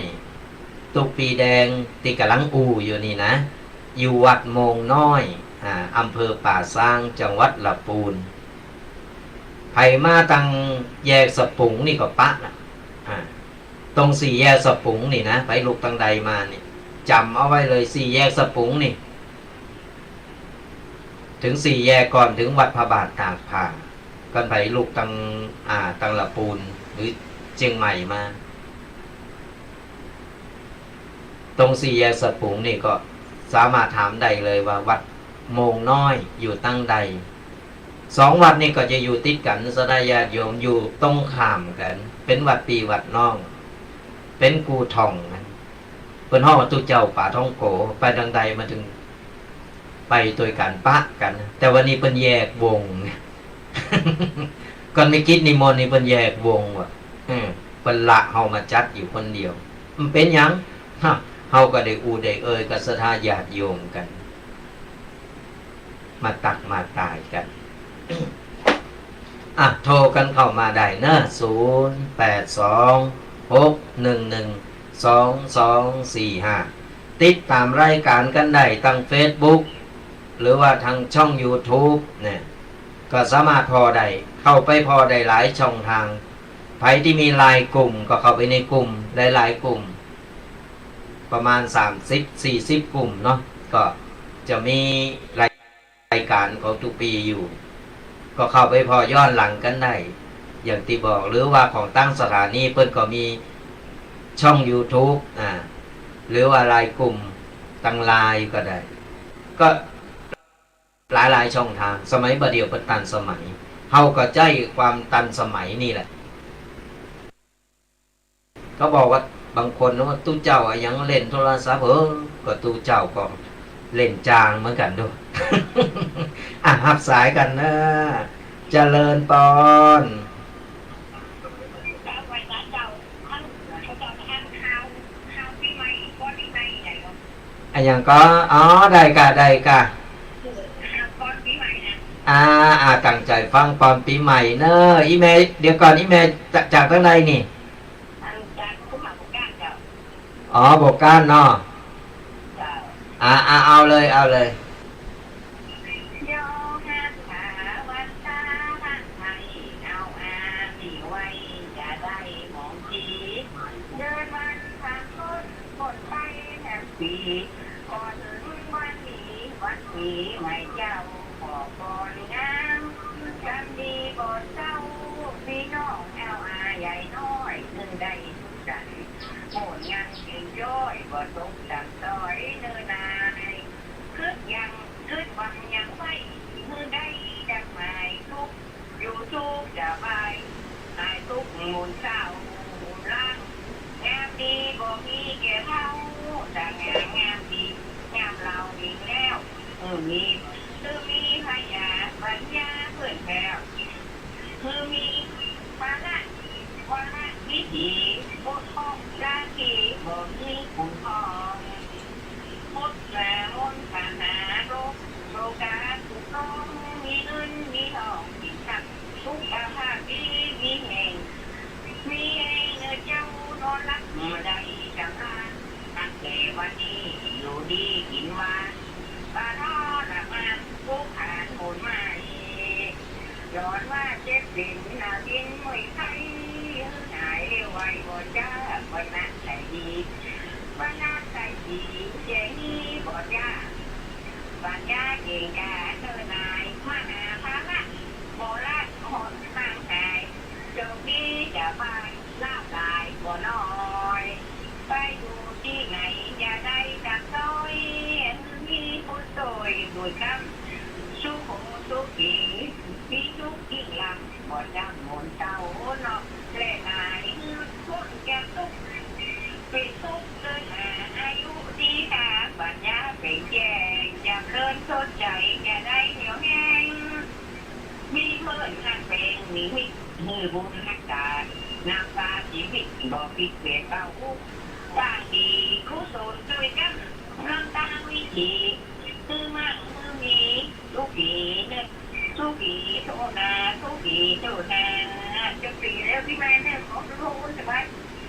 ตุ๊ปีแดงตี้ก๋ำลังอู้อยู่นี่นะ อยู่วัดโมงน้อย อ่า อำเภอป่าซาง จังหวัดละปูน ใผมาตังแยกสะปุงนี่ก็ปะนะ อ่า ตรงสี่แยกสะปุงนี่นะ ใผลุกตังใดมานี่ จ๋ำเอาไว้เลย สี่แยกสะปุงนี่ เถิงสี่แยกก่อนเถิงวัดพระบาทตากผ้า คันใผลุกตัง อ่า ตังละปูน หรือเจียงใหม่มา ตรงสี่แยกสะปุงนี่ก็สามารถถามได้เลยว่าวัดโมงน้อยอยู่ตังใด สองวัดนี่ก็จะอยู่ติดกั๋น ศรัทธาญาติโยม อยู่ตรงข้ามกั๋น เป๋นวัดปี้วัดน้อง เป๋นกู่ท่องกั๋น เปิ้นฮ้องว่าตุ๊เจ้าป๋าท่องโก๋ ไปตังใดมาเถิง ไปตวยกั๋นปะกั๋น แต่วันนี้เปิ้นแยกวง ก่อนมีกิจนิมนต์นี่เปิ้นแยกวงว่ะ อืม เปิ้นละเฮามาจัดอยู่คนเดียว มันเป๋นหยัง ฮะ เฮาก็ได้อู้ได้เอ่ยกับศรัทธาญาติโยมกั๋น มาตักมาตายกั๋น อ่ะ โทรกั๋นเข้ามาได้เนาะ ศูนย์แปดสอง หกหนึ่งหนึ่ง สองสองสี่ห้า ติดต๋ามรายก๋านกั๋นได้ตังเฟซบุ๊ก หรือว่าตังช่องยูทูบเนี่ย ก็สามารถผ่อได้ เข้าไปผ่อได้หลายช่องตาง ใผตี้มีไลน์กลุ่มก็เข้าไปในกลุ่ม หลายๆ กลุ่ม ประมาณสามสิบ สี่สิบกลุ่มเนาะ ก็จะมีราย รายก๋านของตุ๊ปีอยู่ ก็เข้าไปผ่อย้อนหลังกั๋นได้ อย่างตี้บอก หรือว่าของตังสถานีเปิ้นก็มี ช่องยูทูบ อ่า หรือว่าไลน์กลุ่มตางไลน์ก็ได้ ก็หลายๆ ช่องตาง สมัยบ่าเดี่ยวเปิ้นตันสมัย เฮาก็ใจ๊ความตันสมัยนี่แหละ เขาบอกว่าบางคนว่าตุ๊เจ้าอะยังเล่นโทรศัพท์ เออ ก็ตุ๊เจ้าก็เล่นจางเหมือนกั๋นดู อ่ะ ฮับสายกั๋นนะ เจริญปอน อะหยังก่อ อ๋อ ได้ก่ะ ได้ก่ะ อ่า อ่า ตั้งใจ๋ฟังปอนปี๋ใหม่เน่อ อี่แม่ เดี๋ยวก่อน อี่แม่ จะ จากตางใดนี่ อ๋อ บ่ก้านเนาะ อ่า อ่า เอาเลย เอาเลย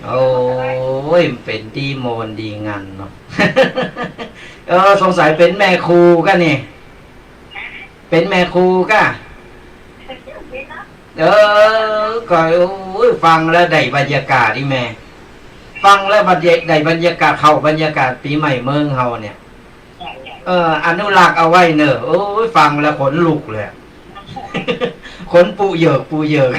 โอ้ย เป๋นตี้ม่วนดีงันเนาะ เออ สงสัยเป๋นแม่ครูก้านี่ เป๋นแม่ครูก้า เออ ก็ โอ้ย ฟังแล้วได้บรรยากาศนี่แม่ ฟังแล้วบรรยา- ได้บรรยากาศ เข้าบรรยากาศปี๋ใหม่เมืองเฮาเนี่ย เออ อนุรักษ์เอาไว้เน่อ โอ้ย ฟังแล้วขนลุกเลยอะ ขนปุเหยิก ปุเหยิก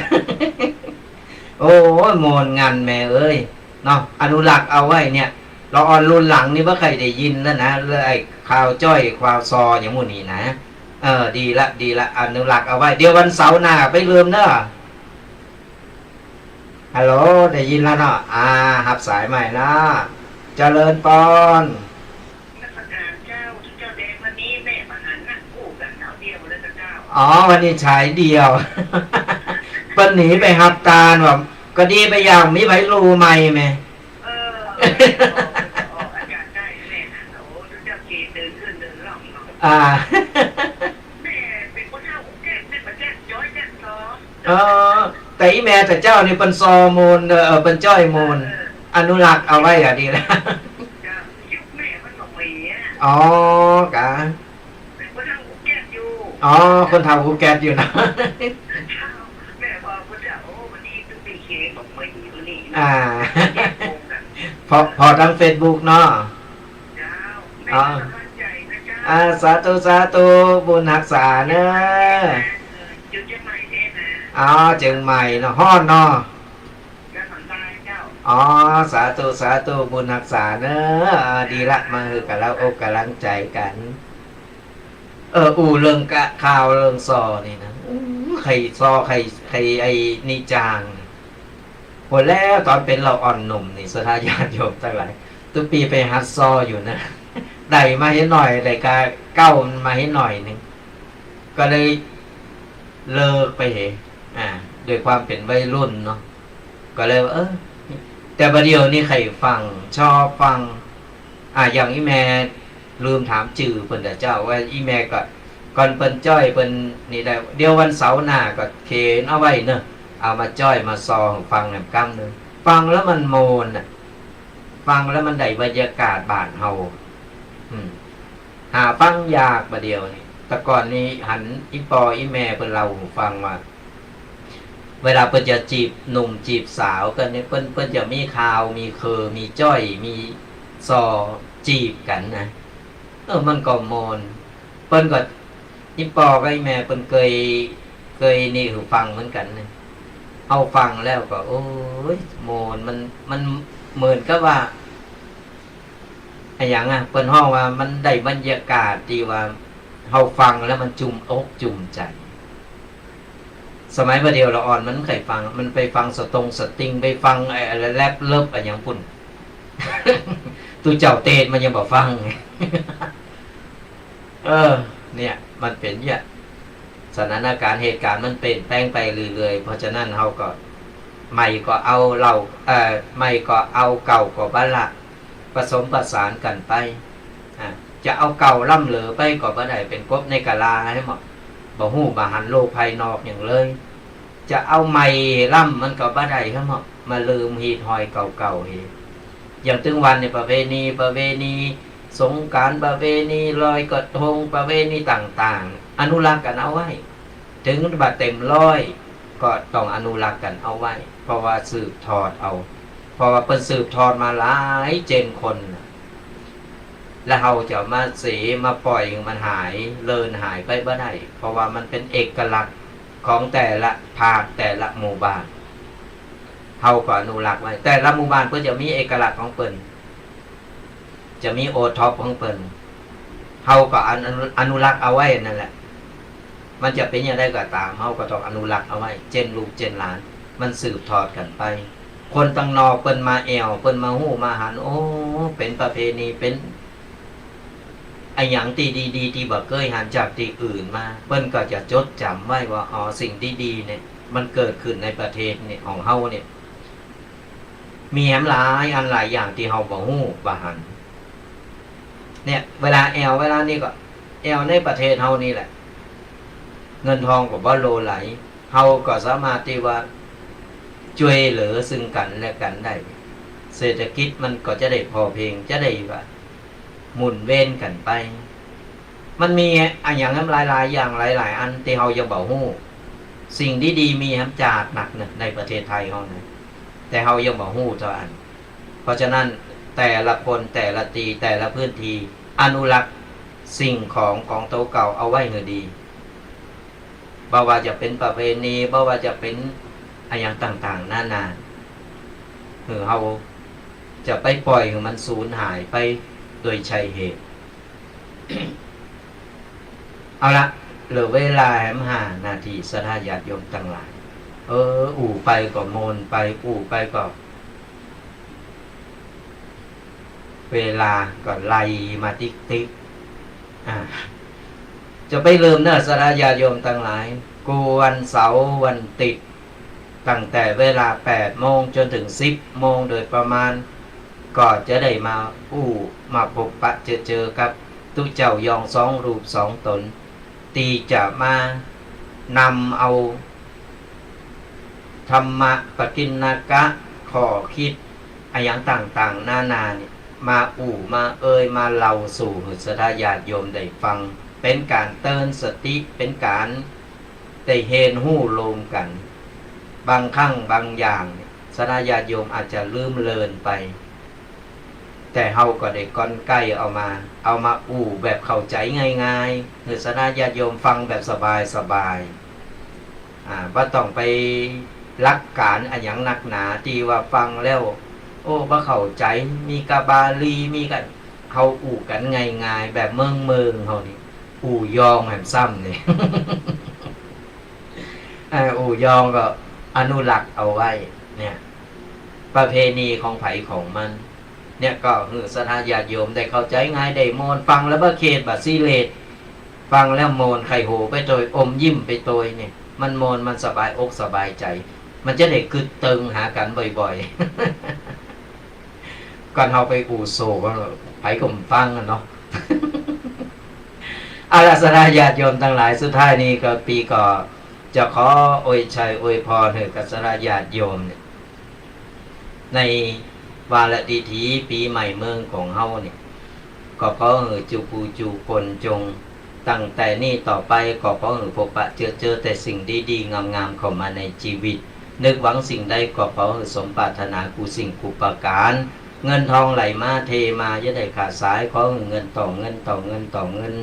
โอ้ย ม่วนงันแม่เอ้ย เนาะ อนุรักษ์เอาไว้เนี่ย ละอ่อนรุ่นหลังนี่บ่ใค่ได้ยินแล้วนะ เรื่องไอ้ข่าวจ้อยข่าวซออย่างหมู่นี้นะ เออ ดีละ ดีละ อนุรักษ์เอาไว้ เดี๋ยววันเสาร์หน้าไปลืมเน่อ ฮัลโหล ได้ยินแล้วเนาะ อ่า ฮับสายใหม่เนาะ เจริญปอน นมัสการเจ้า เจ้าแดง วันนี้แม่บ่หันนะ อู้กั๋นเสาร์เดียวเลยเจ้า อ๋อ วันนี้ฉายเดี่ยว เปิ้นหนีไปฮับตานว่ะ ก็ดีไปอย่าง มีใผฮู้ใหม่แม่ เออ ออก ออกอากาศได้แม่นะ โอ้ เจ้าเกณฑ์เดินขึ้นเดินล่องเนาะ อ่า แม่เป๋นคนเฒ่าแก่ แม่บ่แจ้งจ้อยแจ้งซอ เออ แต่อี่แม่แต่เจ้านี่เปิ้นซอม่วน เออ เปิ้นจ้อยม่วน เออ อนุรักษ์เอาไว้อะดีแล้ว เจ้า ยุคแม่มันบ่มีอะ อ๋อ กะ เป๋นคนเฒ่าหูแก๊ดอยู่ อ๋อ คนเฒ่าหูแก๊ดอยู่นะ แม่บอกว่า โอ้ วันนี้ตุ๊กตี้เคบอกไม่มีวันนี้นะ อ่า เจ็ดโมงนะ ผ่อ ผ่อตางเฟซบุ๊กเนาะ เจ้า แม่ อ๋อ ก็สบายใจ๋นะเจ้า อ่า สาธุ สาธุ บุญฮักษาเน่อ เออ อยู่เจียงใหม่เนี่ยนะ อ๋อ เจียงใหม่เนาะ ฮ้อนเนาะ แล้วสบายเจ้า อ๋อ สาธุ สาธุ บุญฮักษาเนอะ อ่า ดีละ มาหื้อกั๋นเล่าอกกั๋นหลังใจ๋กั๋น เออ อู้เรื่องกะ ข่าวเรื่องซอนี่นะ อู้ ใค่ซอ ใค่ ใค่ไอ้นี่จ๋าง หัวแล้วต๋อนเป๋นละอ่อนหนุ่มนี่ ศรัทธาญาติโยมตังหลาย ตุ๊ปีไปหัดซออยู่นะ ได้มาเหียหน่อย ได้กาเก๊ามันมาเหียหน่อยนึ่ง ก็เลยเลิกไปเหีย อ่า ด้วยความเป๋นวัยรุ่นเนาะ ก็เลยว่า เออ แต่บ่าเดี่ยวนี้ใค่ฟัง ชอบฟัง อ่า อย่างอี้แม่ลืมถามจื้อเปิ้นเต๊อะเจ้า ว่าอี้แม่ก็ ก่อนเปิ้นจ้อยเปิ้นนี่ได้ เดี๋ยววันเสาร์หน้าก็เขนเอาไว้เนอะ เอามาจ้อยมาซอฟังแหนมก้ำนึ่ง ฟังแล้วมันโมนน่ะ ฟังแล้วมันได้บรรยากาศบ้านเฮา อืม หาฟังยากบ่าเดี่ยวนี้ แต่ก่อนนี้หันอี้ปออี้แม่เปิ้นเล่าหื้อฟังว่า เวลาเปิ้นจะจีบหนุ่มจีบสาวกั๋นนี่ เปิ้น เปิ้นจะมีข่าว มีเครือ มีจ้อย มีซอจีบกั๋นนะ เออ มันก็โมน เปิ้นก็ อี้ปอกับอี้แม่เปิ้นเกย เกยนี่หื้อฟังเหมือนกั๋นนะ เอาฟังแล้วก็ โอ๊ย โมน มัน มันเหมือนกับว่า อะหยังอะ เปิ้นฮ้องว่ามันได้บรรยากาศตี้ว่าเฮาฟังแล้วมันจุ่มอกจุ่มใจ๋ สมัยบ่าเดี่ยวละอ่อนมันใค่ฟัง มันไปฟังสตงสตริง ไปฟังไอ้แร็ปเลิฟอะหยังปู้น ตุ๊เจ้าเตสมันยังบ่ฟัง เออ เนี่ย มันเป๋นเนี่ย สถานการณ์เหตุการณ์มันเปลี่ยนแปลงไปเรื่อยๆ เพราะฉะนั้นเฮาก็ ใหม่ก็เอาเล่า เอ่อ ใหม่ก็เอา เก่าก็บ่ละ ผสมผสานกั๋นไป อ่ะ จะเอาเก่าล้ำเหลือไปก็บ่ได้ เป๋นกบในกะลาหื้อหมด บ่ฮู้บ่หันโลกภายนอกหยังเลย จะเอาใหม่ล้ำมันก็บ่ได้หื้อหมด มาลืมฮีตฮอยเก่าๆ เหีย อย่างตึงวันนี้ประเพณี ประเพณีสงกรานต์ ประเพณีลอยกระทง ประเพณีต่างๆ อนุรักษ์กั๋นเอาไว้ เถิงบ่าเต๋มร้อยก็ต้องอนุรักษ์กั๋นเอาไว้ เพราะว่าสืบทอดเอา เพราะว่าเปิ้นสืบทอดมาหลายเจนคนน่ะ แล้วเฮาจะมาเสมาป่อยหื้อมันหาย เลือนหายไปบ่ได้ เพราะว่ามันเป๋นเอกลักษณ์ของแต่ละภาคแต่ละหมู่บ้าน เฮาก็อนุรักษ์ไว้ แต่ละหมู่บ้านเปิ้นจะมีเอกลักษณ์ของเปิ้น จะมีโอท็อปของเปิ้น เฮาก็อนุ อนุรักษ์เอาไว้นั่นแหละ มันจะเป๋นอย่างใดก็ต๋าม เฮาก็ต้องอนุรักษ์เอาไว้ เจนลูกเจนหลาน มันสืบทอดกั๋นไป คนตังนอกเปิ้นมาแอ่ว เปิ้นมาฮู้มาหัน โอ้ เป๋นประเพณี เป๋นอะหยังตี้ดีๆ ตี้บ่เกยหันจากตี้อื่นมา เปิ้นก็จะจดจ๋ำไว้ว่า อ๋อ สิ่งดีๆ เนี่ย มันเกิดขึ้นในประเทศเนี่ย ของเฮาเนี่ย มีแหมหลายอันหลายอย่างตี้เฮาบ่ฮู้บ่หัน เนี่ย เวลาแอ่ว เวลานี้ก็แอ่วในประเทศเฮานี่แหละ เงินทองก็บ่หลั่งไหล เฮาก็สามารถตี้ว่าจ้วยเหลือซึ่งกั๋นและกั๋นได้ เศรษฐกิจมันก็จะได้พอเพียง จะได้ว่าหมุนเวียนกั๋นไป มันมีอะหยังแหมหลายๆ อย่างหลายๆ อันตี้เฮายังบ่ฮู้ สิ่งดีๆ มีแหมจ๊าดนักเนาะ ในประเทศไทยเฮานะ แต่เฮายังบ่ฮู้เต้าอั้น เพราะฉะนั้นแต่ละคนแต่ละตี้แต่ละพื้นตี้อนุรักษ์สิ่งของของตั๋วเก่าเอาไว้หื้อดี บ่ว่าจะเป๋นประเพณี บ่ว่าจะเป๋นอะหยังต่างๆ นานา หื้อเฮาจะไปป่อยหื้อมันสูญหายไปโดยใช่เหตุ เอาละ เหลือเวลาแหมห้านาที ศรัทธาญาติโยมตังหลาย เออ อู้ไปก็โมนไป อู้ไปก็ เวลาก็ไล่มาติ๊กๆ อ่า จะไปลืมเนาะ ศรัทธาญาติโยมตังหลาย กู้วันเสาร์วันติ๊ด ตั้งแต่เวลาแปดโมงจ๋นเถิงสิบโมงโดยประมาณ ก็จะได้มาอู้ มาพบปะเจอเจอกับตุ๊เจ้ายองสองรูปสองต๋น ตี้จะมานำเอา ธรรมะปกิณกะ ข้อคิดอะหยังต่างๆ นานาเนี่ย มาอู้มาเอ่ยมาเล่าสู่หื้อศรัทธาญาติโยมได้ฟัง เป๋นก๋านเตือนสติ เป๋นก๋านได้เฮียนฮู้โฮมกั๋น บางครั้งบางอย่างเนี่ย ศรัทธาญาติโยมอาจจะลืมเลือนไป แต่เฮาก็ได้กลไกเอามา เอามาอู้แบบเข้าใจ๋ง่ายๆ หื้อศรัทธาญาติโยมฟังแบบสบายๆ อ่า บ่ต้องไปหลักก๋านอะหยังนักหนา ตี้ว่าฟังแล้ว อ้ บ่เข้าใจ๋ มีกาบาลี มีกั๋น เฮาอู้กั๋นง่ายๆ แบบเมืองๆ เฮานี่ อู้ยองแหมซ้ำนี่ เอ่อ อู้ยองก็อนุรักษ์เอาไว้ เนี่ย ประเพณีของใผของมัน เนี่ย ก็หื้อศรัทธาญาติโยมได้เข้าใจ๋ง่าย ได้ม่วน ฟังแล้วบ่เข็ด บ่ซีเรียส ฟังแล้วม่วน ใค่หูไปโตย อมยิ้มไปโตย เนี่ย มันม่วน มันสบายอกสบายใจ๋ มันจะได้กึ๊ดเติงหากั๋นบ่อยๆ ก่อนเฮาไปอู้โศก ใผก็บ่ฟังอะเนาะ เอาล่ะ ศรัทธาญาติโยมตังหลาย สุดท้ายนี้ก็ ปี้ก็จะขออวยชัยอวยพรหื้อกับศรัทธาญาติโยมเนี่ย ในวาระดีๆ ปี๋ใหม่เมืองของเฮาเนี่ย ก็ขอหื้อจุผู้จุคนจง ตั้งแต่นี้ต่อไปก็ขอหื้อพบปะเจอเจอแต่สิ่งดีๆ งามๆ เข้ามาในจีวิต นึกหวังสิ่งใดก็ขอหื้อสมปรารถนากู้สิ่งกู้ประก๋าน เงินทองไหลมาเทมาอย่าได้ขาดสาย ขอหื้อเงินต่อเงินต่อเงินต่อเงิน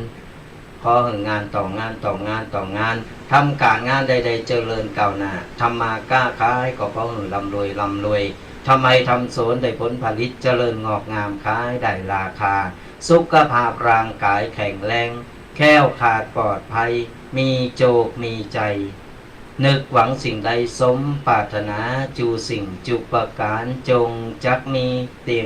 ขอหื้องานต่องานต่องานต่องาน ทำก๋านงานใดๆ เจริญก้าวหน้า ทำมาก๊าขายก็ขอหื้อร่ำรวยร่ำรวย ทำไฮ่ทำสวนได้ผลผลิตเจริญงอกงาม ขายได้ราคา สุขภาพร่างก๋ายแข็งแรง แคล้วคลาดปลอดภัย มีโจคมีใจ๋ นึกหวังสิ่งใดสมปรารถนา จูสิ่งจูประก๋าน จงจักมีเตีย